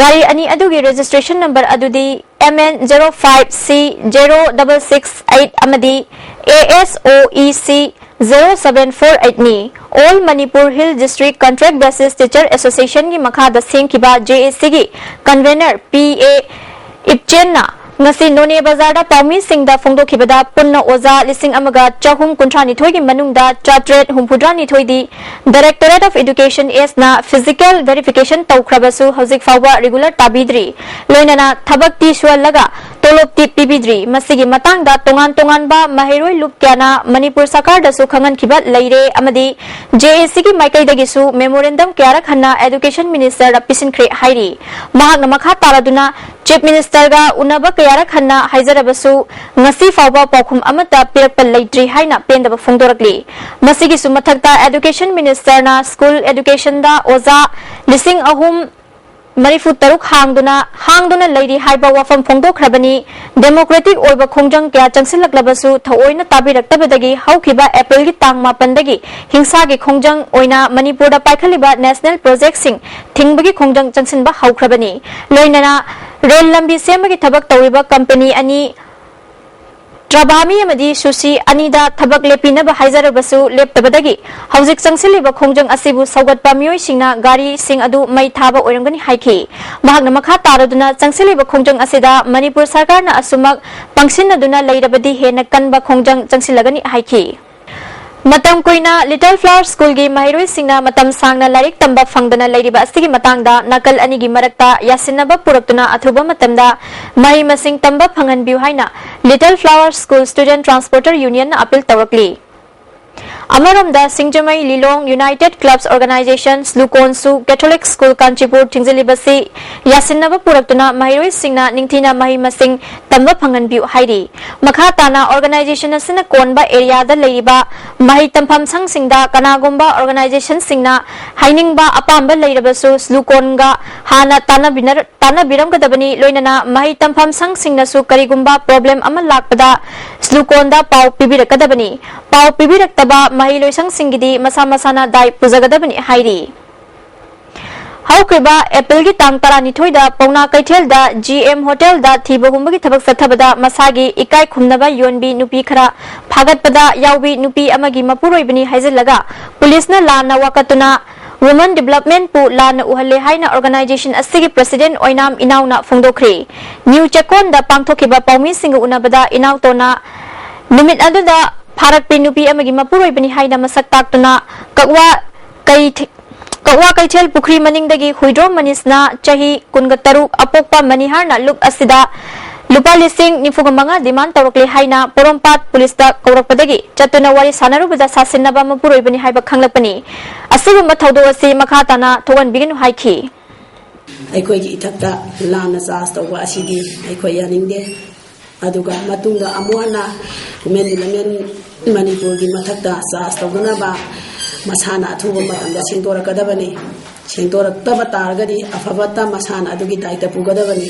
ꯒꯥꯔꯤ ꯑꯅꯤ ꯑꯗꯨꯒꯤ registration number ꯑꯗꯨꯗꯤ M N zero five C zero double six eight ꯑꯃꯗꯤ A S O E C zero seven four eight ꯅꯤ꯫ All Manipur Hill District Contract Basis Teacher Association ꯒꯤ ꯃꯈꯥꯗ ꯁꯦꯝꯈꯤꯕ J A C ꯒꯤ convener P A ꯏꯞꯆꯦꯟꯅ ꯉꯁꯤ ꯅꯣꯅꯦ ꯕꯖꯥꯔꯗ ꯄꯥꯎꯃꯤꯁꯤꯡꯗ ꯐꯣꯡꯗꯣꯛꯈꯤꯕꯗ ꯄꯨꯟꯅ ꯑꯣꯖꯥ ꯂꯤꯁꯤꯡ ꯑꯃꯒ ꯆꯍꯨꯝ ꯀꯨꯟꯊ꯭ꯔꯥ ꯅꯤꯊꯣꯏꯒꯤ ꯃꯅꯨꯡꯗ ꯆꯥꯇ꯭ꯔꯦꯠ ꯍꯨꯝꯐꯨꯇꯔꯥ ꯅꯤꯊꯣꯏꯗꯤ Directorate of Education S ꯅ physical verification ꯇꯧꯈ꯭ꯔꯕꯁꯨ ꯍꯧꯖꯤꯛ ꯐꯥꯎꯕ regular ꯇꯥꯕꯤꯗ꯭ꯔꯤ꯫ ꯂꯣꯏꯅꯅ ꯊꯕꯛꯇꯤ ꯁꯨꯍꯜꯂꯒ ꯇꯣꯂꯣꯞꯇꯤ ꯄꯤꯕꯤꯗ꯭ꯔꯤ꯫ ꯃꯁꯤꯒꯤ ꯃꯇꯥꯡꯗ ꯇꯣꯉꯥꯟ ꯇꯣꯉꯥꯟꯕ ꯃꯍꯩꯔꯣꯏ ꯂꯨꯞ ꯀꯌꯥꯅ ꯃꯅꯤꯄꯨꯔ ꯁꯔꯀꯥꯔꯗꯁꯨ ꯈꯪꯍꯟꯈꯤꯕ ꯂꯩꯔꯦ ꯑꯃꯗꯤ J A C ꯒꯤ ꯃꯥꯏꯀꯩꯗꯒꯤꯁꯨ memorandum ꯀꯌꯥꯔꯛ ꯍꯟꯅ Education Minister ꯗ ꯄꯤꯁꯤꯟꯈ꯭ꯔꯦ ꯍꯥꯏꯔꯤ꯫ ꯃꯍꯥꯛꯅ ꯃꯈꯥ ꯇꯥꯔꯗꯨꯅ Chief Minister ꯒ ꯎꯅꯕ ꯀꯌꯥꯔꯛ ꯍꯟꯅ ꯍꯥꯏꯖꯔꯕꯁꯨ ꯉꯁꯤ ꯐꯥꯎꯕ ꯄꯥꯎꯈꯨꯝ ꯑꯃꯠꯇ ꯄꯤꯔꯛꯄ ꯂꯩꯇ꯭ꯔꯤ ꯍꯥꯏꯅ ꯄꯦꯟꯗꯕ ꯐꯣꯡꯗꯣꯔꯛꯂꯤ꯫ ꯃꯁꯤꯒꯤꯁꯨ ꯃꯊꯛꯇ Education Minister ꯅ school education ꯗ ꯑꯣꯖꯥ ꯂꯤꯁꯤꯡ ꯑꯍꯨꯝ ꯃꯔꯤꯐꯨ ꯇꯔꯨꯛ ꯍꯥꯡꯗꯨꯅ ꯍꯥꯡꯗꯨꯅ ꯂꯩꯔꯤ ꯍꯥꯏꯕ ꯋꯥꯐꯝ ꯐꯣꯡꯗꯣꯛꯈ꯭ꯔꯕꯅꯤ꯫ ꯗꯦꯃꯣꯀ꯭ꯔꯦꯇꯤꯛ ꯑꯣꯏꯕ ꯈꯣꯡꯖꯪ ꯀꯌꯥ ꯆꯪꯁꯤꯜꯂꯛꯂꯕꯁꯨ ꯊꯑꯣꯏꯅ ꯇꯥꯕꯤꯔꯛꯇꯕꯗꯒꯤ ꯍꯧꯈꯤꯕ ꯑꯦꯄ꯭ꯔꯤꯜꯒꯤ ꯇꯥꯡ ꯃꯥꯄꯟꯗꯒꯤ ꯍꯤꯡꯁꯥꯒꯤ ꯈꯣꯡꯖꯪ ꯑꯣꯏꯅ ꯃꯅꯤꯄꯨꯔꯗ ꯄꯥꯏꯈꯠꯂꯤꯕ ꯅꯦꯁꯅꯦꯜ ꯄ꯭ꯔꯣꯖꯦꯛꯁꯤꯡ ꯊꯤꯡꯕꯒꯤ ꯈꯣꯡꯖꯪ ꯆꯪꯁꯤꯟꯕ ꯍꯧꯈ꯭ꯔꯕꯅꯤ꯫ ꯂꯣꯏꯅꯅ ꯔꯦꯜ ꯂꯝꯕꯤ ꯁꯦꯝꯕꯒꯤ ꯊꯕꯛ ꯇꯧꯔꯤꯕ ꯀꯝꯄꯅꯤ ꯑꯅꯤ ꯇ꯭ꯔꯕꯥꯃꯤ ꯑꯃꯗꯤ ꯁꯨꯁꯤ ꯑꯅꯤꯗ ꯊꯕꯛ ꯂꯦꯞꯄꯤꯅꯕ ꯍꯥꯏꯖꯔꯕꯁꯨ ꯂꯦꯞꯇꯕꯗꯒꯤ ꯍꯧꯖꯤꯛ ꯆꯪꯁꯤꯜꯂꯤꯕ ꯈꯣꯡꯖꯪ ꯑꯁꯤꯕꯨ ꯁꯧꯒꯠꯄ ꯃꯤꯑꯣꯏꯁꯤꯡꯅ ꯒꯥꯔꯤꯁꯤꯡ ꯑꯗꯨ ꯃꯩ ꯊꯥꯕ ꯑꯣꯏꯔꯝꯒꯅꯤ ꯍꯥꯏꯈꯤ꯫ ꯃꯍꯥꯛꯅ ꯃꯈꯥ ꯇꯥꯔꯗꯨꯅ ꯆꯪꯁꯤꯜꯂꯤꯕ ꯈꯣꯡꯖꯪ ꯑꯁꯤꯗ ꯃꯅꯤꯄꯨꯔ ꯁꯔꯀꯥꯔꯅ ꯑꯁꯨꯃꯛ ꯄꯪꯁꯤꯟꯅꯗꯨꯅ ꯂꯩꯔꯕꯗꯤ ꯍꯦꯟꯅ ꯀꯟꯕ ꯈꯣꯡꯖꯪ ꯆꯪꯁꯤꯜꯂꯒꯅꯤ ꯍꯥꯏꯈꯤ꯫ ꯃꯇꯝ ꯀꯨꯏꯅ ꯂꯤꯇꯜ ꯐ꯭ꯂꯥꯋꯔ ꯁ꯭ꯀꯨꯜꯒꯤ ꯃꯍꯩꯔꯣꯏꯁꯤꯡꯅ ꯃꯇꯝ ꯁꯥꯡꯅ ꯂꯥꯏꯔꯤꯛ ꯇꯝꯕ ꯐꯪꯗꯅ ꯂꯩꯔꯤꯕ ꯑꯁꯤꯒꯤ ꯃꯇꯥꯡꯗ ꯅꯥꯀꯜ ꯑꯅꯤꯒꯤ ꯃꯔꯛꯇ ꯌꯥꯁꯤꯟꯅꯕ ꯄꯨꯔꯛꯇꯨꯅ ꯑꯊꯨꯕ ꯃꯇꯝꯗ ꯃꯍꯩ ꯃꯁꯤꯡ ꯇꯝꯕ ꯐꯪꯍꯟꯕꯤꯌꯨ ꯍꯥꯏꯅ Little Flower School student transporter ꯌꯨꯅꯤꯌꯟꯅ ꯑꯄꯤꯜ ꯇꯧꯔꯛꯂꯤ꯫ ꯑꯃꯔꯣꯝꯗ ꯁꯤꯡꯖꯃꯩ ꯂꯤꯂꯣꯡ ꯌꯨꯅꯥꯏꯇꯦꯗ ꯀ꯭ꯂꯕꯁ ꯑꯣꯔꯒꯅꯥꯏꯖꯦꯁꯟ ꯁ꯭ꯂꯨꯀꯣꯟꯁꯨ ꯀꯦꯊꯣꯂꯤꯛ ꯁ꯭ꯀꯨꯜ ꯀꯥꯟꯆꯤꯄꯨꯔ ꯊꯤꯡꯖꯤꯜꯂꯤꯕꯁꯤ ꯌꯥꯁꯤꯟꯅꯕ ꯄꯨꯔꯛꯇꯨꯅ ꯃꯍꯩꯔꯣꯏꯁꯤꯡꯅ ꯅꯤꯡꯊꯤꯅ ꯃꯍꯩ ꯃꯁꯤꯡ ꯇꯝꯕ ꯐꯪꯍꯟꯕꯤꯌꯨ ꯍꯥꯏꯔꯤ꯫ ꯃꯈꯥ ꯇꯥꯅ ꯑꯣꯔꯒꯅꯥꯏꯖꯦꯁꯟ ꯑꯁꯤꯅ ꯀꯣꯟꯕ ꯑꯦꯔꯤꯌꯥꯗ ꯂꯩꯔꯤꯕ ꯃꯍꯩ ꯇꯝꯐꯝ ꯁꯪꯁꯤꯡꯗ ꯀꯅꯥꯒꯨꯝꯕ ꯑꯣꯔꯒꯅꯥꯏꯖꯦꯁꯟꯁꯤꯡꯅ ꯍꯥꯏꯅꯤꯡꯕ ꯑꯄꯥꯝꯕ ꯂꯩꯔꯕꯁꯨ ꯁ꯭ꯂꯨꯀꯣꯟꯒ ꯍꯥꯟꯅ ꯇꯥꯟꯅꯕꯤꯅꯔ-, ꯇꯥꯟꯅꯕꯤꯔꯝꯒꯗꯕꯅꯤ꯫ ꯂꯣꯏꯅꯅ ꯃꯍꯩ ꯇꯝꯐꯝ ꯁꯪꯁꯤꯡꯅꯁꯨ ꯀꯔꯤꯒꯨꯝꯕ ꯄ꯭ꯔꯣꯕ꯭ꯂꯦꯝ ꯑꯃ ꯂꯥꯛꯄꯗ ꯁ꯭ꯂꯨꯀꯣꯟꯗ ꯄꯥꯎ ꯄꯤꯕꯤꯔꯛꯀꯗꯕꯅꯤ꯫ ꯄꯥꯎ ꯄꯤꯕꯤꯔꯛꯇꯕ ꯃꯍꯩ ꯂꯣꯏꯁꯪꯁꯤꯡꯒꯤꯗꯤ ꯃꯁꯥ ꯃꯁꯥꯅ ꯗꯥꯏ ꯄꯨꯖꯒꯗꯕꯅꯤ ꯍꯥꯏꯔꯤ꯫ ꯍꯧꯈ꯭ꯔꯤꯕ ꯑꯦꯄ꯭ꯔꯤꯜꯒꯤ ꯇꯥꯡ ꯇꯔꯥꯅꯤꯊꯣꯏꯗ ꯄꯥꯎꯅꯥ ꯀꯩꯊꯦꯜꯗ ꯖꯤ ꯑꯦꯝ ꯍꯣꯇꯦꯜꯗ ꯊꯤꯕ ꯍꯨꯝꯕꯒꯤ ꯊꯕꯛ ꯆꯠꯊꯕꯗ ꯃꯁꯥꯒꯤ ꯏꯀꯥꯏ ꯈꯨꯝꯅꯕ ꯌꯣꯟꯕꯤ ꯅꯨꯄꯤ ꯈꯔ ꯐꯥꯒꯠꯄꯗ ꯌꯥꯎꯕꯤ ꯅꯨꯄꯤ ꯑꯃꯒꯤ ꯃꯄꯨꯔꯣꯏꯕꯅꯤ ꯍꯥꯏꯖꯤꯜꯂꯒ ꯄꯨꯂꯤꯁꯅ ꯂꯥꯟꯅ ꯋꯥꯀꯠꯇꯨꯅ ꯋꯨꯃꯟ ꯗꯤꯕ꯭ꯂꯞꯃꯦꯟꯠꯄꯨ ꯂꯥꯟꯅ ꯎꯍꯜꯂꯦ ꯍꯥꯏꯅ ꯑꯣꯔꯒꯅꯥꯏꯖꯦꯁꯟ ꯑꯁꯤꯒꯤ ꯄ꯭ꯔꯁꯤꯗꯦꯟꯠ ꯑꯣꯏꯅꯥꯝ ꯏꯅꯥꯎꯅ ꯐꯣꯡꯗꯣꯛꯈ꯭ꯔꯦ꯫ ꯅ꯭ꯌꯨ ꯆꯦꯛꯀꯣꯟꯗ ꯄꯥꯡꯊꯣꯛꯈꯤꯕ ꯄꯥꯎꯃꯤꯁꯤꯡꯒ ꯎꯅꯕꯗ ꯏꯅꯥꯎꯇꯣꯟꯅ ꯅꯨꯃꯤꯠ ꯑꯗꯨꯗ ꯐꯥꯔꯛꯄꯤ ꯅꯨꯄꯤ ꯑꯃꯒꯤ ꯃꯄꯨꯔꯣꯏꯕꯅꯤ ꯍꯥꯏꯅ ꯃꯁꯛ ꯇꯥꯛꯇꯨꯅ ꯀꯛꯋꯥ ꯀꯩꯊꯦ-, ꯀꯛꯋꯥ ꯀꯩꯊꯦꯜ ꯄꯨꯈ꯭ꯔꯤ ꯃꯅꯤꯡꯗꯒꯤ ꯍꯨꯏꯗ꯭ꯔꯣꯝ ꯃꯅꯤꯁꯅ ꯆꯍꯤ ꯀꯨꯟꯒ ꯇꯔꯨꯛ ꯑꯄꯣꯛꯄ ꯃꯅꯤꯍꯥꯔꯅ ꯂꯨꯛ ꯑꯁꯤꯗ ꯂꯨꯄꯥ ꯂꯤꯁꯤꯡ ꯅꯤꯐꯨꯒ ꯃꯉꯥ ꯗꯤꯃꯥꯟ ꯇꯧꯔꯛꯂꯦ ꯍꯥꯏꯅ ꯄꯣꯔꯣꯝꯄꯥꯠ ꯄꯨꯂꯤꯁꯇ ꯀꯧꯔꯛꯄꯗꯒꯤ ꯆꯠꯇꯨꯅ ꯋꯥꯔꯤ ꯁꯥꯟꯅꯔꯨꯕꯗ ꯁꯥꯁꯤꯟꯅꯕ ꯃꯄꯨꯔꯣꯏꯕꯅꯤ ꯍꯥꯏꯕ ꯈꯪꯂꯛꯄꯅꯤ꯫ ꯑꯁꯤꯒꯨꯝꯕ ꯊꯧꯗꯣꯛ ꯑꯁꯤ ꯃꯈꯥ ꯇꯥꯅ ꯊꯣꯛꯍꯟꯕꯤꯒꯅꯨ ꯍꯥꯏꯈꯤ꯫ ꯑꯩꯈꯣꯏꯒꯤ ꯏꯊꯛꯇ ꯂꯥꯟꯅ ꯆꯥꯔꯖ ꯇꯧꯕ ꯑꯁꯤꯗꯤ ꯑꯩꯈꯣꯏ ꯌꯥꯅꯤꯡꯗꯦ꯫ ꯑꯗꯨꯒ ꯃꯇꯨꯡꯗ ꯑꯃꯨꯛ ꯍꯟꯅ ꯋꯨꯃꯦꯟ ꯗꯤꯕ꯭ꯂꯞꯃꯦꯟ ꯃꯅꯤꯄꯨꯔꯒꯤ ꯃꯊꯛꯇ ꯆꯥꯔꯖ ꯇꯧꯗꯅꯕ ꯃꯁꯥꯅ ꯑꯊꯨꯕ ꯃꯇꯝꯗ ꯁꯦꯡꯗꯣꯔꯛꯀꯗꯕꯅꯤ꯫ ꯁꯦꯡꯗꯣꯔꯛꯇꯕ ꯇꯥꯔꯒꯗꯤ ꯑꯐꯕꯇ ꯃꯁꯥꯅ ꯑꯗꯨꯒꯤ ꯗꯥꯏꯇ ꯄꯨꯒꯗꯕꯅꯤ꯫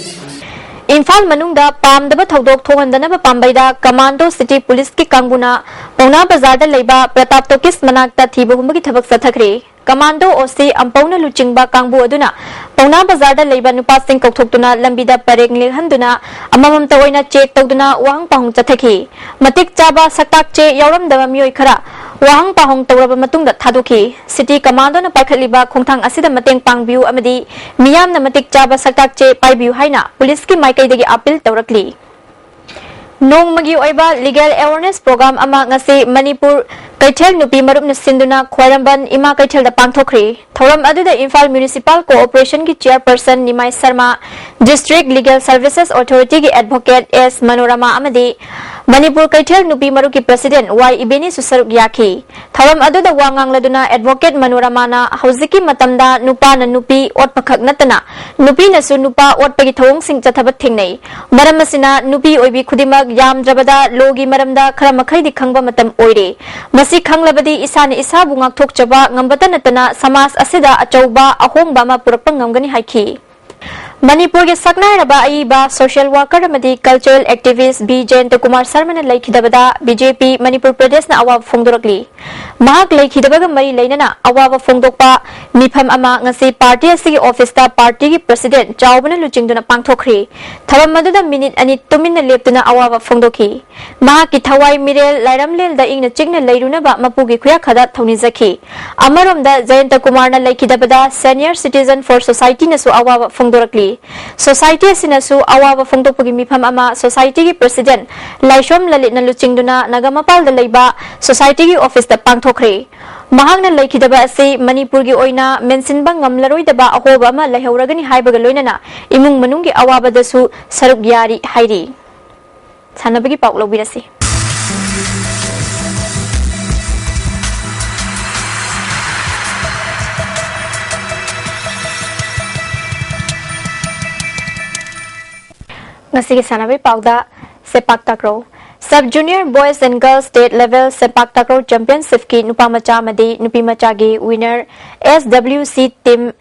ꯏꯝꯐꯥꯜ ꯃꯅꯨꯡꯗ ꯄꯥꯝꯗꯕ ꯊꯧꯗꯣꯛ ꯊꯣꯛꯍꯟꯗꯅꯕ ꯄꯥꯝꯕꯩꯗ ꯀꯃꯥꯟꯗꯣ ꯁꯤꯇꯤ ꯄꯨꯂꯤꯁꯀꯤ ꯀꯥꯡꯕꯨꯅ ꯄꯥꯎꯅꯥ ꯕꯖꯥꯔꯗ ꯂꯩꯕ ꯄ꯭ꯔꯇꯥꯞ ꯇꯣꯀꯤꯁ ꯃꯅꯥꯛꯇ ꯊꯤꯕ ꯍꯨꯝꯕꯒꯤ ꯊꯕꯛ ꯆꯠꯊꯈ꯭ꯔꯦ꯫ ꯀꯃꯥꯟꯗꯣ ꯑꯣꯁꯤ ꯑꯝꯄꯧꯅ ꯂꯨꯆꯤꯡꯕ ꯀꯥꯡꯕꯨ ꯑꯗꯨꯅ ꯄꯥꯎꯅꯥ ꯕꯖꯥꯔꯗ ꯂꯩꯕ ꯅꯨꯄꯥꯁꯤꯡ ꯀꯧꯊꯣꯛꯇꯨꯅ ꯂꯝꯕꯤꯗ ꯄꯔꯦꯡ ꯂꯦꯡꯍꯟꯗꯨꯅ ꯑꯃꯃꯝꯇ ꯑꯣꯏꯅ ꯆꯦꯛ ꯇꯧꯗꯨꯅ ꯋꯥꯍꯪ ꯄꯥꯎꯍꯪ ꯆꯠꯊꯈꯤ꯫ ꯃꯇꯤꯛ ꯆꯥꯕ ꯁꯛꯇꯥꯛ ꯆꯦ ꯌꯥꯎꯔꯝꯗꯕ ꯃꯤꯑꯣꯏ ꯈꯔ ꯋꯥꯍꯪ ꯄꯥꯎꯍꯪ ꯇꯧꯔꯕ ꯃꯇꯨꯡꯗ ꯊꯥꯗꯣꯛꯈꯤ꯫ ꯁꯤꯇꯤ ꯀꯃꯥꯟꯗꯣꯅ ꯄꯥꯏꯈꯠꯂꯤꯕ ꯈꯣꯡꯊꯥꯡ ꯑꯁꯤꯗ ꯃꯇꯦꯡ ꯄꯥꯡꯕꯤꯌꯨ ꯑꯃꯗꯤ ꯃꯤꯌꯥꯝꯅ ꯃꯇꯤꯛ ꯆꯥꯕ ꯁꯛꯇꯥꯛ ꯆꯦ ꯄꯥꯏꯕꯤꯌꯨ ꯍꯥꯏꯅ ꯄꯨꯂꯤꯁꯀꯤ ꯃꯥꯏꯀꯩꯗꯒꯤ ꯑꯥꯄꯤꯜ ꯇꯧꯔꯛꯂꯤ꯫ ꯅꯣꯡꯃꯒꯤ ꯑꯣꯏꯕ ꯂꯤꯒꯦꯜ ꯑꯦꯋꯥꯔꯅꯦꯁ ꯄ꯭ꯔꯣꯒ꯭ꯔꯥꯝ ꯑꯃ ꯉꯁꯤ ꯃꯅꯤꯄꯨꯔ ꯀꯩꯊꯦꯜ ꯅꯨꯄꯤ ꯃꯔꯨꯞꯅ ꯁꯤꯟꯗꯨꯅ ꯈ꯭ꯋꯥꯏꯔꯝꯕꯟ ꯏꯃꯥ ꯀꯩꯊꯦꯜꯗ ꯄꯥꯡꯊꯣꯛꯈ꯭ꯔꯤ꯫ ꯊꯧꯔꯝ ꯑꯗꯨꯗ ꯏꯝꯐꯥꯜ ꯃ꯭ꯌꯨꯅꯤꯁꯤꯄꯥꯜ ꯀꯣꯑꯣꯄꯔꯦꯁꯟꯒꯤ chairperson Nimai Sharma, district legal services ꯑꯣꯊꯣꯔꯤꯇꯤꯒꯤ ꯑꯦꯗꯚꯣꯀꯦꯠ ꯑꯦꯁ ꯃꯅꯣꯔꯃꯥ ꯑꯃꯗꯤ ꯃꯅꯤꯄꯨꯔ ꯀꯩꯊꯦꯜ ꯅꯨꯄꯤ ꯃꯔꯨꯞꯀꯤ ꯄ꯭ꯔꯁꯤꯗꯦꯟ ꯋꯥꯏ ꯏꯕꯦꯅꯤꯁꯨ ꯁꯔꯨꯛ ꯌꯥꯈꯤ꯫ ꯊꯧꯔꯝ ꯑꯗꯨꯗ ꯋꯥ ꯉꯥꯡꯂꯗꯨꯅ ꯑꯦꯗꯚꯣꯀꯦꯠ ꯃꯅꯣꯔꯃꯥꯅ ꯍꯧꯖꯤꯛꯀꯤ ꯃꯇꯝꯗ ꯅꯨꯄꯥꯅ ꯅꯨꯄꯤ ꯑꯣꯠꯄꯈꯛ ꯅꯠꯇꯅ ꯅꯨꯄꯤꯅꯁꯨ ꯅꯨꯄꯥ ꯑꯣꯠꯄꯒꯤ ꯊꯧꯑꯣꯡꯁꯤꯡ ꯆꯠꯊꯕ ꯊꯦꯡꯅꯩ꯫ ꯃꯔꯝ ꯑꯁꯤꯅ ꯅꯨꯄꯤ ꯑꯣꯏꯕꯤ ꯈꯨꯗꯤꯡꯃꯛ ꯌꯥꯝꯗ꯭ꯔꯕꯗ ꯂꯣꯒꯤ ꯃꯔꯝꯗ ꯈꯔ ꯃꯈꯩꯗꯤ ꯈꯪꯕ ꯃꯇꯝ ꯑꯣꯏꯔꯦ꯫ ꯃꯁꯤ ꯈꯪꯂꯕꯗꯤ ꯏꯁꯥꯅ ꯏꯁꯥꯕꯨ ꯉꯥꯛꯊꯣꯛꯆꯕ ꯉꯝꯕꯇ ꯅꯠꯇꯅ ꯁꯃꯥꯖ ꯑꯁꯤꯗ ꯑꯆꯧꯕ ꯑꯍꯣꯡꯕ ꯑꯃ ꯄꯨꯔꯛꯄ ꯉꯝꯒꯅꯤ ꯍꯥꯏꯈꯤ꯫ ꯃꯅꯤꯄꯨꯔꯒꯤ ꯁꯛꯅꯥꯏꯔꯕ ꯑꯏꯕ ꯁꯣꯁꯤꯌꯦꯜ ꯋꯥꯔꯀꯔ ꯑꯃꯗꯤ cultural activist B Jayanta Kumar ꯁꯔꯃꯅ ꯂꯩꯈꯤꯗꯕꯗ ꯕꯤ ꯖꯦ ꯄꯤ ꯃꯅꯤꯄꯨꯔ ꯄ꯭ꯔꯗꯦꯁꯅ ꯑꯋꯥꯕ ꯐꯣꯡꯗꯣꯔꯛꯂꯤ꯫ ꯃꯍꯥꯛ ꯂꯩꯈꯤꯗꯕꯒ ꯃꯔꯤ ꯂꯩꯅꯅ ꯑꯋꯥꯕ ꯐꯣꯡꯗꯣꯛꯄ ꯃꯤꯐꯝ ꯑꯃ ꯉꯁꯤ ꯄꯥꯔꯇꯤ ꯑꯁꯤꯒꯤ ꯑꯣꯐꯤꯁꯇ ꯄꯥꯔꯇꯤꯒꯤ ꯄ꯭ꯔꯁꯤꯗꯦꯟ ꯆꯥꯎꯕꯅ ꯂꯨꯆꯤꯡꯗꯨꯅ ꯄꯥꯡꯊꯣꯛꯈ꯭ꯔꯤ꯫ ꯊꯧꯔꯝ ꯑꯗꯨꯗ ꯃꯤꯅꯤꯠ ꯑꯅꯤ ꯇꯨꯃꯤꯟꯅ ꯂꯦꯞꯇꯨꯅ ꯑꯋꯥꯕ ꯐꯣꯡꯗꯣꯛꯈꯤ꯫ ꯃꯍꯥꯛꯀꯤ ꯊꯋꯥꯏ ꯃꯤꯔꯦꯜ ꯂꯥꯏꯔꯝꯂꯦꯜꯗ ꯏꯪꯅ ꯆꯤꯛꯅ ꯂꯩꯔꯨꯅꯕ ꯃꯄꯨꯒꯤ ꯈꯨꯌꯥꯈꯗ ꯊꯧꯅꯤꯖꯈꯤ꯫ ꯑꯃꯔꯣꯝꯗ ꯖꯌꯟꯇ ꯀꯨꯃꯥꯔꯅ ꯂꯩꯈꯤꯗꯕꯗ Senior Citizen for Societyꯅꯁꯨ ꯑꯋꯥꯕ ꯐꯣꯡꯗꯣꯔꯛꯂꯤ꯫ ꯁꯣꯁꯥꯏꯇꯤ ꯑꯁꯤꯅꯁꯨ ꯑꯋꯥꯕ ꯐꯣꯡꯗꯣꯛꯄꯒꯤ ꯃꯤꯐꯝ ꯑꯃ ꯁꯣꯁꯥꯏꯇꯤꯒꯤ ꯄ꯭ꯔꯁꯤꯗꯦꯟ ꯂꯥꯏꯁꯣꯝ ꯂꯂꯤꯠꯅ ꯂꯨꯆꯤꯡꯗꯨꯅ ꯅꯒꯥꯃꯄꯥꯜꯗ ꯂꯩꯕ ꯁꯣꯁꯥꯏꯇꯤꯒꯤ ꯑꯣꯐꯤꯁꯇ ꯄꯥꯡꯊꯣꯛꯈ꯭ꯔꯦ꯫ ꯃꯍꯥꯛꯅ ꯂꯩꯈꯤꯗꯕ ꯑꯁꯤ ꯃꯅꯤꯄꯨꯔꯒꯤ ꯑꯣꯏꯅ ꯃꯦꯟꯁꯤꯟꯕ ꯉꯝꯂꯔꯣꯏꯗꯕ ꯑꯍꯣꯕ ꯑꯃ ꯂꯩꯍꯧꯔꯒꯅꯤ ꯍꯥꯏꯕꯒ ꯂꯣꯏꯅꯅ ꯏꯃꯨꯡ ꯃꯅꯨꯡꯒꯤ ꯑꯋꯥꯕꯗꯁꯨ ꯁꯔꯨꯛ ꯌꯥꯔꯤ ꯍꯥꯏꯔꯤ꯫ ꯁꯥꯟꯅꯕꯒꯤ ꯄꯥꯎ ꯂꯧꯕꯤꯔꯁꯤ꯫ ꯉꯁꯤꯒꯤ ꯁꯥꯟꯅꯕꯒꯤ ꯄꯥꯎꯗ ꯁꯦꯄꯥꯛ takraw. Sub Junior Boys and Girls State Level ꯁꯦꯄꯥꯛ takraw ꯆꯦꯝꯄꯤꯌꯟꯁꯤꯞꯀꯤ ꯅꯨꯄꯥ ꯃꯆꯥ ꯑꯃꯗꯤ ꯅꯨꯄꯤ ꯃꯆꯥꯒꯤ ꯋꯤꯅꯔ ꯑꯦꯁ ꯗꯕ꯭ꯂ꯭ꯌꯨ ꯁꯤ ꯇꯤꯝ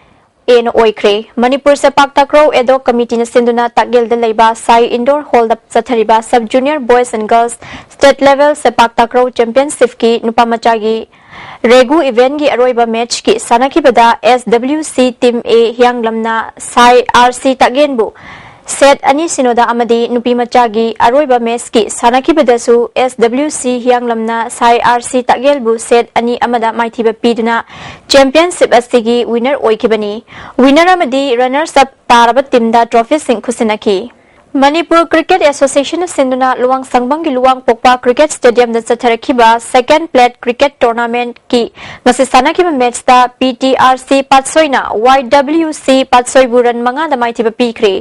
ꯑꯦꯅ ꯑꯣꯏꯈ꯭ꯔꯦ꯫ ꯃꯅꯤꯄꯨꯔ ꯁꯦꯄꯥꯛ ꯇꯥꯀ꯭ꯔꯧ ꯑꯦꯗꯣꯛ ꯀꯃꯤꯇꯤꯅ ꯁꯤꯟꯗꯨꯅ ꯇꯥꯛꯌꯦꯜꯗ ꯂꯩꯕ ꯁꯥꯏ ꯏꯟꯗꯣꯔ ꯍꯣꯜꯗ ꯆꯠꯊꯔꯤꯕ sub junior boys and girls state level sepak takraw ꯆꯦꯝꯄꯤꯌꯟꯁꯤꯞꯀꯤ ꯅꯨꯄꯥ ꯃꯆꯥꯒꯤ ꯔꯦꯒꯨ ꯏꯚꯦꯟꯒꯤ ꯑꯔꯣꯏꯕ ꯃꯦꯠꯆꯀꯤ ꯁꯥꯟꯅꯈꯤꯕꯗ ꯑꯦꯁ ꯗꯕ꯭ꯂ꯭ꯌꯨ ꯁꯤ ꯇꯤꯝ ꯑꯦ ꯍꯤꯌꯥꯡꯂꯝꯅ ꯁꯥꯏ ꯑꯥꯔ ꯁꯤ ꯇꯥꯛꯌꯦꯟꯕꯨ ꯁꯦꯠ ꯑꯅꯤ ꯁꯤꯅꯣꯗ ꯑꯃꯗꯤ ꯅꯨꯄꯤ ꯃꯆꯥꯒꯤ ꯑꯔꯣꯏꯕ ꯃꯦꯠꯆꯀꯤ ꯁꯥꯟꯅꯈꯤꯕꯗꯁꯨ ꯑꯦꯁ ꯗꯕ꯭ꯂ꯭ꯌꯨ ꯁꯤ ꯍꯤꯌꯥꯡꯂꯝꯅ ꯁꯥꯏ ꯑꯥꯔ ꯁꯤ ꯇꯥꯛꯌꯦꯜꯕꯨ ꯁꯦꯠ ꯑꯅꯤ ꯑꯃꯗ ꯃꯥꯏꯊꯤꯕ ꯄꯤꯗꯨꯅ ꯆꯦꯝꯄꯤꯌꯟꯁꯤꯞ ꯑꯁꯤꯒꯤ ꯋꯤꯅꯔ ꯑꯣꯏꯈꯤꯕꯅꯤ꯫ ꯋꯤꯅꯔ ꯑꯃꯗꯤ ꯔꯅꯔꯁ ꯑꯞ ꯇꯥꯔꯕ ꯇꯤꯝꯗ ꯇ꯭ꯔꯣꯐꯤꯁꯤꯡ ꯈꯨꯠꯁꯤꯟꯅꯈꯤ꯫ ꯃꯅꯤꯄꯨꯔ ꯀ꯭ꯔꯤꯀꯦꯠ ꯑꯦꯁꯣꯁꯤꯌꯦꯁꯟꯅ ꯁꯤꯟꯗꯨꯅ ꯂꯨꯋꯥꯡꯁꯪꯕꯝꯒꯤ ꯂꯨꯋꯥꯡꯄꯣꯛꯄ ꯀ꯭ꯔꯤꯀꯦꯠ ꯁ꯭ꯇꯦꯗꯤꯌꯝꯗ ꯆꯠꯊꯔꯛꯈꯤꯕ ꯁꯦꯀꯦꯟ ꯄ꯭ꯂꯦꯠ ꯀ꯭ꯔꯤꯀꯦꯠ ꯇꯣꯔꯅꯥꯃꯦꯟꯠꯀꯤ ꯉꯁꯤ ꯁꯥꯟꯅꯈꯤꯕ ꯃꯦꯠꯆꯇ ꯄꯤ ꯇꯤ ꯑꯥꯔ ꯁꯤ ꯄꯥꯠꯁꯣꯏꯅ ꯋꯥꯏ ꯗꯕ꯭ꯂ꯭ꯌꯨ ꯁꯤ ꯄꯥꯠꯁꯣꯏꯕꯨ ꯔꯟ ꯃꯉꯥꯗ ꯃꯥꯏꯊꯤꯕ ꯄꯤꯈ꯭ꯔꯦ꯫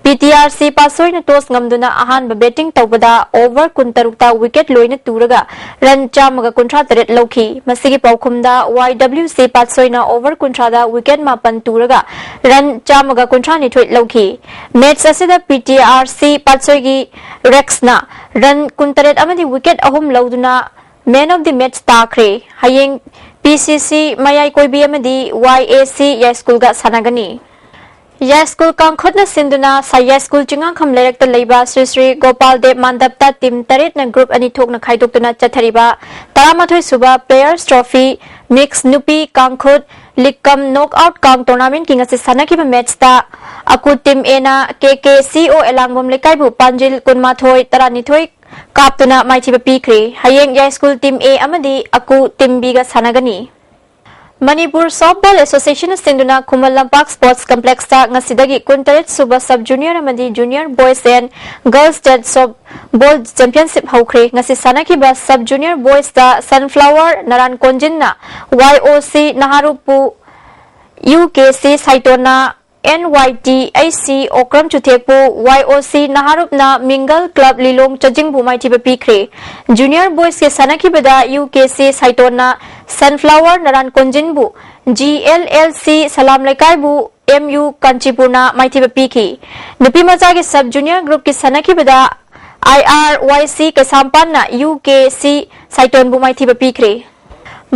P T R C ꯄꯥꯠꯁꯣꯏꯅ toss ꯉꯝꯗꯨꯅ ꯑꯍꯥꯟꯕ ꯕꯦꯇꯤꯡ ꯇꯧꯕꯗ ꯑꯣꯚꯔ ꯀꯨꯟꯇꯔꯨꯛꯇ ꯋꯤꯀꯦꯠ ꯂꯣꯏꯅ ꯇꯨꯔꯒ ꯔꯟ ꯆꯥꯝꯃꯒ ꯀꯨꯟꯊ꯭ꯔꯥ ꯇꯔꯦꯠ ꯂꯧꯈꯤ꯫ ꯃꯁꯤꯒꯤ ꯄꯥꯎꯈꯨꯝꯗ ꯋꯥꯏ ꯗꯕ꯭ꯂ꯭ꯌꯨ ꯁꯤ ꯄꯥꯠꯁꯣꯏꯅ ꯑꯣꯚꯔ ꯀꯨꯟꯊ꯭ꯔꯥꯗ ꯋꯤꯀꯦꯠ ꯃꯥꯄꯟ ꯇꯨꯔꯒ ꯔꯟ ꯆꯥꯝꯃꯒ ꯀꯨꯟꯊ꯭ꯔꯥ ꯅꯤꯊꯣꯏ ꯂꯧꯈꯤ꯫ ꯃꯦꯠꯆ ꯑꯁꯤꯗ P T R C ꯄꯥꯠꯁꯣꯏꯒꯤ ꯔꯦꯛꯁꯅ run ꯀꯨꯟꯇꯔꯦꯠ ꯑꯃꯗꯤ ꯋꯤꯀꯦꯠ ꯑꯍꯨꯝ ꯂꯧꯗꯨꯅ ꯃꯦꯟ ꯑꯣꯐ ꯗꯤ ꯃꯦꯠꯆ ꯇꯥꯈ꯭ꯔꯦ꯫ ꯍꯌꯦꯡ ꯄꯤ ꯁꯤ ꯁꯤ ꯃꯌꯥꯏ ꯀꯣꯏꯕꯤ ꯑꯃꯗꯤ ꯋꯥꯏ ꯑꯦ ꯁꯤ ꯌꯥꯏꯁ꯭ꯀꯨꯜꯒ ꯁꯥꯟꯅꯒꯅꯤ꯫ ꯌꯥꯏꯁ꯭ꯀꯨꯜ ꯀꯥꯡꯈꯨꯠꯅ ꯁꯤꯟꯗꯨꯅ ꯁꯥꯏ ꯌꯥꯏꯁ꯭ꯀꯨꯜ ꯆꯤꯡꯉꯥꯡꯈꯝ ꯂꯩꯔꯛꯇ ꯂꯩꯕ ꯁ꯭ꯔꯤ ꯁ꯭ꯔꯤ ꯒꯣꯄꯥꯜ ꯗꯦꯕ ꯃꯥꯟꯗꯞꯇ ꯇꯤꯝ ꯇꯔꯦꯠꯅ ꯒ꯭ꯔꯨꯞ ꯑꯅꯤ ꯊꯣꯛꯅ ꯈꯥꯏꯗꯣꯛꯇꯨꯅ ꯆꯠꯊꯔꯤꯕ ꯇꯔꯥꯃꯥꯊꯣꯏ ꯁꯨꯕ ꯄ꯭ꯂꯦꯌꯔꯁ ꯇ꯭ꯔꯣꯐꯤ ꯃꯤꯛꯁ ꯅꯨꯄꯤ ꯀꯥꯡꯈꯨꯠ ꯂꯤꯛ ꯀꯝ ꯅꯣꯛ ꯑꯥꯎꯠ ꯀꯥꯡ ꯇꯣꯔꯅꯥꯃꯦꯟꯠꯀꯤ ꯉꯁꯤ ꯁꯥꯟꯅꯈꯤꯕ ꯃꯦꯠꯆꯇ ꯑꯀꯨ ꯇꯤꯝ ꯑꯦꯅ ꯀꯦ ꯀꯦ ꯁꯤ ꯑꯣ ꯑꯦꯂꯥꯡꯕꯝ ꯂꯩꯀꯥꯏꯕꯨ ꯄꯥꯟꯖꯤꯜ ꯀꯨꯟꯃꯥꯊꯣꯏ, ꯇꯔꯥꯅꯤꯊꯣꯏ ꯀꯥꯞꯇꯨꯅ ꯃꯥꯏꯊꯤꯕ ꯄꯤꯈ꯭ꯔꯦ꯫ ꯍꯌꯦꯡ ꯌꯥꯏꯁ꯭ꯀꯨꯜ ꯇꯤꯝ ꯑꯦ ꯑꯃꯗꯤ ꯑꯀꯨ ꯇꯤꯝ ꯕꯤꯒ ꯁꯥꯟꯅꯒꯅꯤ꯫ ꯃꯅꯤꯄꯨꯔ ꯁꯣꯐꯕꯣꯜ ꯑꯦꯁꯣꯁꯤꯌꯦꯁꯟꯅ ꯁꯤꯟꯗꯨꯅ ꯈꯨꯃꯟ ꯂꯝꯄꯥꯛ ꯁ꯭ꯄꯣꯔꯠꯁ ꯀꯝꯄ꯭ꯂꯦꯛꯁꯇ ꯉꯁꯤꯗꯒꯤ ꯀꯨꯟꯇꯔꯦꯠ ꯁꯨꯕ ꯁꯕ ꯖꯨꯅꯤꯌꯔ ꯑꯃꯗꯤ junior boys and girls state softball championship ꯍꯧꯈ꯭ꯔꯦ꯫ ꯉꯁꯤ ꯁꯥꯟꯅꯈꯤꯕ ꯁꯕ ꯖꯨꯅꯤꯌꯔ ꯕꯣꯏꯁꯇ ꯁꯟꯐ꯭ꯂꯥꯋꯔ ꯅꯔꯥꯟ ꯀꯣꯟꯖꯤꯟꯅ ꯋꯥꯏ ꯑꯣ ꯁꯤ ꯅꯍꯥꯔꯨꯞꯄꯨ, ꯌꯨ ꯀꯦ ꯁꯤ ꯁꯥꯏꯇꯣꯟꯅ N Y T H C Okram ꯆꯨꯊꯦꯛꯄꯨ, ꯋꯥꯏ ꯑꯣ ꯁꯤ ꯅꯍꯥꯔꯨꯞꯅ ꯃꯤꯡꯒꯜ ꯀ꯭ꯂꯕ ꯂꯤꯂꯣꯡ ꯆꯥꯖꯤꯡꯕꯨ ꯃꯥꯏꯊꯤꯕ ꯄꯤꯈ꯭ꯔꯦ꯫ ꯖꯨꯅꯤꯌꯔ ꯕꯣꯏꯁꯀꯤ ꯁꯥꯟꯅꯈꯤꯕꯗ ꯌꯨ ꯀꯦ ꯁꯤ ꯁꯥꯏꯇꯣꯟꯅ ꯁꯟꯐ꯭ꯂꯥꯋꯔ ꯅꯔꯥꯟ ꯀꯣꯟꯖꯤꯟꯕꯨ, G L L C Salam ꯂꯩꯀꯥꯏꯕꯨ, M U ꯀꯥꯟꯆꯤꯄꯨꯔꯅ ꯃꯥꯏꯊꯤꯕ ꯄꯤꯈꯤ꯫ ꯅꯨꯄꯤ ꯃꯆꯥꯒꯤ ꯁꯕ ꯖꯨꯅꯤꯌꯔ ꯒ꯭ꯔꯨꯞꯀꯤ ꯁꯥꯟꯅꯈꯤꯕꯗ ꯑꯥꯏ ꯑꯥꯔ ꯋꯥꯏ ꯁꯤ ꯀꯩꯁꯥꯝꯄꯥꯠꯅ ꯌꯨ ꯀꯦ ꯁꯤ ꯁꯥꯏꯇꯣꯟꯕꯨ ꯃꯥꯏꯊꯤꯕ ꯄꯤꯈ꯭ꯔꯦ꯫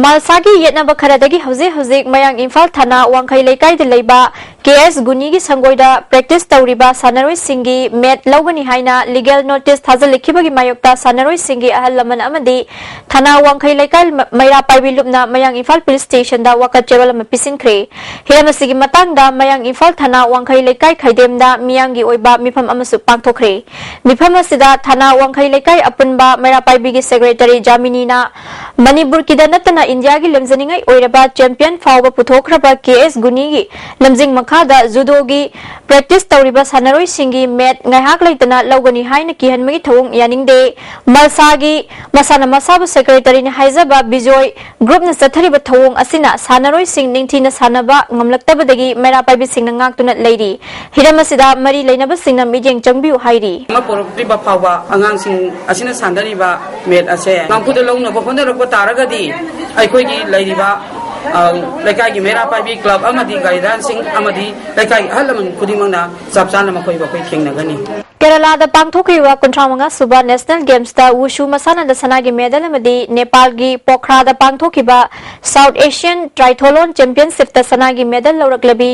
ꯃꯥꯜꯁꯥꯒꯤ ꯌꯦꯠꯅꯕ ꯈꯔꯗꯒꯤ ꯍꯧꯖꯤꯛ ꯍꯧꯖꯤꯛ ꯃꯌꯥꯡ ꯏꯝꯐꯥꯜ ꯊꯥꯅ ꯋꯥꯡꯈꯩ ꯂꯩꯀꯥꯏꯗ ꯂꯩꯕ ꯀꯦ ꯑꯦꯁ ꯒꯨꯅꯤꯒꯤ ꯁꯪꯒꯣꯏꯗ practice ꯇꯧꯔꯤꯕ ꯁꯥꯟꯅꯔꯣꯏꯁꯤꯡꯒꯤ ꯃꯦꯠ ꯂꯧꯒꯅꯤ ꯍꯥꯏꯅ legal notice ꯊꯥꯖꯤꯜꯂꯛꯈꯤꯕꯒꯤ ꯃꯥꯌꯣꯛꯇ ꯁꯥꯟꯅꯔꯣꯏꯁꯤꯡꯒꯤ ꯑꯍꯜ ꯂꯃꯟ ꯑꯃꯗꯤ ꯊꯥꯅ ꯋꯥꯡꯈꯩ ꯂꯩꯀꯥꯏ ꯃꯩꯔꯥ ꯄꯥꯏꯕꯤ ꯂꯨꯞꯅ ꯃꯌꯥꯡ ꯏꯝꯐꯥꯜ police stationꯗ ꯋꯥꯀꯠ ꯆꯦꯔꯣꯜ ꯑꯃ ꯄꯤꯁꯤꯟꯈ꯭ꯔꯦ꯫ ꯍꯤꯔꯝ ꯑꯁꯤꯒꯤ ꯃꯇꯥꯡꯗ ꯃꯌꯥꯡ ꯏꯝꯐꯥꯜ ꯊꯥꯅ ꯋꯥꯡꯈꯩ ꯂꯩꯀꯥꯏ ꯈꯥꯏꯗꯦꯝꯗ ꯃꯤꯌꯥꯝꯒꯤ ꯑꯣꯏꯕ ꯃꯤꯐꯝ ꯑꯃꯁꯨ ꯄꯥꯡꯊꯣꯛꯈ꯭ꯔꯦ꯫ ꯃꯤꯐꯝ ꯑꯁꯤꯗ ꯊꯥꯅ ꯋꯥꯡꯈꯩ ꯂꯩꯀꯥꯏ ꯑꯄꯨꯟꯕ ꯃꯩꯔꯥ ꯄꯥꯏꯕꯤꯒꯤ secretaryꯖꯥꯃꯤꯅꯤꯅ ꯃꯅꯤꯄꯨꯔꯒꯤꯗ ꯅꯠꯇꯅ ꯏꯟꯗꯤꯌꯥꯒꯤ ꯂꯝꯖꯅꯤꯡꯉꯥꯏ ꯑꯣꯏꯔꯕ champion ꯐꯥꯎꯕ ꯄꯨꯊꯣꯛꯈ꯭ꯔꯕ ꯀꯦ ꯑꯦꯁ ꯒꯨꯅꯤꯒꯤ ꯂꯝꯖꯤꯡ ꯃꯈꯥꯗ ꯖꯨꯗꯣꯒꯤ practice ꯇꯧꯔꯤꯕ ꯁꯥꯟꯅꯔꯣꯏꯁꯤꯡꯒꯤ ꯃꯦꯠ ꯉꯥꯏꯍꯥꯛ ꯂꯩꯇꯅ ꯂꯧꯒꯅꯤ ꯍꯥꯏꯅ ꯀꯤꯍꯟꯕꯒꯤ ꯊꯧꯑꯣꯡ ꯌꯥꯅꯤꯡꯗꯦ꯫ ꯃꯜꯁꯥꯒꯤ ꯃꯁꯥꯅ ꯃꯁꯥꯕꯨ secretaryꯅ ꯍꯥꯏꯖꯕ ꯕꯤꯖꯣꯏ groupꯅ ꯆꯠꯊꯔꯤꯕ ꯊꯧꯑꯣꯡ ꯑꯁꯤꯅ ꯁꯥꯟꯅꯔꯣꯏꯁꯤꯡ ꯅꯤꯡꯊꯤꯅ ꯁꯥꯟꯅꯕ ꯉꯝꯂꯛꯇꯕꯗꯒꯤ ꯃꯩꯔꯥ ꯄꯥꯏꯕꯤꯁꯤꯡꯅ ꯉꯥꯛꯇꯨꯅ ꯂꯩꯔꯤ꯫ ꯍꯤꯔꯝ ꯑꯁꯤꯗ ꯃꯔꯤ ꯂꯩꯅꯕꯁꯤꯡꯅ ꯃꯤꯠꯌꯦꯡ ꯆꯪꯕꯤꯌꯨ ꯍꯥꯏꯔꯤ꯫ ꯑꯃ ꯄꯨꯔꯛꯇ꯭ꯔꯤꯕ ꯐꯥꯎꯕ ꯑꯉꯥꯡꯁꯤꯡ ꯑꯁꯤꯅ ꯁꯥꯟꯅꯔꯤꯕ ꯃꯦꯠ ꯑꯁꯦ ꯅꯝꯐꯨꯗ ꯂꯧꯅꯕ ꯍꯣꯠꯅꯔꯛꯄ ꯇꯥꯔꯒꯗꯤ ꯑꯩꯈꯣꯏꯒꯤ ꯂꯩꯔꯤꯕ, ꯑ, ꯂꯩꯀꯥꯏꯒꯤ ꯃꯩꯔꯥ ꯄꯥꯏꯕꯤ club ꯑꯃꯗꯤ guardianꯁꯤꯡ ꯑꯃꯗꯤ ꯂꯩꯀꯥꯏꯒꯤ ꯑꯍꯜ ꯂꯃꯟ ꯈꯨꯗꯤꯡꯃꯛꯅ ꯆꯞ ꯆꯥꯅ ꯃꯈꯣꯏꯕꯨ ꯑꯩꯈꯣꯏ ꯊꯦꯡꯅꯒꯅꯤ꯫ ꯀꯦꯔꯂꯥꯗ ꯄꯥꯡꯊꯣꯛꯈꯤꯕ ꯀꯨꯟꯊ꯭ꯔꯥ ꯃꯉꯥ ꯁꯨꯕ National Gamesꯇ ꯋꯨꯁꯨ ꯃꯁꯥꯟꯅꯗ ꯁꯅꯥꯒꯤ ꯃꯦꯗꯜ ꯑꯃꯗꯤ ꯅꯦꯄꯥꯜꯒꯤ ꯄꯣꯈ꯭ꯔꯥꯗ ꯄꯥꯡꯊꯣꯛꯈꯤꯕ South Asian Triathlon Championshipꯇ ꯁꯅꯥꯒꯤ ꯃꯦꯗꯜ ꯂꯧꯔꯛꯂꯕꯤ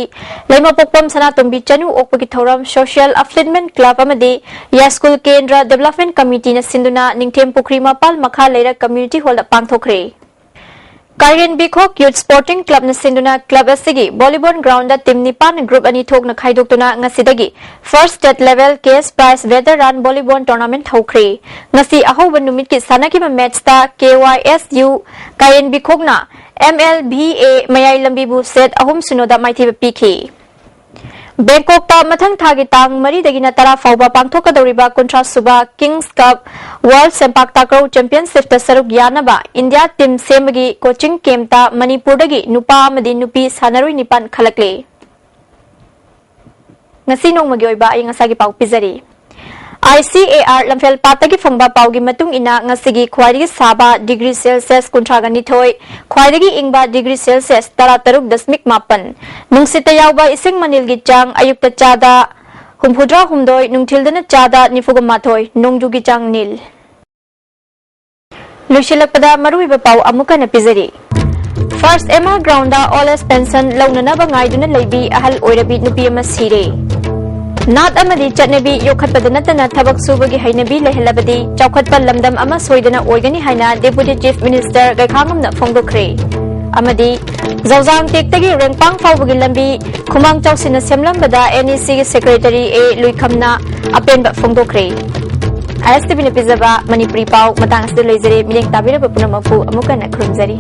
ꯂꯩꯃꯄꯣꯛꯄꯝ ꯁꯅꯥꯇꯣꯝꯕꯤ ꯆꯅꯨ ꯑꯣꯛꯄꯒꯤ ꯊꯧꯔꯝ Social Upliftment Club ꯑꯃꯗꯤ ꯌꯥꯏꯁ꯭ꯀꯨꯜ ꯀꯦꯟꯗ꯭ꯔ Development Committeeꯅ ꯁꯤꯟꯗꯨꯅ ꯅꯤꯡꯊꯦꯝ ꯄꯨꯈ꯭ꯔꯤ ꯃꯄꯥꯜ ꯃꯈꯥ ꯂꯩꯔꯛ community hallꯗ ꯄꯥꯡꯊꯣꯛꯈ꯭ꯔꯦ꯫ ꯀꯥꯏꯔꯦꯟꯕꯤ ꯈꯣꯛ Youth Sporting Clubꯅ ꯁꯤꯟꯗꯨꯅ club ꯑꯁꯤꯒꯤ volleyball groundꯗ team ꯅꯤꯄꯥꯟ group ꯑꯅꯤ ꯊꯣꯛꯅ ꯈꯥꯏꯗꯣꯛꯇꯨꯅ ꯉꯁꯤꯗꯒꯤ First State Level Cash Prize Veteran Volleyball Tournament ꯍꯧꯈ꯭ꯔꯦ꯫ ꯉꯁꯤ ꯑꯍꯧꯕ ꯅꯨꯃꯤꯠꯀꯤ ꯁꯥꯟꯅꯈꯤꯕ matchꯇ K Y S U Kairenbi ꯈꯣꯛꯅ M L V A Mayai ꯂꯝꯕꯤꯕꯨ set ꯑꯍꯨꯝ ꯁꯤꯅꯣꯗ ꯃꯥꯏꯊꯤꯕ ꯄꯤꯈꯤ꯫ ꯕꯦꯡꯀꯣꯛꯇ ꯃꯊꯪ ꯊꯥꯒꯤ ꯇꯥꯡ ꯃꯔꯤꯗꯒꯤꯅ ꯇꯔꯥ ꯐꯥꯎꯕ ꯄꯥꯡꯊꯣꯛꯀꯗꯧꯔꯤꯕ ꯀꯨꯟꯊ꯭ꯔꯥ ꯁꯨꯕ Kings Cup World ꯁꯦꯝꯄꯥꯛ ꯇꯥꯀ꯭ꯔꯧ Championshipꯇ ꯁꯔꯨꯛ ꯌꯥꯅꯕ ꯏꯟꯗꯤꯌꯥ team ꯁꯦꯝꯕꯒꯤ coaching campꯇ ꯃꯅꯤꯄꯨꯔꯗꯒꯤ ꯅꯨꯄꯥ ꯑꯃꯗꯤ ꯅꯨꯄꯤ ꯁꯥꯟꯅꯔꯣꯏ ꯅꯤꯄꯥꯟ ꯈꯜꯂꯛꯂꯦ꯫ ꯉꯁꯤ ꯅꯣꯡꯃꯒꯤ ꯑꯣꯏꯕ ꯑꯏꯪ ꯑꯁꯥꯒꯤ ꯄꯥꯎ ꯄꯤꯖꯔꯤ꯫ ꯑꯥꯏ ꯁꯤ ꯑꯦ ꯑꯥꯔ ꯂꯝꯐꯦꯜ ꯄꯥꯠꯇꯒꯤ ꯐꯪꯕ ꯄꯥꯎꯒꯤ ꯃꯇꯨꯡ ꯏꯟꯅ ꯉꯁꯤꯒꯤ ꯈ꯭ꯋꯥꯏꯗꯒꯤ ꯁꯥꯕ degree Celsius ꯀꯨꯟꯊ꯭ꯔꯥꯒ ꯅꯤꯊꯣꯏ, ꯈ꯭ꯋꯥꯏꯗꯒꯤ ꯏꯪꯕ degree Celsius ꯇꯔꯥꯇꯔꯨꯛ ꯗꯁꯃꯤꯛ ꯃꯥꯄꯟ, ꯅꯨꯡꯁꯤꯠꯇ ꯌꯥꯎꯕ ꯏꯁꯤꯡ ꯃꯅꯤꯜꯒꯤ ꯆꯥꯡ ꯑꯌꯨꯛꯇ ꯆꯥꯗ ꯍꯨꯝꯐꯨꯇꯔꯥ ꯍꯨꯝꯗꯣꯏ, ꯅꯨꯡꯊꯤꯜꯗꯅ ꯆꯥꯗ ꯅꯤꯐꯨꯒ ꯃꯥꯊꯣꯏ, ꯅꯣꯡꯖꯨꯒꯤ ꯆꯥꯡ ꯅꯤꯜ꯫ ꯂꯣꯏꯁꯤꯜꯂꯛꯄꯗ ꯃꯔꯨꯑꯣꯏꯕ ꯄꯥꯎ ꯑꯃꯨꯛ ꯍꯟꯅ ꯄꯤꯖꯔꯤ꯫ ꯐꯥꯔꯁ M R ground all age pension ꯂꯧꯅꯅꯕ ꯉꯥꯏꯗꯨꯅ ꯂꯩꯕꯤ ꯑꯍꯜ ꯑꯣꯏꯔꯕꯤ ꯅꯨꯄꯤ ꯑꯃ ꯁꯤꯔꯦ꯫ ꯅꯥꯠ ꯑꯃꯗꯤ ꯆꯠꯅꯕꯤ ꯌꯣꯛꯈꯠꯄꯗ ꯅꯠꯇꯅ ꯊꯕꯛ ꯁꯨꯕꯒꯤ ꯍꯩꯅꯕꯤ ꯂꯩꯍꯜꯂꯕꯗꯤ ꯆꯥꯎꯈꯠꯄ ꯂꯝꯗꯝ ꯑꯃ ꯁꯣꯏꯗꯅ ꯑꯣꯏꯒꯅꯤ ꯍꯥꯏꯅ ꯗꯦꯄꯨꯇꯤ ꯆꯤꯐ ꯃꯤꯅꯤꯁꯇꯔ ꯒꯩꯈꯥꯉꯝꯅ ꯐꯣꯡꯗꯣꯛꯈ꯭ꯔꯦ꯫ ꯑꯃꯗꯤ ꯖꯧꯖꯥꯡ ꯇꯦꯛꯇꯒꯤ ꯔꯦꯡꯄꯥꯡ ꯐꯥꯎꯕꯒꯤ ꯂꯝꯕꯤ ꯈꯨꯃꯥꯡ ꯆꯥꯎꯁꯤꯟꯅ ꯁꯦꯝꯂꯝꯕꯗ ꯑꯦꯟ ꯏ ꯁꯤꯒꯤ ꯁꯦꯀ꯭ꯔꯦꯇꯔꯤ ꯑꯦ ꯂꯨꯏꯈꯝꯅ ꯑꯄꯦꯟꯕ ꯐꯣꯡꯗꯣꯛꯈ꯭ꯔꯦ꯫ ꯑꯥꯏ ꯑꯦꯁ ꯇꯤ ꯚꯤꯅ ꯄꯤꯖꯕ ꯃꯅꯤꯄꯨꯔꯤ ꯄꯥꯎ ꯃꯇꯥꯡ ꯑꯁꯤꯗ ꯂꯣꯏꯖꯔꯦ꯫ ꯃꯤꯠꯌꯦꯡ ꯇꯥꯕꯤꯔꯕ ꯄꯨꯝꯅꯃꯛꯄꯨ ꯑꯃꯨꯛ ꯍꯟꯅ ꯈꯨꯔꯨꯝꯖꯔꯤ꯫